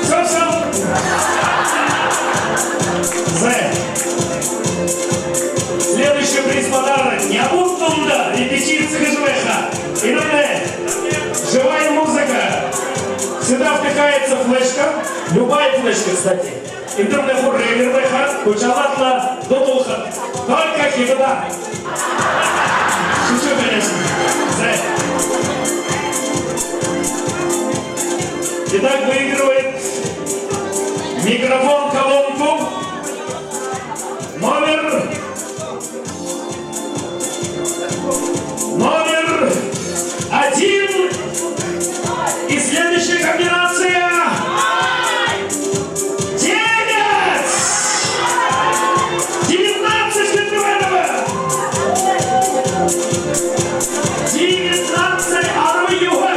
Всё, всё. Зай. Следующий приз — подарок. Не будут там, да, репетиции же выхода. И давай. Живая музыка. Сюда втыкается флешка. Любая флешка, кстати. Интернет, регер байха, кучалатла, дутулха. Только хибада. Шучу, конечно. Зай. Итак, выигрывает микрофон-колонку номер Номер один. И следующая комбинация. Девять. Девятнадцать Кендебаева. Девятнадцать Армиева.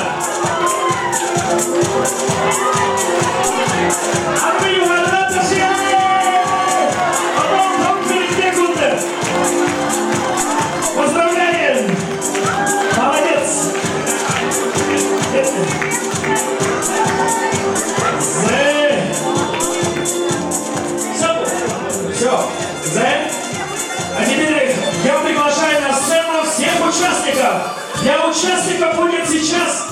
Армиева, Наташа. Потом там перед секунды. Поздравляем! Молодец! Зэ. Всё. Всё. Зэ. А теперь я приглашаю на сцену всех участников. Для участников будет сейчас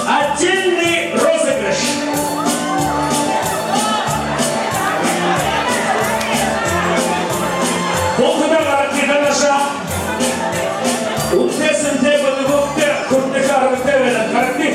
отдельный розыгрыш. Булта гарагты ганашаа. Үнтэй, сэнтэй, бэлэгтэй, хүртэхэ аргатай байна. Гарагты.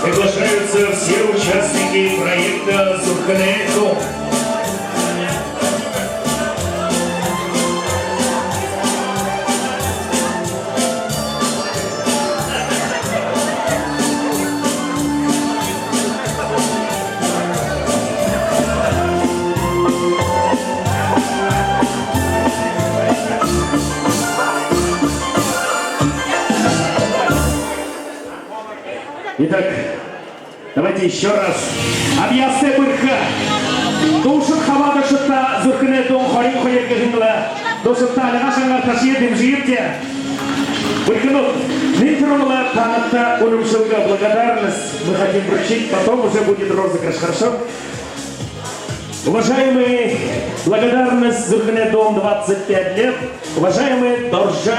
Приглашаются все участники проекта «Зурканэ Дом». Давайте ещё раз. Абьяастай бэрхэ. Дуушад хабаадагшадта зүрхэнэй дуун хорин хоёр гэһэн лэ. Дуушадта альгаа шангаар ташая, дэмжыебди. Бэрхэнүүд, нэн түрүүн лэ таанадта үнэмшэлгэ, благодарность мы хотим вручить, потом уже будет розыгрыш, хорошо? Уважаемые, благодарность, зүрхэнэй дуун, двадцать пять лет. Уважаемый Доржо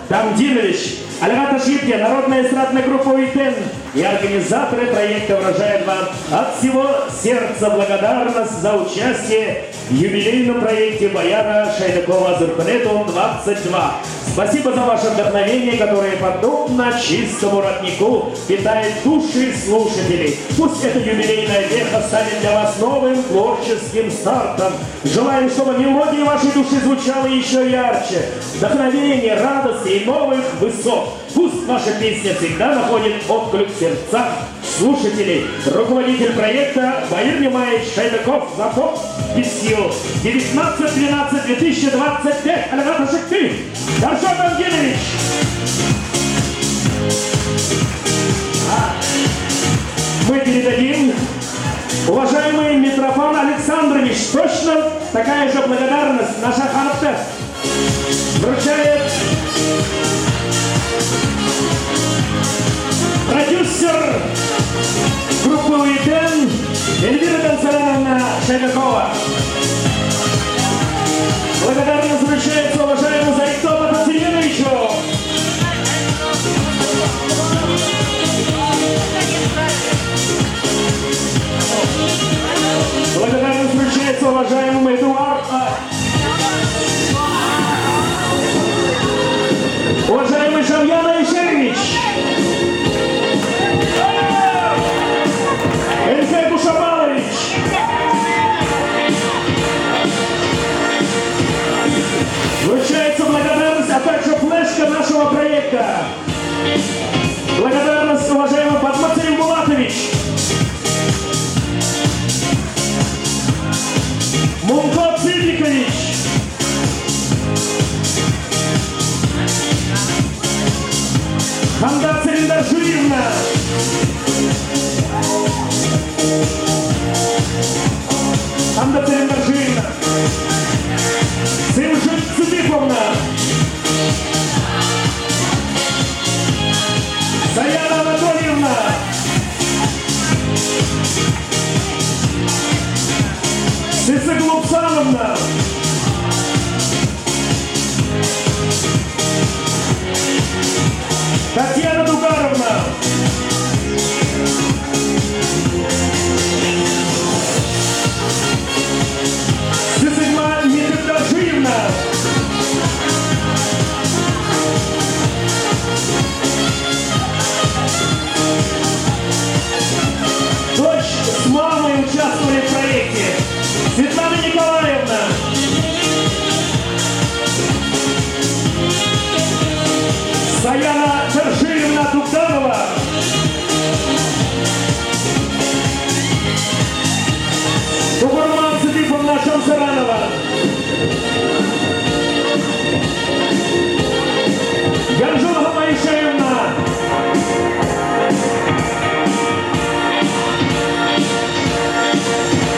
Дамдинович, альгаа ташыебди, народная эстрадная группа «Уйдэн» и организаторы проекта выражают вам от всего сердца благодарность за участие в юбилейном проекте Баяна Шайдакова, зүрхэнэй дуун, двадцать два. Спасибо за ваше вдохновение, которое подобно чистому роднику питает души слушателей. Пусть это юбилейное эхо станет для вас новым творческим стартом. Желаем, чтобы мелодия вашей души звучала ещё ярче, вдохновение, радости и новых высот. Пусть ваша песня всегда находит отклик в сердцах слушателей. Руководитель проекта Баир Нимаевич Шайдаков за подписью девятнадцать двенадцать две тысячи двадцать пять. Альгаа ташыт, Доржо Дамдинович. А, мы передадим. Уважаемый Митрофан Александрович, точно такая же благодарность наша ханымта. Вручает продюсер группы «Уйдэн» Эльвира Дамсарановна Шайдакова. Благодарность вручается уважаемому Зарикто Батырсеиновичу. Благодарность вручается уважаемому Эдуарду, а, уважаемый Шамьян Айшеевич, Эльфей Кушабалович. Вручается благодарность, а также флешка нашего проекта. Благодарность, уважаемый Бадма Цыденбулатович. Мунко Цыдыкович. Ханда Цырендоржиевна. Ханда Цырендоржиевна. Сэмжит Цыдыповна. Саяна Анатольевна. Сэсэг Лубсановна. Татьяна Дугаровна. Сэсэгма Митык Доржиевна. Дочь с мамой участвовали в проекте. Светлана Николаевна. Саяна Доржиевна Дугданова. Дугарма Цыдыповна Шамсаранова. Янжелова Моисеевна.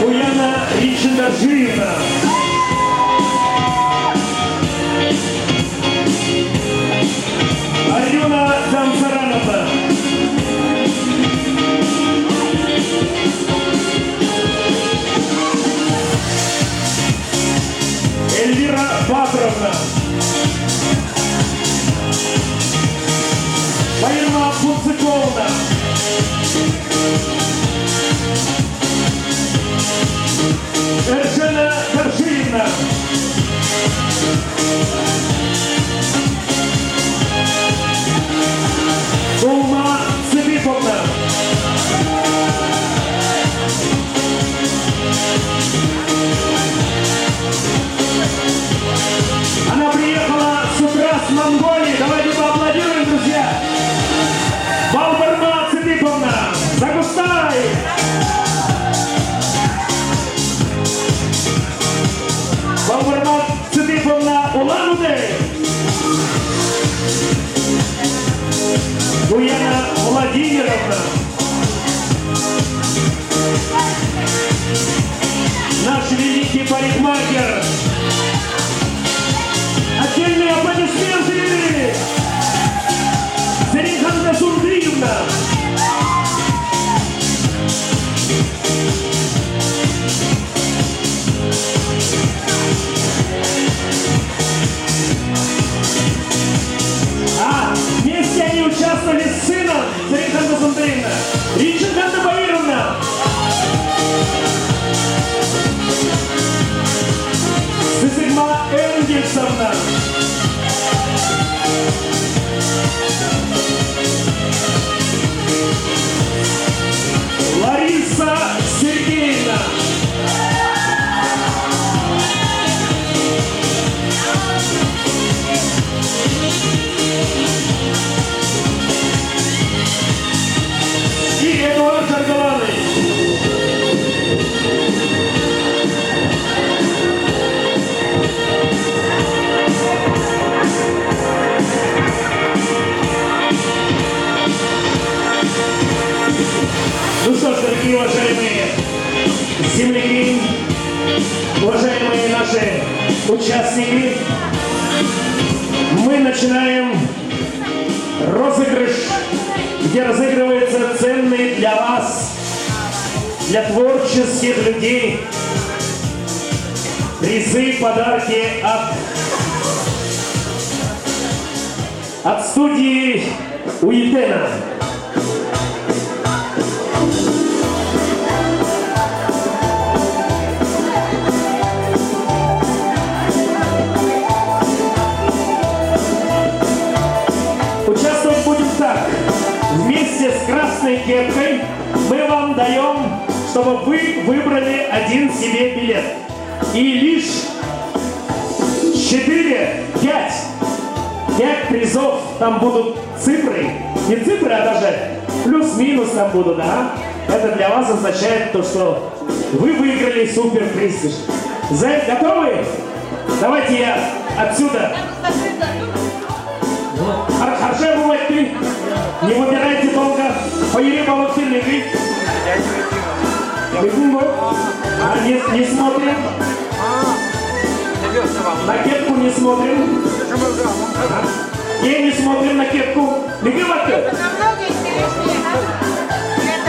Буяна Ринчендоржиевна. Алёна Дамсарановна. Эльвира Батыровна. Баирма Бунцыковна. Эржена Участники, мы начинаем розыгрыш, где разыгрываются ценные для вас, для творческих людей, призы, подарки от, от студии Уитена. Участвовать будем так. Вместе с красной кепкой мы вам даём, чтобы вы выбрали один себе билет. И лишь четыре, пять, пять призов, там будут цифры. Не цифры, а даже плюс-минус там будут, ага. Это для вас означает то, что вы выиграли суперприз. Зэ, готовы? Давайте я отсюда. Хар-, харжа буугты. Не выбирайте долго. Хоёрые буугты, нэгэ. Нэгэн гү? А, не, не смотрим. На кепку не смотрим. А? Не, не смотрим на кепку. Нэгэ буугты.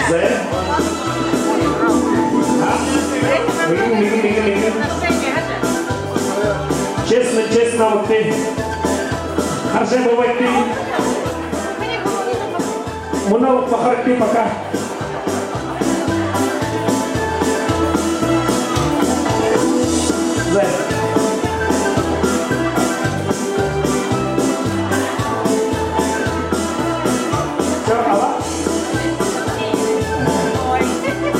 Зэ. А? Нэгэ, нэгэ, нэгэ, нэгэ. Честно, честно, вот ты. Харжа буугты. Мүнөө баһа харагты пока. Зэ. Всё, ала.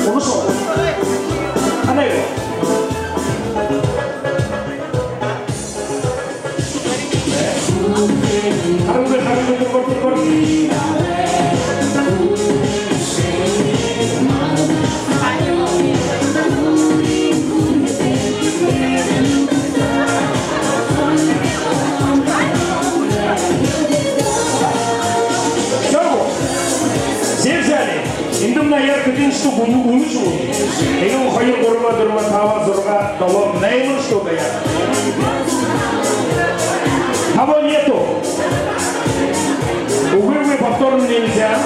Унашоо. Анай. Харангуй, харангуй, түргөөр, түргөөр. Всё, все взяли. Эндэ манай аяар хэдэн штук үн-, үнэн шүү. Нэгэн, хоёр, гурба, дүрбэ, таба, зургаа, долоо, найман штук аяар. Кого нету? Увы, увы, повторно нельзя.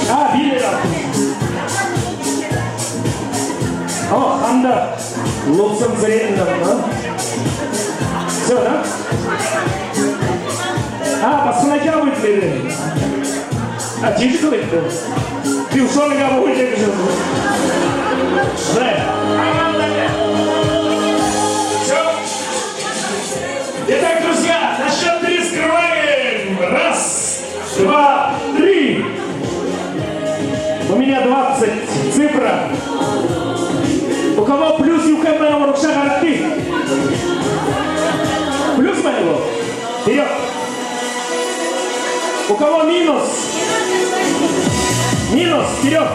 А, билет. О, анда. Лулсан зрение, да? Всё, да? А, посмотрите, а вы теперь. А, тише говорит, да? Ты ушёл, я могу тебе говорить. Да. Всё. Итак, друзья, на счёт три скрываем. Раз, два, три. У меня двадцать, цифра. У кого плюс, юухэн байна, урагшаа гарагты. Плюс байна гү? Вперёд. У кого минус? Минус, вперёд.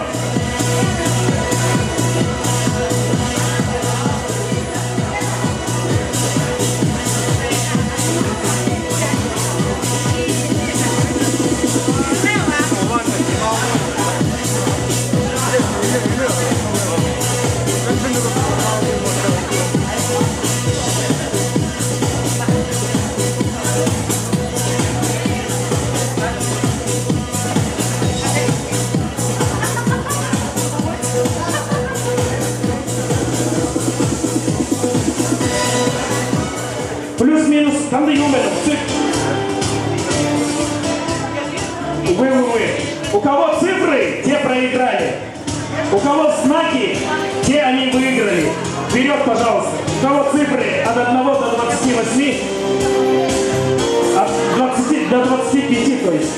Плюс-минус, там да юумэ, циф-, увы, увы, увы. У кого цифры, те проиграли. У кого знаки, те они выиграли. Вперёд, пожалуйста. У кого цифры от одного до двадцати восьми, от двадцати до двадцати пяти, то есть.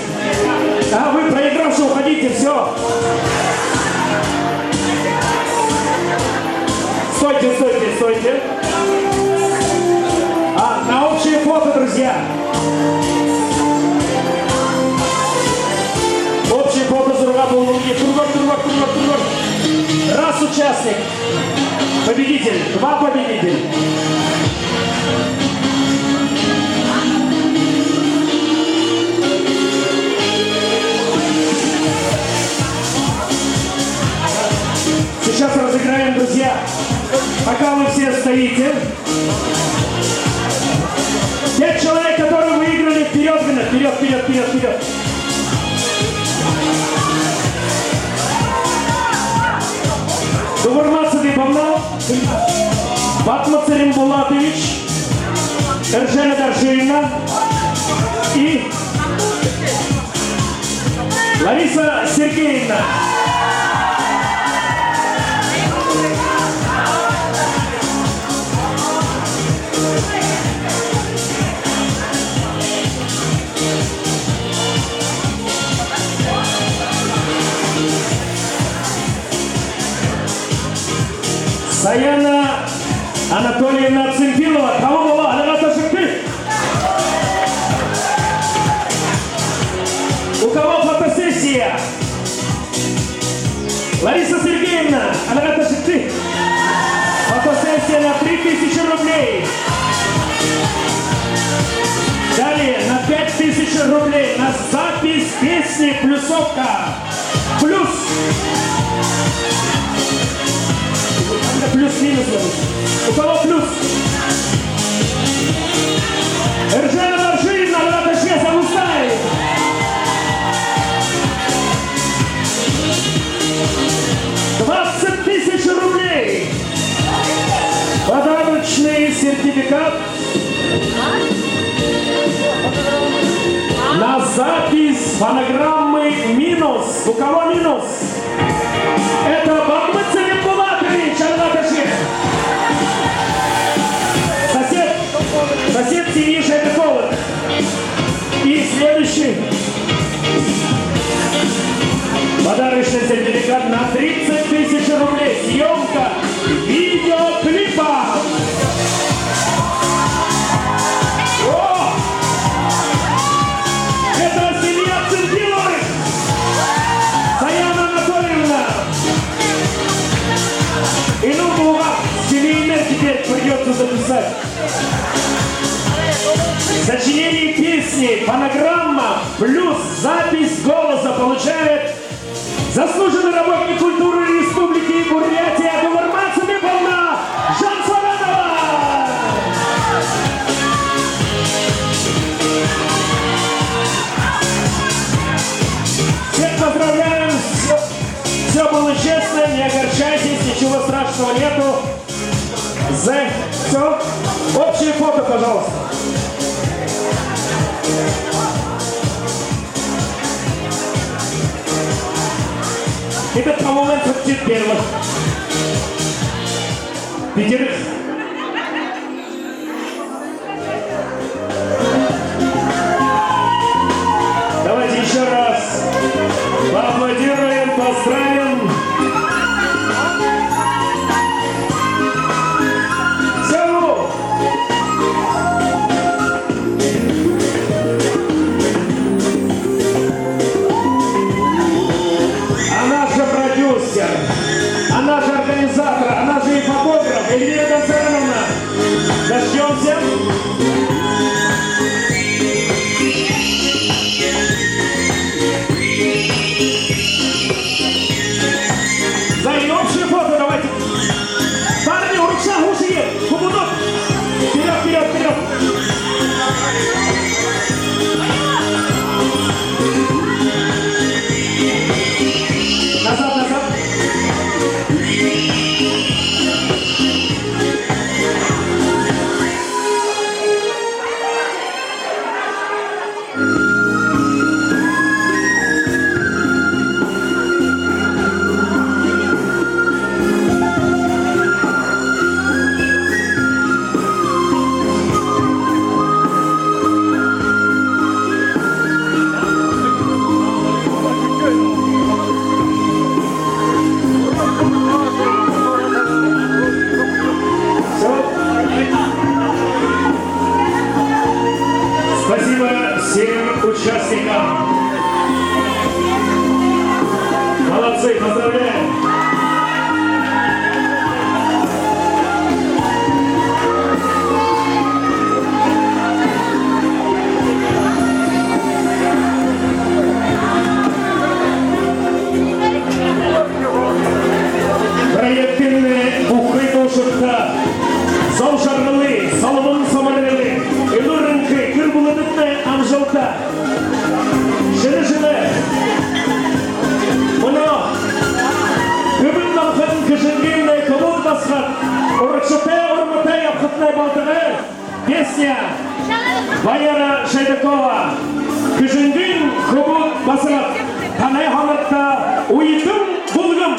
А, вы проигравшие, уходите, всё. Стойте, стойте, стойте. А, на общее фото, друзья. Общее фото, зургаа болгыт. Түргөөр, түргөөр, түргөөр, түргөөр. Раз участник. Победитель. Два победитель. Сейчас разыграем, друзья. Пока Вы все стоите. Те человек, которые выиграли, вперёд, вперёд, вперёд, вперёд, вперёд. Дугарма Цыдыповна, Бадма Цырембулатович, Эржена Доржиевна и Лариса Сергеевна. Саяна Анатольевна Цымпилова, табан болоо, альгаа ташыгты. У кого фотосессия? Лариса Сергеевна, альгаа ташыгты. Фотосессия на три тысячи рублей. Далее на пять тысяч рублей на запись песни плюсовка. Плюс. Надо плюс-минус говорить. У кого плюс? Эржена Доржиевна, альгаа ташыгты, Сагустай. Двадцать тысяч рублей. Подарочный сертификат на запись фонограммы «Минус». У кого минус? Это Бадма Цырембулатович, альгаа ташыгты. Сосед, сосед семьи Шепетовых. И следующий. Подарочный сертификат на тридцать тысяч рублей. Съёмка видеоклипа. О! Это семья Цымпиловых. Саяна Анатольевна. И ну, бывает, семейный теперь придётся записать. Сочинение песни, фонограмма плюс запись голоса получает заслуженный работник культуры Республики Бурятия Дугарма Цыдыповна Жансаранова. Всех поздравляем! Всё, всё было честно, не огорчайтесь, ничего страшного нету. Зэ, всё. Общее фото, пожалуйста. Это, по-моему, факультет первых. Пятерых. Давайте ещё раз поаплодируем, поздравим. Всё! А наш же продюсер, а наш же организатор, а наш же и фотограф Эльвира Гонсареновна. Дождёмся. За, и общее фото давайте. Парни, урагшаа һуушье, хубуунууд. Вперёд, вперёд, вперёд. Назад, назад. Урагшатай урматай ябахатнай болтогой. Песня Баяра Шойдакова. «Хэжэнгын хүбүүд басагад». Танай хоногто «Уйтан бүлгэм».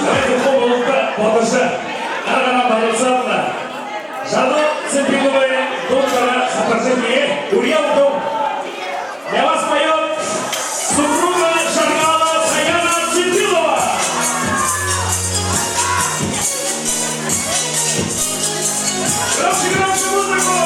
Давайте в полуобороте поддержим. Аргана Борисовна. Жанна Цимпилова, доктора сопровождения. Ульян Дом. Для вас поёт супруга Шаргала Саяна Цимпилова. Громче, громче музыку!